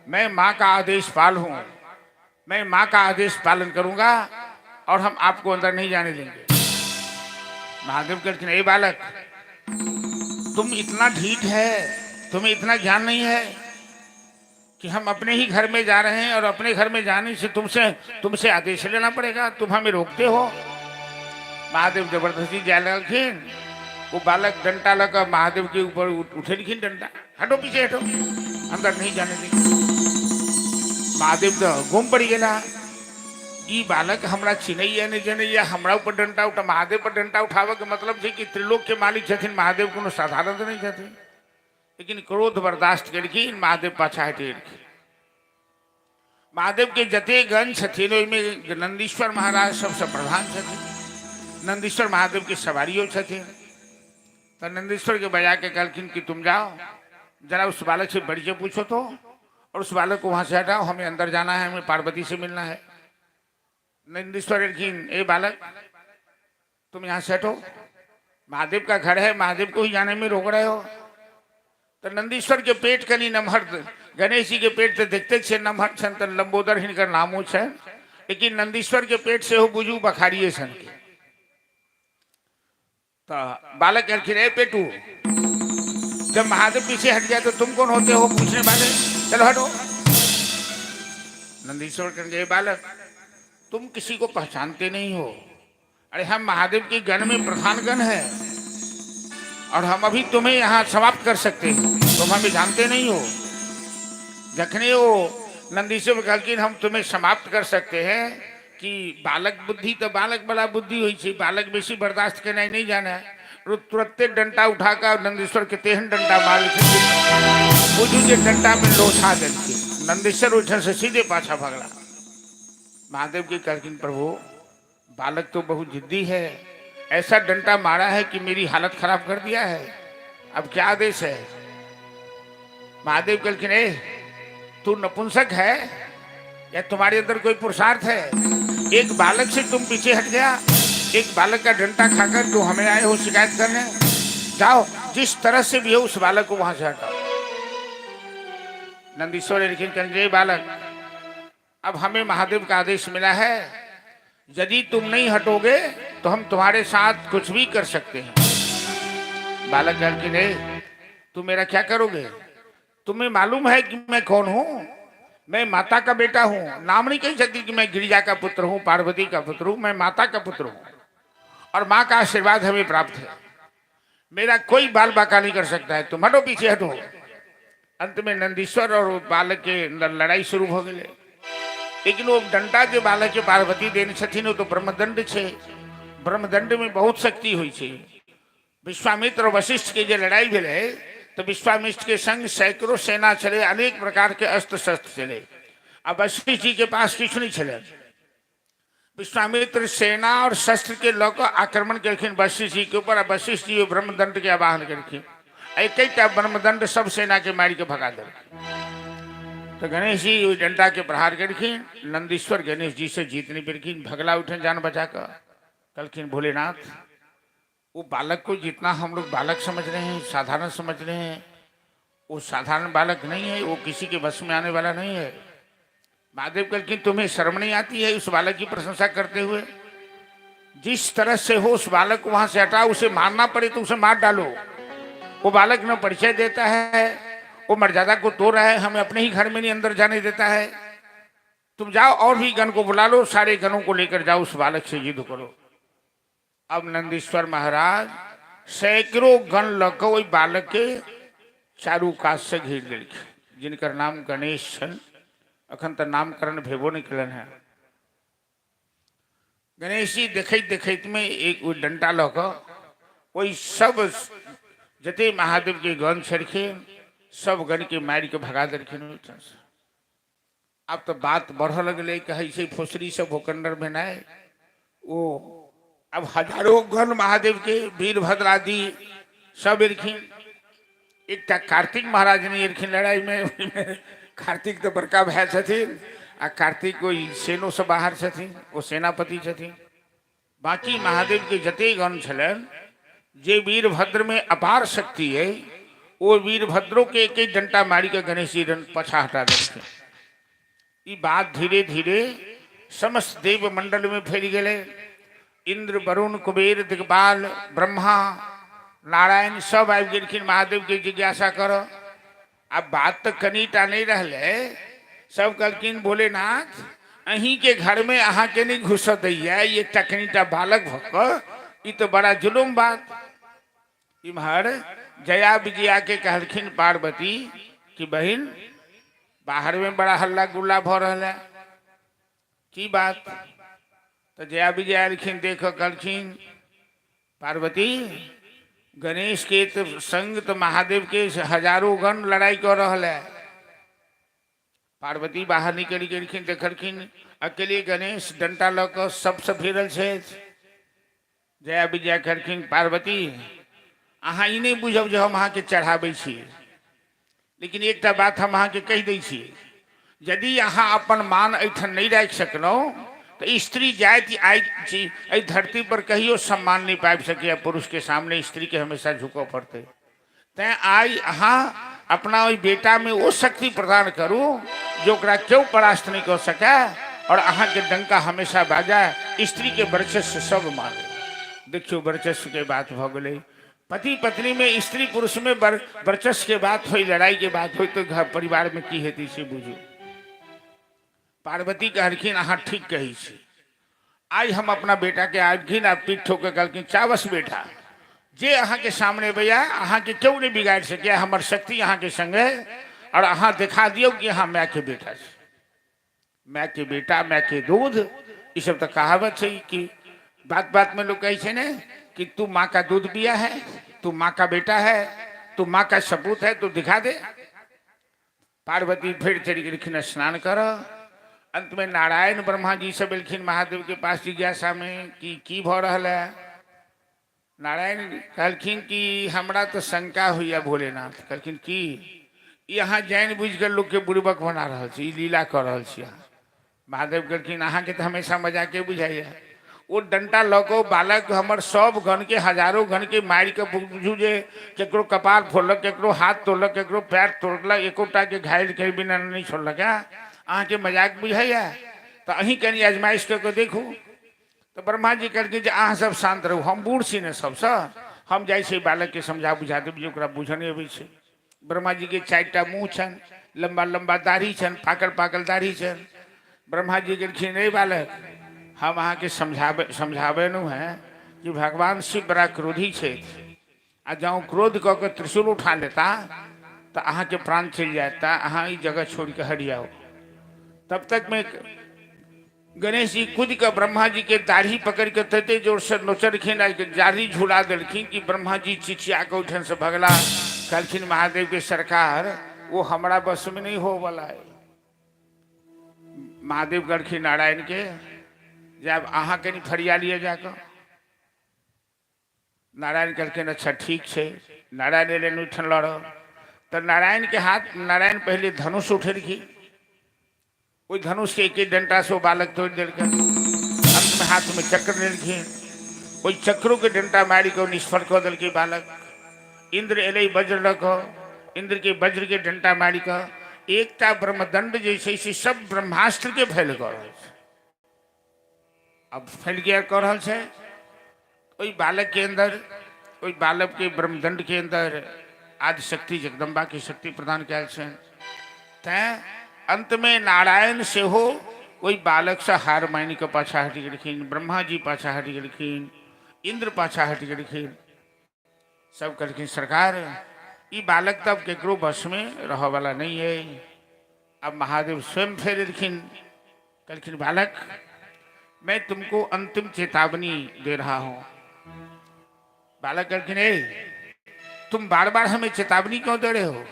मैं माँ का आदेश पाल हूं, मैं माँ का आदेश पालन करूंगा और हम आपको अंदर नहीं जाने देंगे। महादेव कहलखिन, ए बालक, तुम इतना ढीठ है, तुम्हें इतना ज्ञान नहीं है कि हम अपने ही घर में जा रहे हैं और अपने घर में जाने से तुमसे तुमसे आदेश लेना पड़ेगा, तुम हमें रोकते हो। महादेव जबरदस्ती जाय लगलखिन। वो बालक डंडा लगा महादेव के ऊपर उठेलखिन डंडा, हटो पीछे हटो, अंदर नहीं जाने देंगे। महादेव तो गुम पड़ गेला, ई बालक हमरा चिन्हैया नहि जनैया, हमरा ऊपर डंडा उठा। महादेव पर डंडा उठाबऽ के मतलब छै कि त्रिलोक के मालिक छथिन महादेव, कोनो साधारण तऽ नहि छथिन। लेकिन क्रोध बर्दाश्त केलखिन, महादेव पाछा हटि गेलखिन। महादेव के जते गण छथिन ओहिमे नंदीश्वर महाराज सबसँ प्रधान छथिन। नंदीश्वर महादेव के सवारियो छथिन। तो नंदीश्वर के बजा के कहलखिन कि तुम जाओ जरा उस बालक से परिचय पूछो तो, और उस बालक को वहां से हटाओ, हमें अंदर जाना है, हमें पार्वती से मिलना है। नंदीश्वर कहलखिन, ए बालक, तुम यहाँ से हटो, महादेव का घर है, महादेव को ही जाने में रोक रहे हो। तो नंदीश्वर के पेट कनी नमहर, गणेश जी के पेट तो देखते छे नमहर छन, तो लंबोदर हिनकर नामो छन, लेकिन नंदीश्वर के पेट से हो बुझू बखारिए सन के। तो बालक कहलखिन, ए पेटू, जब महादेव पीछे हट गया तो तुम कौन होते हो पूछने वाले, चलो हटो। नंदीश्वर कहेंगे, बालक, तुम किसी को पहचानते नहीं हो। अरे हम महादेव के गण में प्रधान गण है और हम अभी तुम्हें यहाँ समाप्त कर सकते हैं, तुम हमें जानते नहीं हो। जखने वो नंदीश्वर कहलखिन हम तुम्हें समाप्त कर सकते हैं, कि बालक बुद्धि तो बालक बड़ा बुद्धि होइ छै, बालक बेसी बर्दाश्त केनाइ नहि जाने है। तुरंते डंटा उठा कर नंदीश्वर के तेहन डंटा मारलखिन, बुझू जे डंटा में लोछा देलखिन। नंदीश्वर ओहिठाम से सीधे पाछा भगला। महादेव के कहलखिन, प्रभु, बालक तो बहुत जिद्दी है, ऐसा डंडा मारा है कि मेरी हालत खराब कर दिया है, अब क्या आदेश है? महादेव कहलखिन, ए तू नपुंसक है या तुम्हारे अंदर कोई पुरुषार्थ है? एक बालक से तुम पीछे हट गया, एक बालक का डंडा खाकर तुम हमें आए हो शिकायत करने। जाओ, जिस तरह से भी हो उस बालक को वहां से हटाओ। नंदीश्वर लेकिन कहेंगे, बालक, अब हमें महादेव का आदेश मिला है, यदि तुम नहीं हटोगे तो हम तुम्हारे साथ कुछ भी कर सकते हैं। बालक कहलखिन, नहीं, तुम मेरा क्या करोगे? तुम्हें मालूम है कि मैं कौन हूं? मैं माता का बेटा हूं। नाम नहीं कह सकती कि मैं गिरिजा का पुत्र हूं, पार्वती का पुत्र हूं, मैं माता का पुत्र हूं और माँ का आशीर्वाद हमें प्राप्त है। मेरा कोई बाल बाका नहीं कर सकता है, तुम हटो, पीछे हटो। अंत में नंदीश्वर और बालक के अंदर लड़ाई शुरू हो गई। लेकिन वो डंडा जे बालक के पार्वती देने छथिन, वो तो ब्रह्मदंड छे। ब्रह्मदंड में बहुत शक्ति हुई छे। विश्वामित्र और वशिष्ठ के जे लड़ाई भेलै तो विश्वामित्र के संग सैकड़ों सेना छलै, अनेक प्रकार के अस्त्र शस्त्र छलै, आ वशिष्ठ जी के पास किछु नहीं छलै। विश्वामित्र सेना और शस्त्र के लऽ कऽ आक्रमण केलखिन वशिष्ठ जी के ऊपर, आ वशिष्ठ जी ब्रह्मदंड के आवाहन केलखिन। एक ब्रह्मदंड सब सेना के मारि के भगा देलखिन। तो गणेश जी ओहि डंडा के प्रहार केलखिन, नंदीश्वर गणेश जी से जीत नहीं पेलखिन, भगला उठे जान बचा कऽ। कहलखिन, भोलेनाथ, वो बालक को जितना हम लोग बालक समझ रहे हैं, साधारण समझ रहे हैं, वो साधारण बालक नहीं है, वो किसी के वश में आने वाला नहीं है। महादेव कहलखिन तुम्हें शर्म नहीं आती है उस बालक की प्रशंसा करते हुए? जिस तरह से हो उस बालक को वहां से हटाओ, उसे मारना पड़े तो उसे मार डालो। वो बालक न परिचय देता है, वो मर्यादा को तोड़ रहा है, हमें अपने ही घर में नहीं अंदर जाने देता है। तुम जाओ और भी गण को बुला लो, सारे गणों को लेकर जाओ, उस बालक से युद्ध करो। अब नंदीश्वर महाराज सैकड़ों गण लग ओहि बालक के चारू कात से घेर लेलखिन, जिनकर नाम गणेश छनि। अखन तऽ नामकरण भेबो नहीं कलन है। गणेश जी देखैत देखैत में एक ओ डंटा लऽ कऽ ओहि सब जते महादेव के गण छलखिन सब गण के मारि के भगा देलखिन ओहिठामसँ। आब तऽ बात बढ़ऽ लगलै, कहै छै फुसरी सब भोकंडर भेनाइ। ओ आब हजारो गण महादेव के वीरभद्र आदि सब एलखिन। एकटा कार्तिक महाराज नहि एलखिन लड़ाइमे। कार्तिक तऽ बड़का भाय छथिन आ कार्तिक ओहि सेनोसँ बाहर छथिन, ओ सेनापति छथिन। बाँकी महादेवके जतेक गण छलनि, जे वीरभद्रमे अपार शक्ति अइ, ओ वीरभद्रोके एक एक डंटा मारि कऽ गणेश जी पाछा हटा देलखिन। ई बात धीरे धीरे समस्त देव मंडल में फैल गेलै। इंद्र, वरुण, कुबेर, दिग्पाल, ब्रह्मा, नारायण सब आबि गेलखिन महादेव के जिज्ञासा कर। आब बात तऽ कनिटा नहि रहलै। सब कहलखिन भोलेनाथ अहीं के घर में अहाँके नहि घुसऽ दैया ई एकटा कनिटा बालक भऽ कऽ, ई तऽ बड़ा जुलुम बात। इम्हर जया विजया के कहलखिन पार्वती कि बहिन बाहर में बड़ा हल्ला गुल्ला भऽ रहल है, की बात? तऽ जया विजया एलखिन, देख कहलखिन पार्वती गणेश के तो संग तो महादेव के हजारों गण लड़ाई कर रहल है। पार्वती बाहर निकलि गेलखिन, देखलखिन अकेले गणेश डंटा लऽ कऽ सबसँ भिड़ल छथि। जया विजया कहलखिन पार्वती अहाँ ई नहि बुझब जे हम अहाँके चढ़ाबै छी, लेकिन एकटा बात हम अहाँके कहि दै छी, यदि अहाँ अपन मान एहिठाम नहि राखि सकलहुँ तऽ स्त्री जाति आइ छी एहि धरती पर कहियो सम्मान नहि पाबि सकैए। पुरुषके सामने स्त्रीके हमेशा झुकऽ पड़तै। तैँ आइ अहाँ अपना ओहि बेटामे ओ शक्ति प्रदान करू जे ओकरा केओ परास्त नहि कऽ सकै और अहाँके डंका हमेशा बाजय। स्त्रीके वर्चस्व सब माने। देखियौ वर्चस्वके बात भऽ गेलै। पति पत्नी में स्त्री पुरुष में वर्चस्व के बात होई, लड़ाई के बात होई तो घर परिवार में की हेतै से बुझू। पार्वती कहलखिन अहाँ ठीक कहै छी, आइ हम अपना बेटा के आबखिन आ पीठ ठोक के कहलखिन चावस बेटा, जे अहाँके सामने भैया अहाँके केओ नहि बिगाड़ि सकैए, हमर शक्ति अहाँके संगे और अहाँ देखा दियौ कि अहाँ माय के बेटा छी। माय के बेटा माय के दूध, ई सब तऽ कहावत छै कि बात बात में लोग कहै छै ने कि तू माँ का दूध पिया है, तू माँ का बेटा है, तू माँ का सपूत है, तू दिखा दे। पार्वती फिर चलि गेलखिन स्नान कर। अंत में नारायण ब्रह्मा जी सब एलखिन महादेव के पास जिज्ञासा में कि की भऽ रहल है। नारायण कहलखिन कि हमरा तऽ शंका होइए भोलेनाथ। कहलखिन की? ई अहाँ जानि बुझि कऽ लोकके बुड़बक बना रहल छी, ई लीला कऽ रहल छी अहाँ। महादेव कहलखिन अहाँके तऽ हमेशा मजाके बुझाइए। ओ डंटा लऽ कऽ ओ बालक हमर सब गणके हजारो गणके मारि कऽ बुझू जे केकरो कपार फोड़लक, केकरो हाथ तोड़लक, केकरो पैर तोड़लक, एकोटाके घायल के बिना नहि छोड़लक। है अहाँके मजाक बुझाइए? तऽ अहीं कनि आजमाइश कऽ कऽ देखू। तऽ ब्रह्मा जी कहलखिन जे अहाँ सब शान्त रहू, हम बूढ़ छी ने सबसँ, हम जाइ छी बालकके समझा बुझा देब जे ओकरा बुझऽ नहि अबै छै। ब्रह्मा जी के 4टा मुँह छनि, लम्बा लम्बा दाढ़ी छनि, पाकल पाकल दाढ़ी छनि। ब्रह्मा जी कहलखिन रे बालक, हम अहाँके समझाबै नु है कि भगवान शिव बड़ा क्रोधी छथि आ जँ क्रोध कऽ के त्रिशूल उठा लेता तऽ अहाँके प्राण चलि जायत, तऽ अहाँ ई जगह छोड़ि कऽ हटि जाउ। तब तक में गणेश जी कूद कऽ ब्रह्मा जी के दाढ़ी पकड़ के तते जोर से नोचलखिन आ दाढ़ी झुला देलखिन कि ब्रह्मा जी चिचिया कऽ ओहिठाम से भगला। कहलखिन महादेव के सरकार वो हमरा बस में नहीं हो वाला है। महादेव कहलखिन नारायण के जब अहाँ कनि फरिया लिअ जाकऽ। नारायण कहलखिन अच्छा ठीक छै। नारायण एलनि ओहिठाम लड़ऽ तऽ नारायण के हाथ नारायण पहिले धनुष उठेलखिन, ओहि धनुष के एक डंटा से ओ बालक तोड़ि देलकै। अंत में हाथ में चक्र लेलखिन, ओहि चक्रो के डंटा मारि कऽ निष्फल कऽ देलकै बालक। इंद्र एलै वज्र लऽ कऽ, इंद्र के वज्र के डंटा मारि कऽ एकटा ब्रह्मदंड जे छै से सब ब्रह्मास्त्र के फैल कऽ रहल छै। अब फैल गया कऽ रहल छै। ओहि बालक के अंदर, ओहि बालक के ब्रह्मदंड के अंदर आदिशक्ति जगदम्बा के शक्ति प्रदान कयल छनि। तैं अंत में नारायण सेहो ओहि बालक से हार मानि कऽ पाछा हटि गेलखिन, ब्रह्मा जी पाछा हटि गेलखिन, इंद्र पाछा हटि गेलखिन। सब कहलखिन सरकार ई बालक तब केकरो बस में रहऽ वाला नहीं है। अब महादेव स्वयं फेर एलखिन, कहलखिन बालक मैं तुमको अंतिम चेतावनी दे रहा हूं। बालक कहलखिन ए तुम बार बार हमें चेतावनी क्यों दे रहे हो?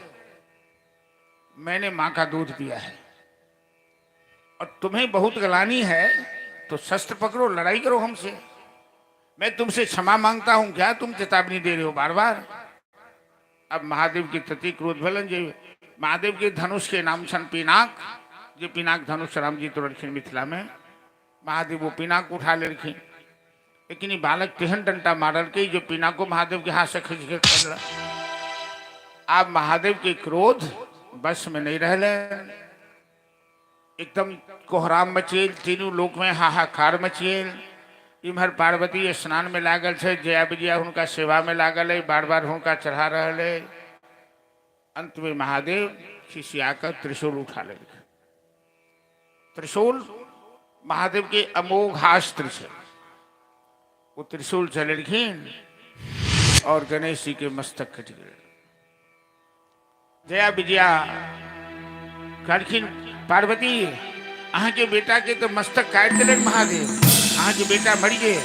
मैंने माँ का दूध पिया है और तुम्हें बहुत गलानी है तो शस्त्र पकड़ो, लड़ाई करो हमसे। मैं तुमसे क्षमा मांगता हूं, क्या तुम चेतावनी दे रहे हो बार बार? अब महादेव के प्रति क्रोध भेलन जे महादेव के धनुष के नाम छन पिनाक, जे पिनाक धनुष राम जी तोड़लखिन मिथिला में, महादेव वो पिनाक उठा लेलखिन। लेकिन ई बालक तेहन डंटा मारलकै जो पिनाको महादेव के हाथ से खींच के खसलक। आब महादेव के क्रोध बस में नहीं रहले, एकदम कोहराम मचेल, तीनू लोक में हाहाकार मचेल। इम्हर पार्वती स्नान में लागल छै, जया विजया हुनका सेवा में लागल है, बार बार हुनका चढ़ा रहल है। अंत में महादेव खिसिया कर त्रिशूल उठा लेलखिन। त्रिशूल महादेव के अमोघास्त्र छै, वो त्रिशूल चलेलखिन और गणेश जी के मस्तक कटि गेल। जया विजया कहलखिन पार्वती अहाँके बेटा के तो मस्तक काटि देलक महादेव, अहाँके बेटा मरि गेल।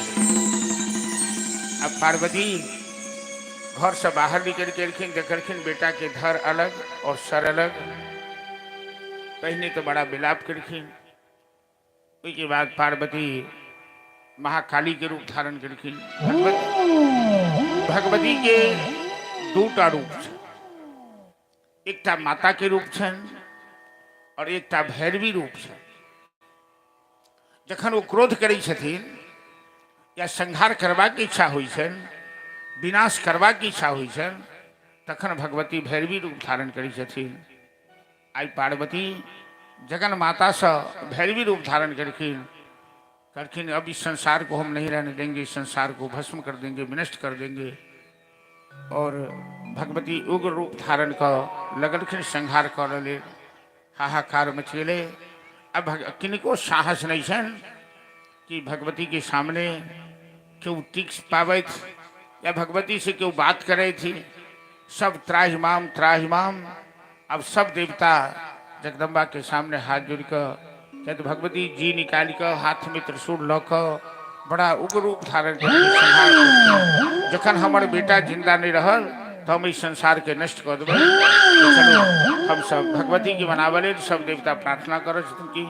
अब पार्वती घर से बाहर निकल के एलखिन, देखलखिन बेटा के धर अलग और सर अलग। पहिने तो बड़ा विलाप केलखिन, ओहिके बाद पार्वती महाकाली के रूप धारण केलखिन। भगवती के दूटा रूप छै, एकटा माता के रूप छनि और एकटा भैरवी रूप छनि। जखन ओ क्रोध करै छथिन या संहार करबाक इच्छा होइ छनि, विनाश करबाक इच्छा होइ छनि, तखन भगवती भैरवी रूप धारण करै छथिन। आइ पार्वती जगन माता से भैरवी रूप धारण केलखिन, कहलखिन अब इस संसार को हम नहीं रहने देंगे, इस संसार को भस्म कर देंगे, विनष्ट कर देंगे। और भगवती उग्र रूप धारण कऽ लगलखिन संहार करऽ लेल, हाहाकार मचि गेलै। अब किनको साहस नहीं छनि कि भगवती के सामने केओ टिक पाबथि या भगवती से केओ बात करथि। सब त्राहिमाम त्राहिमाम। अब सब देवता जगदम्बा के सामने हाथ जोड़ कऽ कहते भगवती जी निकालि कऽ हाथ में त्रिशूल लऽ कऽ बड़ा उग्र रूप धारण करके संहार केलखिन। जखन हमर बेटा जिंदा नहीं रहल तऽ हम एहि संसार के नष्ट कऽ देबै। तऽ चलू हम सब भगवती के मनाबऽ लेल सब देवता प्रार्थना करै छथिन कि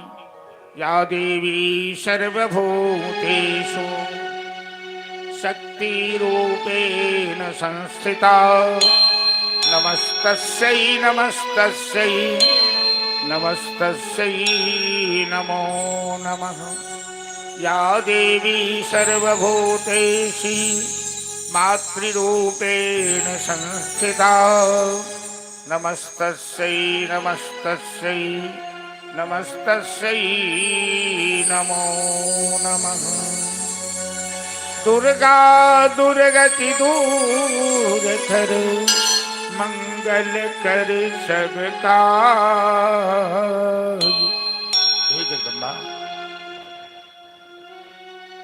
या देवी सर्वभूतेषु शक्ति रूपेण संस्थिता नमस्तस्यै नमस्तस्यै नमस्तस्यै नमो नमः। या देवी सर्वभूतेषु मातृरूपेण संस्थिता नमस्तस्यै नमस्तस्यै नमस्तस्यै नमो नमः। दुर्गा दुर्गति दूर कर मंगल कर सब काज। हे जगदम्बा,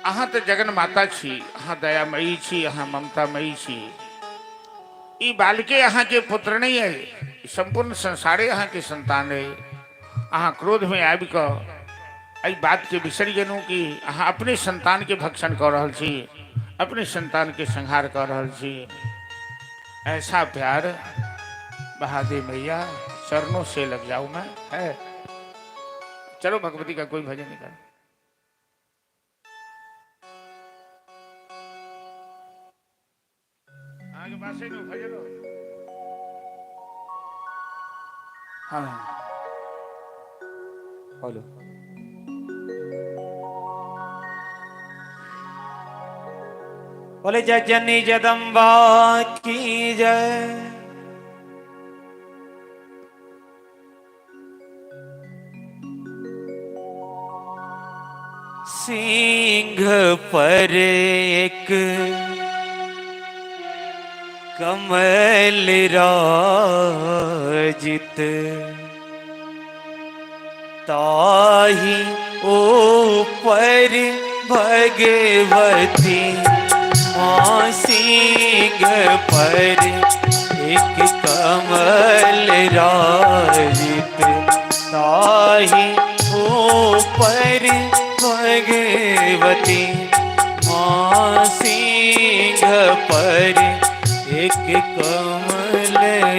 अहाँ तऽ जगन माता छी, अहाँ दयामयी छी, अहाँ ममतामयी छी। ई बालके अहाँके पुत्र नहीं है, संपूर्ण संसारे अहाँके संतान है। अहाँ क्रोध में आबि कऽ एहि बातके बिसरि गेलहुँ कि अहाँ अपने संतानके भक्षण कऽ रहल छी, अपने संतानके संहार कऽ रहल छी। ऐसा प्यार बहादुर मैया, चरणों से लग जाऊं मैं है। चलो भगवती का कोई भजन निकाल। अहाँके पास है भजन? हाँ। हेलो। बोले जय जननी जगदम्बा की जय। सिंह पर एक कमल राजित, ताही ऊपर भगवती। माँ सिंह पर एक कमल राजित, ताही ऊपर भगवती। माँ सिंह पर एक कमल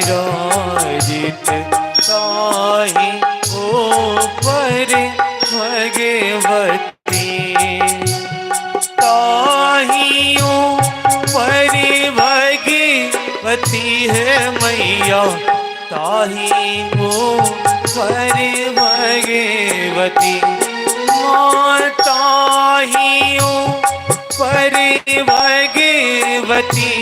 राजित, ताही ऊपर भगवती। ताहियों पर भगवती है मैया, ताहियों पर भगवती। माँ ताहियों पर भगवती।